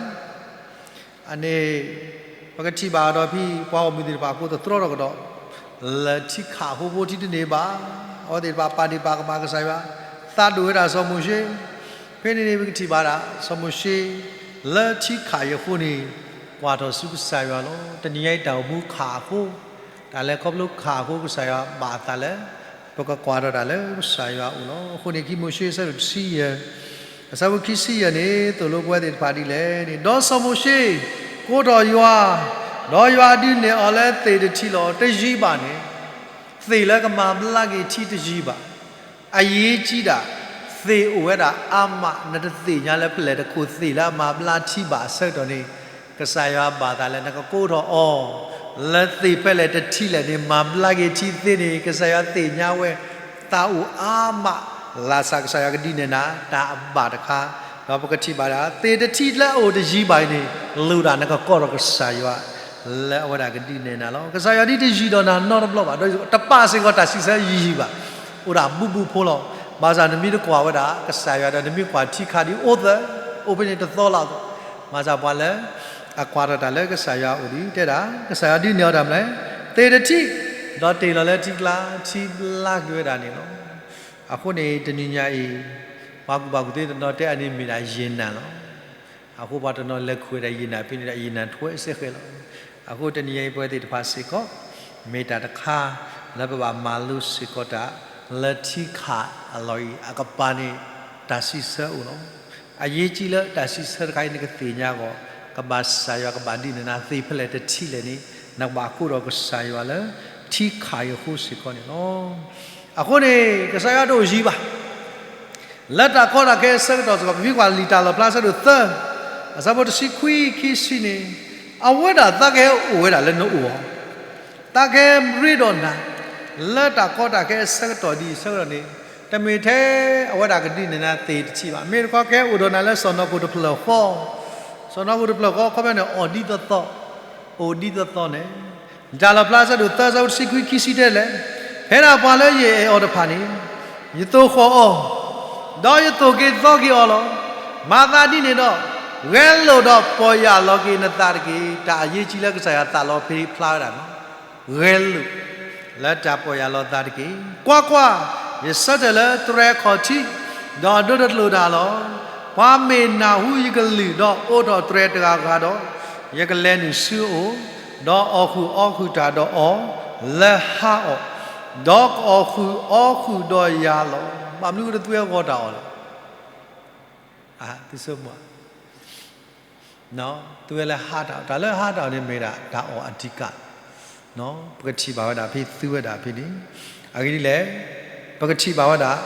အန့ၣ် ပကထံၣ်ဘၣ်ဒီးဖဲ ပှၤဂီၢ်မုၢ်သ့ၣ်တဖၣ်ကိးသတြီထီၣ်ကဒီး လၢထံခးအဃိဖိထံတန့ၢ်ဘၣ်, အဝဲသ့ၣ်တဖၣ်ပာ်ဒ့ၣ်ပာ်ကမၣ်ကစၢ်ယွၤ, သးဒိၣ်ဝဲဒၣ်စီၤမိၤၡ့, ဖဲန့ၣ်န့ၣ် ပကထံၣ်ဘၣ်ဒၣ် စီၤမိၤၡ့ လၢထံခးအံၤအဃိန့ၣ် ကွၢ်ထီၣ်ဆူကစၢ်ယွၤလီၤ. တနံၤညါအံၤတၢ်အိၣ်မူခးအဃိ, တၢ်လဲၤခီဖျိခးအဃိ ကစၢ်ယွၤဘၣ်အသးလၢ ပကကွၢ်ထီၣ်တၢ်လၢကစၢ်ယွၤအအိၣ်လီၤ. အဃိန့ၣ် ခံမိၤၡ့အဆၢဒိၣ်တဆံယဲၢ် အဆၢဖိခံဆံယဲၢ်န့ၣ် သိၣ်လိပဝဲသ့ၣ်တဖၣ်ဒ်လဲၣ်န့ၣ်, ဒီးစီၤမိၤၡ့ ကိးထီၣ်ယွၤ, ဒီးယွၤဒုးနဲၣ်အီၤလၢသ့ၣ်တထံၣ်လီၤ. တယံၤဘၣ်န့ၣ်, သ့ၣ်လၢကမၤဘျါက့ၤထံတယံၤဘၣ်. အရေးကြီးတာ, သ့ၣ်အိၣ်ဝဲဒၣ်အါမး နတသ့ၣ်ညါလၢဖဲလဲၣ်တခိၣ်သ့ၣ်လၢအမၤဘျါထံဘၣ်အဆၢကတီၢ်န့ၣ်, ကစၢ်ယွၤဘၣ်သးလၢနကကိးထီၣ်အီၤ လၢသ့ၣ်ဖဲလဲၣ်တထံၣ်လဲၣ်န့ၣ် မၤဘျါက့ၤထံသ့န့ၣ် ကစၢ်ယွၤသ့ၣ်ညါဝဲ သးအိၣ်အါမး လၢစးကစၢ်ယွၤကဒုးနဲၣ်နၤ တၢ်အဘၣ်တခါ, ဒီးပကထံၣ်ဘၣ်ဒၣ် သ့ၣ်တထံၣ်လၢအအိၣ်တယံၤဘၣ်အံၤန့ၣ် လိၣ်ဒၣ်နကကိးထီၣ်ကစၢ်ယွၤ လၢအဝဲဒၣ်ကဒုးနဲၣ်နၤလီၤ. ကစၢ်ယွၤဒ်တယံၤဒီးနၤနီတဘျီဘၣ်, ဒီးတပာ်စ့ၢ်ကီးတၢ်စံးဆၢယံၤဘၣ်, အိၣ်ဒၣ်ဘူးဘူးဖိလီၤ. ဘၣ်ဆၣ်နမ့ၢ်တကွၢ်ဝဲဒၣ် ကစၢ်ယွၤဒီးနမ့ၢ်ကွၢ်ထံခးဒ်အိၣ်သၢ, အိၣ်ဖဲန့ၣ်တသီလီၤ, ဘၣ်ဆၣ်ပှၤလၢ အကွၢ်ထီၣ်တၢ်လၢကစၢ်ယွၤအအိၣ်ဒီး တဲဒၣ် ကစၢ်ယွၤဒုးနဲၣ်အီၤတၢ်မနုၤလဲၣ်, သ့ၣ်တထံၣ်, ဒီးတ့ၢ်လီၤလၢထံကျါ ထံဘျါက့ၤဝဲဒၣ်န့ၣ်လီၤ. အဃိန့ၣ် တနံၤညါအံၤ ပှၤကူၣ်ဘၣ်ကူၣ်သ့တနီၤတဲအန့ၣ်မ့ၢ်ဒၣ်ယ့ၢ်နၢ်လီၤ. အဃိပှၤတနီၤလဲၤခူၣ်ဝဲဒၣ်ယ့ၢ်နၢ်ဖဲန့ၣ်ဒီး ယ့ၢ်နၢ်ထွဲစ့ၢ်ကီးလီၤ. အဃိတနံၤညါအံၤပဝဲသ့ၣ်တဖၣ်စ့ၢ်ကီး မ့ၢ်တၢ်တခါ လၢပဘၣ်မၤလိစ့ၢ်ကီးတၢ် လၢထံခးအလီၢ်အံၤ အကပၤန့ၣ် တၢ်စံးဆၢအိၣ်လီၤ. အရေးကြီးလၢတၢ်စံးဆၢတခါအံၤ နကသ့ၣ်ညါအဂီၢ် ကဘၣ်စၢ်ယွၤကဘၣ်ဒုးနဲၣ်နၤသ့ၣ်ဖဲလဲၣ်တထံၣ်လဲၣ်န့ၣ် နကဘၣ်ကိးထီၣ်ကစၢ်ယွၤလၢ ထံခးအံၤအဃိစ့ၢ်ကီးန့ၣ်လီၤ. အဃိန့ၣ် ကစၢ်ယွၤတအိၣ်ယံၤဘၣ် လၢတၢ်ကီတၢ်ခဲအဆၢကတီၢ်စ့ၢ်ကီး ပမ့ၢ်ကွၢ်လံာ်တၢ်လီၣ်ဖျါအဆၢဒိၣ်သၢ အဆၢဖိတဆံခွံ ခံဆံန့ၣ်, အဝဲဒၣ်သးကဟဲအိၣ်ဝဲဒၣ်လၢနအိၣ်ဧါ, သးကဟဲရ့ဒီးနၤ လၢတၢ်ကီတၢ်ခဲအဆၢကတီၢ်ဒ်အံၤအဆၢကတီၢ်န့ၣ်, တမ့ၢ်ထဲအဝဲဒၣ်ကဒုးနဲၣ်နၤသ့ၣ်တထံၣ်ဘၣ်. မ့ၢ်တခီကဟဲအိၣ်ဒီးနၤလၢစီၢ်နီၤခိၣ်တဖျၢၣ်ဃီ, စီၢ်နီၤခိၣ်တဖျၢၣ်ဃီ ခီပညီန့ၣ် အီၣ်ဒ်သိးသိး, အိၣ်ဒ်သိးသိးန့ၣ် တၢ်လီၣ်ဖျါအဆၢဒိၣ်သၢ အဆၢဖိတဆံခွံ ခံဆံတဲလဲၣ်, ဖဲဒၣ်ပှၤလၢယအဲၣ်အီၤတဖၣ်န့ၣ် ယသိၣ်ဃီၣ်အီၤ, ဒီးယသိၣ်က့ၤသီက့ၤအီၤလီၤ. မၤသးဒ်န့ၣ်ဒီး, ဂဲၤလိာ်ဒီးပီၢ်ယၢ်လီၤက့ၤနသးတက့ၢ်. တၢ်အရေးကြီးလၢကစၢ်ယွၤသးလီဖဲဖျါဝဲဒၣ်န့ၣ်, ဂဲၤလိာ် လၢတၢ်ပီၢ်ယၢ်လီၤသးတက့ၢ်. ကွၢ်ကွၢ်, ယဆၢထၢၣ်လၢတြဲၤခီၣ်ထံး, ဒီးဒိတကျိာ်တၢ်လီၤ. ပှၤမ့ၢ်နၢ်ဟူယကလုၢ်ဒီးအိးထီၣ်တြဲၤတဂၤဂၤဒီး, ယကလဲၤနုာ်ဆူအအိၣ်, ဒီးအီၣ်ဃုာ်အီခုၣ်တၢ်ဒီးအီၤ, လၢဟါအီၣ်, ဒီးကအီၣ်ဃုာ်အီခုၣ်ဒီးယၤလီၤ. ဘၣ်မနုၤကတၢၢ်သုဝဲဂီၢ်တၢ်အီၣ်လဲၣ်. သုဆိကမိၣ် သုဝဲလၢဟါတၢ်အီၣ်, တၢ်လၢဟါတၢ်အီၣ်န့ၣ်မ့ၢ်ဒၣ်တၢ်အီၣ်အဓိက, ပကထံၣ်ဘၣ်ဝဲဒၣ်ဖဲသုဝဲဒၣ်ဖဲန့ၣ်, အဂ့ၢ်ဒ်လဲၣ်, ပကထံၣ်ဘၣ်ဝဲဒၣ်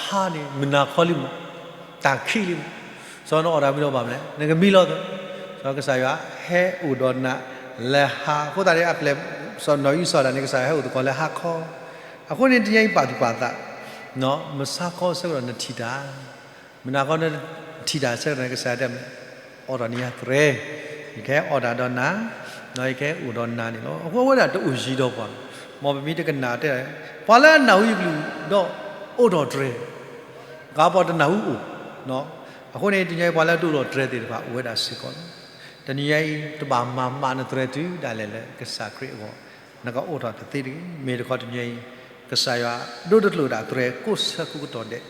ဟါန့ၣ် မုၢ်နၤခီလံမး, တၢ်ခံးလံမး, စီၤနအီၣ်တၢ်မ့ၢ်ဒီးဘၣ်မနုၤလဲၣ်, နကမံလီၤသၢ, စီၤကစၢ်ယွၤဟဲအိၣ်ဒီးနၤလၢဟါ, အဃိသတးန့ၣ် အပျဲၢ်စီၤနီၢ်အံၣ်စီၤဒၣ်န့ၣ် ကစၢ်ယွၤဟဲအိၣ်သကိးလၢဟါခီ, အဃိန့ၣ်တနံၤအံၤပာ်သူၣ်ပာ်သး, မုၢ်ဆါခီအဆၢကတီၢ်နထံၣ်တၢ် မုၢ်နၤခီနထံၣ်တၢ်အဆၢကတီၢ်န့ၣ် ကစၢ်ယွၤတဲမ့ၢ်, အိးထီၣ်န့ၢ်ယၤတြဲၤ, ယကဟဲအိးထီၣ်ဒီးနၤ, ဒီးယကဟဲအိၣ်ဒီးနၤန့ၣ်လီၤ. အဃိအဝဲဒၣ်တအိၣ်ယံၤဒီးပှၤ, မ်ပမ့ၢ်တကနၣ်တဲ, ပှၤလၢအနၢ်ဟူယကလုၢ်ဒီးအိးထီၣ်တြဲၤ, ဂၤပှၤတနၢ်ဟူအိၣ်, အဃိန့ၣ် တနံၤအံၤပှၤလၢအဒိၣ်ထီၣ်တြဲၤသ့ၣ်တဖၣ်အိၣ်ဝဲဒၣ်စ့ၢ်ကီးလီၤ. တနံၤအံၤ တဘၣ်မၤမးနတြဲၤတုၤဒၣ်လဲာ်လၢကစၢ်ခရံာ်အဂီၢ်, နကအိးထီၣ်တသ့တဂ့ၤ. မ့ၢ်တခီတနံၤအံၤ ကစၢ်ယွၤဒိၣ်တကျိာ်ဒၣ်တြဲၤကိးဆၢကိးကတီၢ်ဒဲး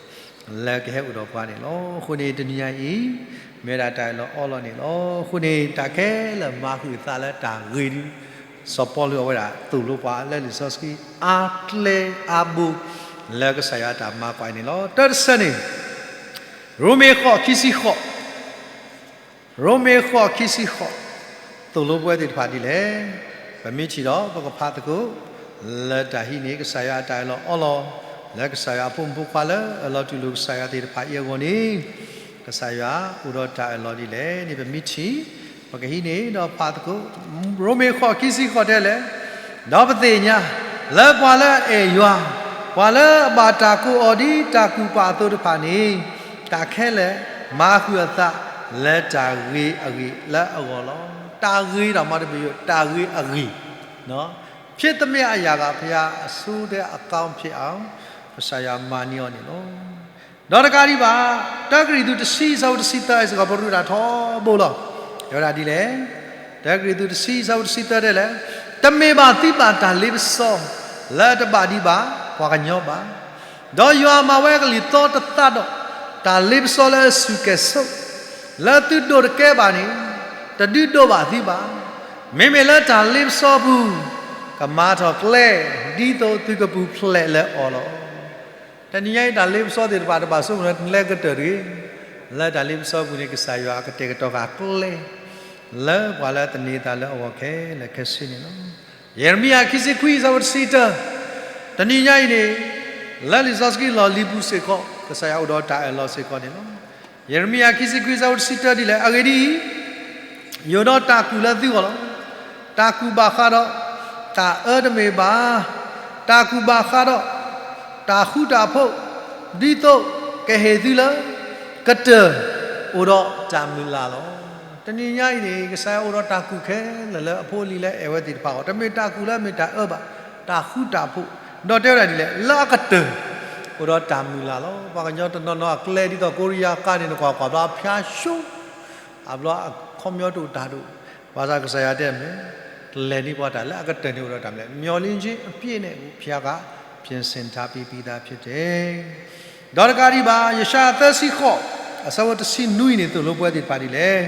လၢကဟဲအိၣ်ဒီးပှၤန့ၣ်လီၤ. အဃိန့ၣ် တနံၤအံၤ မ့ၢ်ဝဲဒၣ်တၢ်အၢၣ်လီၤအီလီၤန့ၣ်လီၤ. အဃိန့ၣ် တၢ်ခဲလၢာ်မၤဃုာ်သးလၢတၢ်ဂ့ၤဒုး စီၤပီလူးအဝဲဒၣ်သိၣ်လိပှၤလၢလံာ်စီဆှံအါကျဲအါဘိ လၢကစၢ်ယွၤအတၢ်မၤကွၢ်အံၤန့ၣ်လီၤ. တၢတဆၢန့ၣ် ရိမ့ၤဃိးခံဆံဃိး, ရိမ့ၤဃိးခံဆံဃိး, သိၣ်လိပဝဲသ့ၣ်တဖၣ်ဒ်လဲၣ်. ပမ့ၢ်ထံၣ်ဒီး ပကဖးသကိး လၢတၢ်ဟံးန့ၢ်ကစၢ်ယွၤအတၢ်အၢၣ်လီၤအီလီၤ, လၢကစၢ်ယွၤအဖိမုၣ်ဖိခွါလၢအလီၤတူၢ်လိာ်ကစၢ်ယွၤသ့ၣ်တဖၣ်အံၤအဂီၢ်န့ၣ် ကစၢ်ယွၤအိၣ်ဒီးတၢ်အၢၣ်လီၤဒ်လဲၣ်န့ၣ် ပမ့ၢ်ထံၣ် ပကဟံးန့ၢ်ဒီးဖးသကိး ရိမ့ၤဃိးခံဆံဃိးတဲလဲၣ်. ဒီးပသ့ၣ်ညါ လၢပှၤလၢအအဲၣ်ယွၤ, ပှၤလၢအဘၣ်တၢ်ကိးအီၤဒ်တၢ်ကူၣ်ပာ်အသိးတဖၣ်န့ၣ်, တၢ်ခဲလၢာ်မၤဃုာ်အသး လၢတၢ်ဂ့ၤအဂ့ၢ်လၢအဂီၢ်လီၤ. တၢ်ဂ့ၤဒီးမၤတဘ့ၣ်ယိၣ် တၢ်ဂ့ၤအဂ့ၢ် ဖြစ်သမျှအရာက ဘုရားအဆိုထဲအကောင်းဖြစ်အောင် ကစၢ်ယွၤမၤန့ၢ်အီၤန့ၣ်လီၤ. ဒီးတကးဒံးဘၣ် တၢကရံၣ်သူးတဆံ အဆၢဖိတဆံသၢ စ့ၢ်ကီးပရူးတၢ်ထီဘိလီၤ. တဲဝဲဒၣ်ဒ်လဲၣ်. တၢကရံၣ်သူးတဆံ အဆၢဖိတဆံသၢတဲလဲၣ်. တမ့ၢ်ဘၣ်သုဘၣ်တၢ်လ့ပစီ လၢအတဘၣ်ဒံးဘၣ်ပှၤကညီဘၣ်. ဒီးယွၤမၤဝဲအကလုၢ်သီတသးဒီး တၢ်လ့ပစီလၢအစူၢ်ကဲၤဆိး လၢသုဒိးတကဲဘၣ်န့ၣ် တဒုးဒိးဘၣ်သုဘၣ်. မ့မ့ၢ်လၢတၢ်လ့ပစီအပူၤ ကမၤထီၣ်ကျဲ ဒ်သိးသုကပူၤဖျဲးလၢအီၤလီၤ. တနံၤညါအံၤ တၢ်လ့ပစီသ့ၣ်တဖၣ် တဘၣ်ဆိကမိၣ်လၢနလဲၤကတၢၢ်တဂ့ၤ. လၢတၢ်လ့ပစီအပူၤန့ၣ် ကစၢ်ယွၤကတဲာ်ကတီၤဃာ်ကျဲ လၢပှၤလၢအသန့ၤအသးလၢအဂီၢ်ခဲလၢာ်ခဲဆ့န့ၣ်လီၤ. ယရမံယၤခံဆံခွံ အဆၢဖိတဆံတၢ, တနံၤညါအံၤန့ၣ် လၢလံာ်စီဆှံလီၢ်လံၤပူၤစ့ၢ်ကီး ကစၢ်ယွၤအိၣ်ဒီးတၢ်အၢၣ်လီၤစ့ၢ်ကီးန့ၣ်လီၤ. ယရမံယၤခံဆံခွံ အဆၢဖိတဆံတၢဒ်လဲၣ်. အဂ့ၢ်ဒ်အံၤ, ယအိၣ်ဒီးတၢ်ကူၣ်လၢသုဂီၢ်လီၤ. တၢ်ကူၣ်ဘၣ်ဃးဒီး တၢ်အၢတမ့ၢ်ဘၣ်, တၢ်ကူၣ်ဘၣ်ဃးဒီး တၢ်ဃူတၢ်ဖိး, ဒ်သိးကဟ့ၣ်သုလၢ ကတၢၢ်အိၣ်ဒီးတၢ်မုၢ်လၢ်လီၤ. တနံၤညါအံၤန့ၣ် ကစၢ်ယွၤအိၣ်ဒီးတၢ်ကူၣ်ခဲလၢာ်လၢအဖိအလံၤလၢအအဲၣ်ဝဲသ့ၣ်တဖၣ်အဂီၢ်, တမ့ၢ်တၢ်ကူၣ်လၢအမ့ၢ်တၢ်အၢဘၣ်, တၢ်ဃူတၢ်ဖိး, ဒီးတဲဝဲဒၣ်ဒ်လဲၣ်, လၢအကတၢၢ် အိၣ်ဒီးတၢ်မုၢ်လၢ်လီၤ. ပှၤကညီတနီၤနီၤအကျဲဒ်သိးကိရံယါကါန့ၣ် နကွၢ်ကွၢ်ဘျီ အဖျါဆူ အဘျီအခီပညီတအိၣ်တၢ်ဒိၣ်, ဘၣ်ဆၣ်ကစၢ်ယွၤတဲမ့ၢ် တလဲၤန့ၢ်ပှၤတၢ်လၢအကတၢၢ်န့ၣ်အိၣ်ဒီးတၢ်မုၢ်လၢ်, မျှော်လင့်ခြင်းအပြည့်နဲ့ကို ဘုရားက ပြင်ဆင်ထားပြီးပြီးသားဖြစ်တယ်. ဒီးတကးဒံးဘၣ် ယၡါယၤသၢဆံဃိး အဆၢဖိတဆံနွံန့ၣ် သိၣ်လိပဝဲသ့ၣ်တဖၣ်ဒ်လဲၣ်,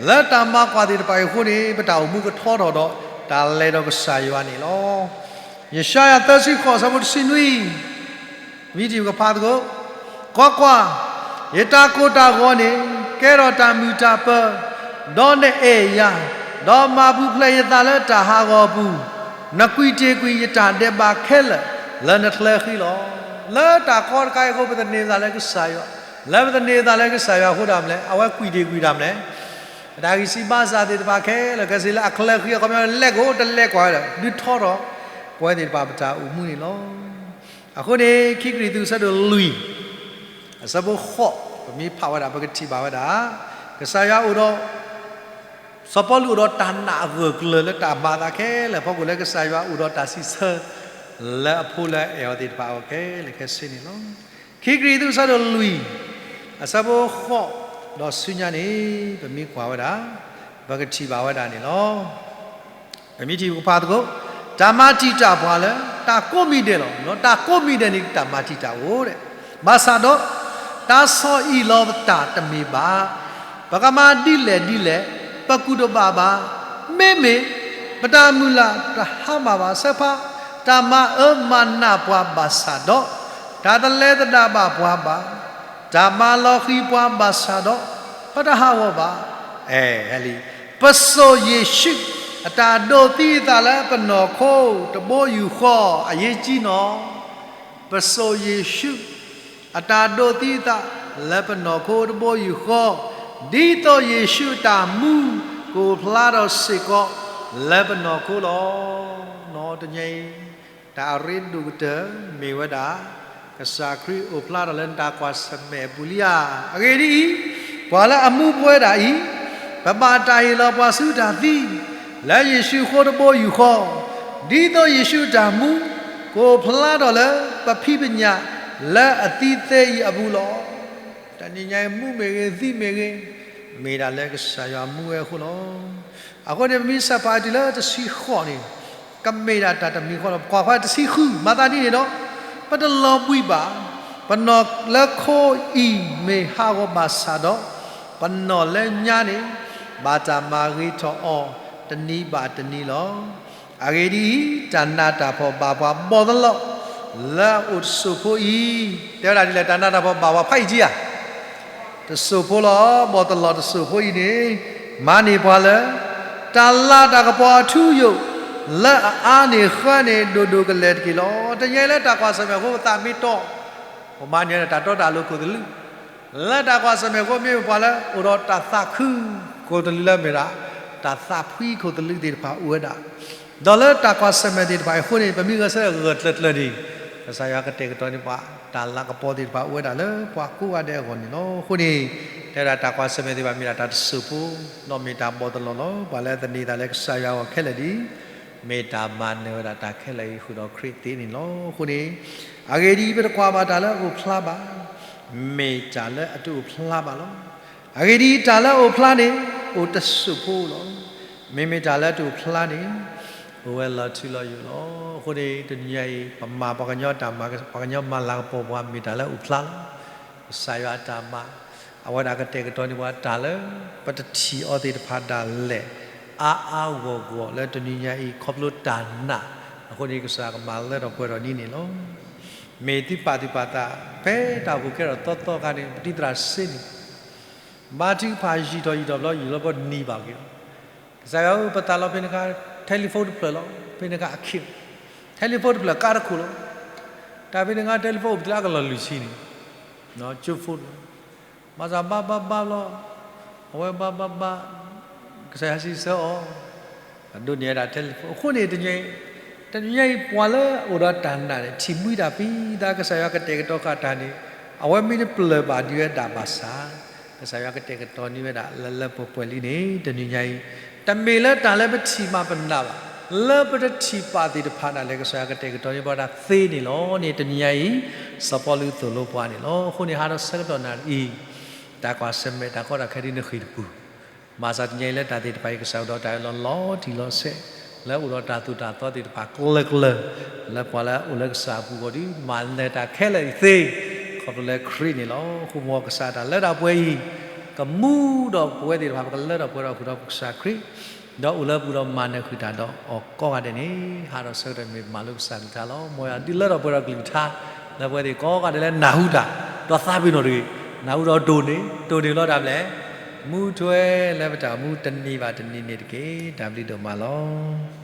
လၢတၢ်မၤကွၢ်သ့ၣ်တဖၣ်အံၤအဃိန့ၣ် ပတၢ်အိၣ်မူကထီထီၣ်ဒီး တၢ်လဲၤဒီးကစၢ်ယွၤန့ၣ်လီၤ. ယၡါယၤသၢဆံဃိး အဆၢဖိတဆံနွံ မ့ၢ်ထံၣ်ပကဖးသကိး, ကွၢ်ကွၢ်, ယတၢ်ကိၢ်တၢ်ဂီၤန့ၣ် ကဲထီၣ်တၢ်မုာ်တၢ်ပၢၤ, ဒီးနအဲၣ်ယၤ, ဒီးမၤပူၤဖျဲးယသးလၢတၢ်ဟးဂီၤအပူၤ, နကွံာ်တ့ၢ်ကွံာ်ယတၢ်ဒဲးဘးခဲလၢာ်လၢနချၢဃံလီၤ. လၢတၢ်ကီတခါအံၤအဃိ ပသန့ၤသးလၢကစၢ်ယွၤ, လၢပသန့ၤသးလၢကစၢ်ယွၤအဃိတၢ်မနုၤလဲၣ်, အဝဲကွံာ်တ့ၢ်ကွံာ်တၢ်မနုၤလဲၣ်, တၢ်ဂံၢ်စၢ်ဘါစၢ်သ့ၣ်တဖၣ်ခဲလၢာ်ခဲဆ့လၢအချၢဃံအခီပညီ လဲၤကိးတလဲၤကွၢ်ဝဲဒီး ဒုးထီထီၣ် ပဝဲသ့ၣ်တဖၣ်ပတၢ်အိၣ်မူန့ၣ်လီၤ. အဃိန့ၣ် ခံကရံၣ်သူး အဆၢဒိၣ်လွံၢ် အဆၢဖိဃိး ပမ့ၢ်ဖးဝဲဒၣ် ပကထံၣ်ဘၣ်ဝဲဒၣ် ကစၢ်ယွၤအိၣ်ဒီး စီၤပီလူးအိၣ်ဒီးတၢ်နာ်အဂၢၢ်ကျၢၤလၢတၢ်မၤအသးခဲလၢာ်အဖီခိၣ် လၢကစၢ်ယွၤအိၣ်ဒီးတၢ်စံးဆၢ လၢအဖိလၢအအဲၣ်အီၤသ့ၣ်တဖၣ်အဂီၢ်ခဲလၢာ်ခဲဆ့န့ၣ်လီၤ. ခံကရံၣ်သူး အဆၢဒိၣ်လွံၢ် အဆၢဖိဃိး ဒီးဆူညါန့ၣ် ပမ့ၢ်ကွၢ်ဝဲဒၣ် ပကထံၣ်ဘၣ်ဝဲဒၣ်န့ၣ်လီၤ. ပမ့ၢ်ထံၣ်ပကဖးသကိး, တၢ်မၤတံာ်တာ်ပှၤလၢ တၢ်ကိးမံၤဒဲးလီၤ. တၢ်ကိးမံၤဒဲးန့ၣ် တၢ်မၤတံာ်တာ်အိၣ်ဒဲး, ဘၣ်ဆၣ်ဒီး တၢ်ဆီၣ်အံၣ်လီၤပတၢ်တမ့ၢ်ဘၣ်. ပကမၤဒ်လဲၣ်ဒ်လဲၣ် ပကူၣ်တဘၣ်ဘၣ်. မ့မ့ၢ် ပတၢ်မုၢ်လၢ်တဟါမၢ်ဘၣ်. ဆၢဖး တၢ်မၤအၢမၤနးပှၤဘၣ်ဆၣ်ဒီး, တၢ်တလဲၤသဒၣ်ဘၣ်ပှၤဘၣ်. တၢ်မၤလီၤဃံၤပှၤဘၣ်ဆၣ်ဒီး, ပတဟးဂီၤဘၣ်. အဲ ဟဲလံ, ပစိာ်ယ့ၣ်ၡူးအတၢ်ဒိးသံအသးလၢပနီၢ်ခိတဘိယူၢ်ဃီ အရေးကြီးနီၤ. ပစိာ်ယ့ၣ်ၡူးအတၢ်ဒိးသံအသးလၢပနီၢ်ခိတဘိယူၢ်ဃီ, ဒ်သိးယ့ၣ်ၡူးအတၢ်မူကအိၣ်ဖျါထီၣ်စ့ၢ်ကီးလၢပနီၢ်ခိလီၤ. နီၢ်တညါအံၤ တၢ်အရ့ဒိၣ်ကတၢၢ်မ့ၢ်ဝဲဒၣ် ကစၢ်ခရံာ်အိၣ်ဖျါထီၣ်လၢနတၢ်ကွၢ်ဆၢၣ်မဲာ်အပူၤလံဧါ. အဂ့ၢ်ဒ်အံၤ, ပှၤလၢအမူပဝဲဒၣ်အံၤ, ပဘၣ်တၢ်ဟ့ၣ်လီၤပှၤဆူတၢ်သံ, လၢယ့ၣ်ၡူးအဃိတဘိယူၢ်ဃီ, ဒ်သိးယ့ၣ်ၡူးအတၢ်မူကအိၣ်ဖျါထီၣ်လၢပဖံးပညၣ်လၢအသံသ့အံၤအပူၤလီၤ. တနံၤညါအံၤမူမ့ၢ်ဂ့ၤ, သံမ့ၢ်ဂ့ၤ, မ့ၢ်ဒၣ်လၢကစၢ်ယွၤမူဝဲအဃိလီၤ. အဃိန့ၣ် ပမ့ၢ်ဆၢဖးတုၤလၢတဆံဃိးန့ၣ်, ကမ့ၢ်ဒၣ်တၢ်တမံၤဃီလီၤ. ပကွၢ်ဖဲတဆံဃု, မၤသးဒ်န့ၣ်ဒီး, ပတလီၤဘှံးဘၣ်. ပနီၢ်လၢခိအံၤမ့ၢ်ဟးဂီၤဘၣ်ဆၣ်ဒီး, ပနီၢ်လၢညါန့ၣ် ဘၣ်တၢ်မၤဂ့ၤထီၣ်အီၤတနံၤဘၣ်တနံၤလီၤ. အဂ့ၢ်ဒ်အံၤ, တၢ်နးတၢ်ဖှီၣ်ဘၣ်ပှၤဘီၣ်တလီၢ် လၢအအိၣ်တစိၢ်ဖိအံၤ, တဲဝဲဒၣ်ဒ်လဲၣ်, တၢ်နးတၢ်ဖှီၣ်ဘၣ်ပှၤဖးအံၤကံဧါ, တစိၢ်ဖိလီၤ, ဘီၣ်တလီၢ်တစိၢ်ဖိအံၤန့ၣ်, မၤန့ၢ်ပှၤလၢ တၢ်လၤတၢ်ကပီၤအထူအယိာ် လၢအအါန့ၢ်ဃၢန့ၢ်ဒိၣ်ဒိၣ်ကလဲာ်တက့ၢ်လီၤ. တနံၤအံၤလၢတၢ်ကွၢ်ဆၢၣ်မဲာ်အဃိ ပသးမ့ၢ်တီၢ်, ပမၤန့ၢ်ဝဲဒၣ်တၢ်တီတၢ်လိၤခိၣ်သလုး လၢတၢ်ကွၢ်ဆၢၣ်မဲာ်အဃိ မ့ၢ်ပှၤလၢအိၣ်ဒီးတၢ်သးခုခိၣ်သလုးလၢမ့ၢ်ဒၣ် တၢ်သးဖှံခိၣ်သလုးသ့ၣ်တဖၣ်အိၣ်ဝဲဒၣ်, ဒီးလၢတၢ်ကွၢ်ဆၢၣ်မဲာ်သ့ၣ်တဖၣ်အံၤအဃိန့ၣ် ပမ့ၢ်ဂဲၤဆၢထၢၣ်ဂၢၢ်ကျၢၤကျၢၤန့ၣ်, ကစၢ်ယွၤကတဲာ်ကတီၤန့ၢ်ပှၤ တၢ်လၤကပီၤသ့ၣ်တဖၣ်အိၣ်ဝဲဒၣ်လၢပှၤကိးဂၤဒဲးအဂီၢ်န့ၣ်လီၤ. အဃိန့ၣ်, တဲဝဲဒၣ်တၢ်ကွၢ်ဆၢၣ်မဲာ်သ့ၣ်တဖၣ်မ့ၢ်ဒၣ်တၢ်တစိၢ်ဖိ, ဒီးမ့ၢ်တၢ်ဘီၣ်တလီၢ်လီၤ. ပှၤလၢအသန့ၤသးလၢကစၢ်ယွၤအဂီၢ်ခဲလၢာ်ဒ် မ့ၢ်တၢ်မၤနၢၤဝဲဒၣ်တၢ်ခဲလၢာ်အံၤဃုာ်ဒီးခရံာ်သ့န့ၣ်လီၤ. အဃိန့ၣ်, အဂ့ၢ်ဒ်အံၤ, ပတကွၢ်ဘၣ်တၢ်လၢအအိၣ်ဖျါဘၣ်, မ့ၢ်တၢ်လၢအတအိၣ်ဖျါဘၣ်လီၤ. အဂ့ၢ်ဒ်အံၤ, တၢ်လၢအအိၣ်ဖျါန့ၣ် အိၣ်တစိၢ်ဖိလီၤ. မ့မ့ၢ်တၢ်လၢအတအိၣ်ဖျါန့ၣ် အိၣ်ဝဲလီၤထူလီၤယိာ်လီၤ. အဃိန့ၣ် တနံၤညါအံၤ ပမၤပှၤကညီတၢ်မၤ, ပှၤကညီမၤလၤကပီၤပှၤ မ့ၢ်တၢ်လၢအအိၣ်ဖျါလီၤ. ကစၢ်ယွၤအတၢ်မၤ အဝဲဒၣ်ကတဲာ်ကတီၤန့ၢ်ပှၤတၢ်လၢ ပတထံၣ်အီၤသ့ၣ်တဖၣ်ဒၣ်လဲာ် အါအါဂီၢ်ဂီၢ်လၢတနံၤညါအံၤ ခီဖျိတၢ်နာ်အဃိန့ၣ် ကစၢ်ကမၤလၢထီၣ်ပှဲၤထီၣ်ဒ်န့ၣ်လီၤ. မ့ၢ်သုပာ်သူၣ်ပာ်သး ဖဲတၢ်အိၣ်ဖှိၣ်ကဲထီၣ်သီသီအခါန့ၣ် ပတံၤသရၣ်စ့န့ၣ် ဘါထုကဖၣ်ယံာ်ထီၣ်ယံာ်ထီၣ်ဘျီ ယံာ်လီၤပနံၤဘၣ်က့ၤလီၤ. ကစၢ်ယွၤဧၢ ပသးလီဖဲန့ၣ်အခါ telephone တဖျၢၣ်လီၤ. ဖဲန့ၣ်အခါအခံး telephone တဖျၢၣ်ကါတခိၣ်လီၤ. တၢ်ဖဲန့ၣ်အခါ telephone အိၣ်ပသ့လၢအကလီၢ်လွံၢ်ဆံန့ၣ် ကၠိဖိန့ၣ် ဘၣ်ဆၣ်ဘါဘါဘါဘျီ အဝဲဘါဘါဘါ ကစၢ်ယွၤစံးဆၢအီၤ အဒိးန့ၢ်ဝဲဒၣ် telephone အဃိန့ၣ် တနံၤအံၤ တနံၤအံၤပှၤလၢအအိၣ်ဒီးတၢ်နာ်န့ၣ် ထံၣ်မှံတၢ်ဖံးသး ကစၢ်ယွၤကတဲာ်ကတီၤဃာ်တၢ်န့ၣ် အဝဲမ့ၢ်တပျၢၢ်ဘၣ်ဒံးဝဲဒၣ်ဘၣ်ဆၣ် ကစၢ်ယွၤကတဲာ်ကတီၤန့ၢ်ဝဲဒၣ်လၢလၢပှဲၤပှဲၤလံန့ၣ် တနံၤညါအံၤ တမ့ၢ်လၢတၢ်လၢပထံၣ်မးပနာ်ဘၣ် လၢပတထံၣ်ပာ်သ့ၣ်တဖၣ်ဒၣ်လဲာ် ကစၢ်ယွၤကတဲာ်ကတီၤန့ၢ်ပှၤတၢ်သ့န့ၣ်လီၤန့ၣ် တနံၤညါအံၤ စီၤပီလူးသိၣ်လိပှၤန့ၣ်လီၤ. အဃိန့ၣ် ဟါဒီးဆၢကတီၢ်နၣ်ရံၣ်အံၤ တၢ်ကွၢ်ဆၢၣ်မဲာ်တၢ်ကီတၢ်ခဲဒ်နဃ့ၢ်တပူၤ မၤစၢၤတနံၤညါအံၤလၢတၢ်သ့ၣ်တဖၣ်အံၤ ကစၢ်ကဒီးတၢ်အၢၣ်လီၤလီၤတံၢ်လီၤဆဲး လၢအိၣ်ဒီးတၢ်သိၣ်တၢ်သီသ့ၣ်တဖၣ်ကျၢၤကျၢၤ လၢပှၤလၢအအိၣ်လၢကစၢ်အပူၤအဂီၢ်ဒီး မၤနၢၤတၢ်ခဲလၢာ်အံၤသ့ ခီဖျိလၢခရံာ်န့ၣ်လီၤ. ဃိမီကစၢ်တၢ်လၢတၢ်ပှဲၤအံၤ ကမူဒီးပဝဲသ့ၣ်တဖၣ် ပကလၢထီၣ်ပှဲၤထီၣ်ဃုာ်ဒီးပကစၢ်ခရံာ် ဒီးအိၣ်လၢပူၤဒီးမၤနၢၤဃုာ်တၢ်ဒီးအီၤကိးဂၤဒဲးန့ၣ် ဟါဒီးဆၢကတီၢ်မ့ၢ်မၤလိကစၢ်ကလုၢ်ကထါလီၤ. မ်ယွၤဒုးလၢထီၣ်ပှဲၤထီၣ်ကလုၢ်ကထါ လၢပဝဲသ့ၣ်ကိးဂၤဒဲးလၢနၢ်ဟူတၢ် ဒီးသးပ့ၤနီၣ်တဂ့ၤ, နၢ်ဟူဒီးတိၢ်န့ၢ်, တိၢ်န့ၢ်လီၤတၢ်ဘျဲၣ်, မူထွဲလၢပတၢ်အိၣ်မူတနံၤဘၣ်တနံၤန့ၣ်တက့ၢ်. တၢ်ဘျုးဒိၣ်မးလီၤ.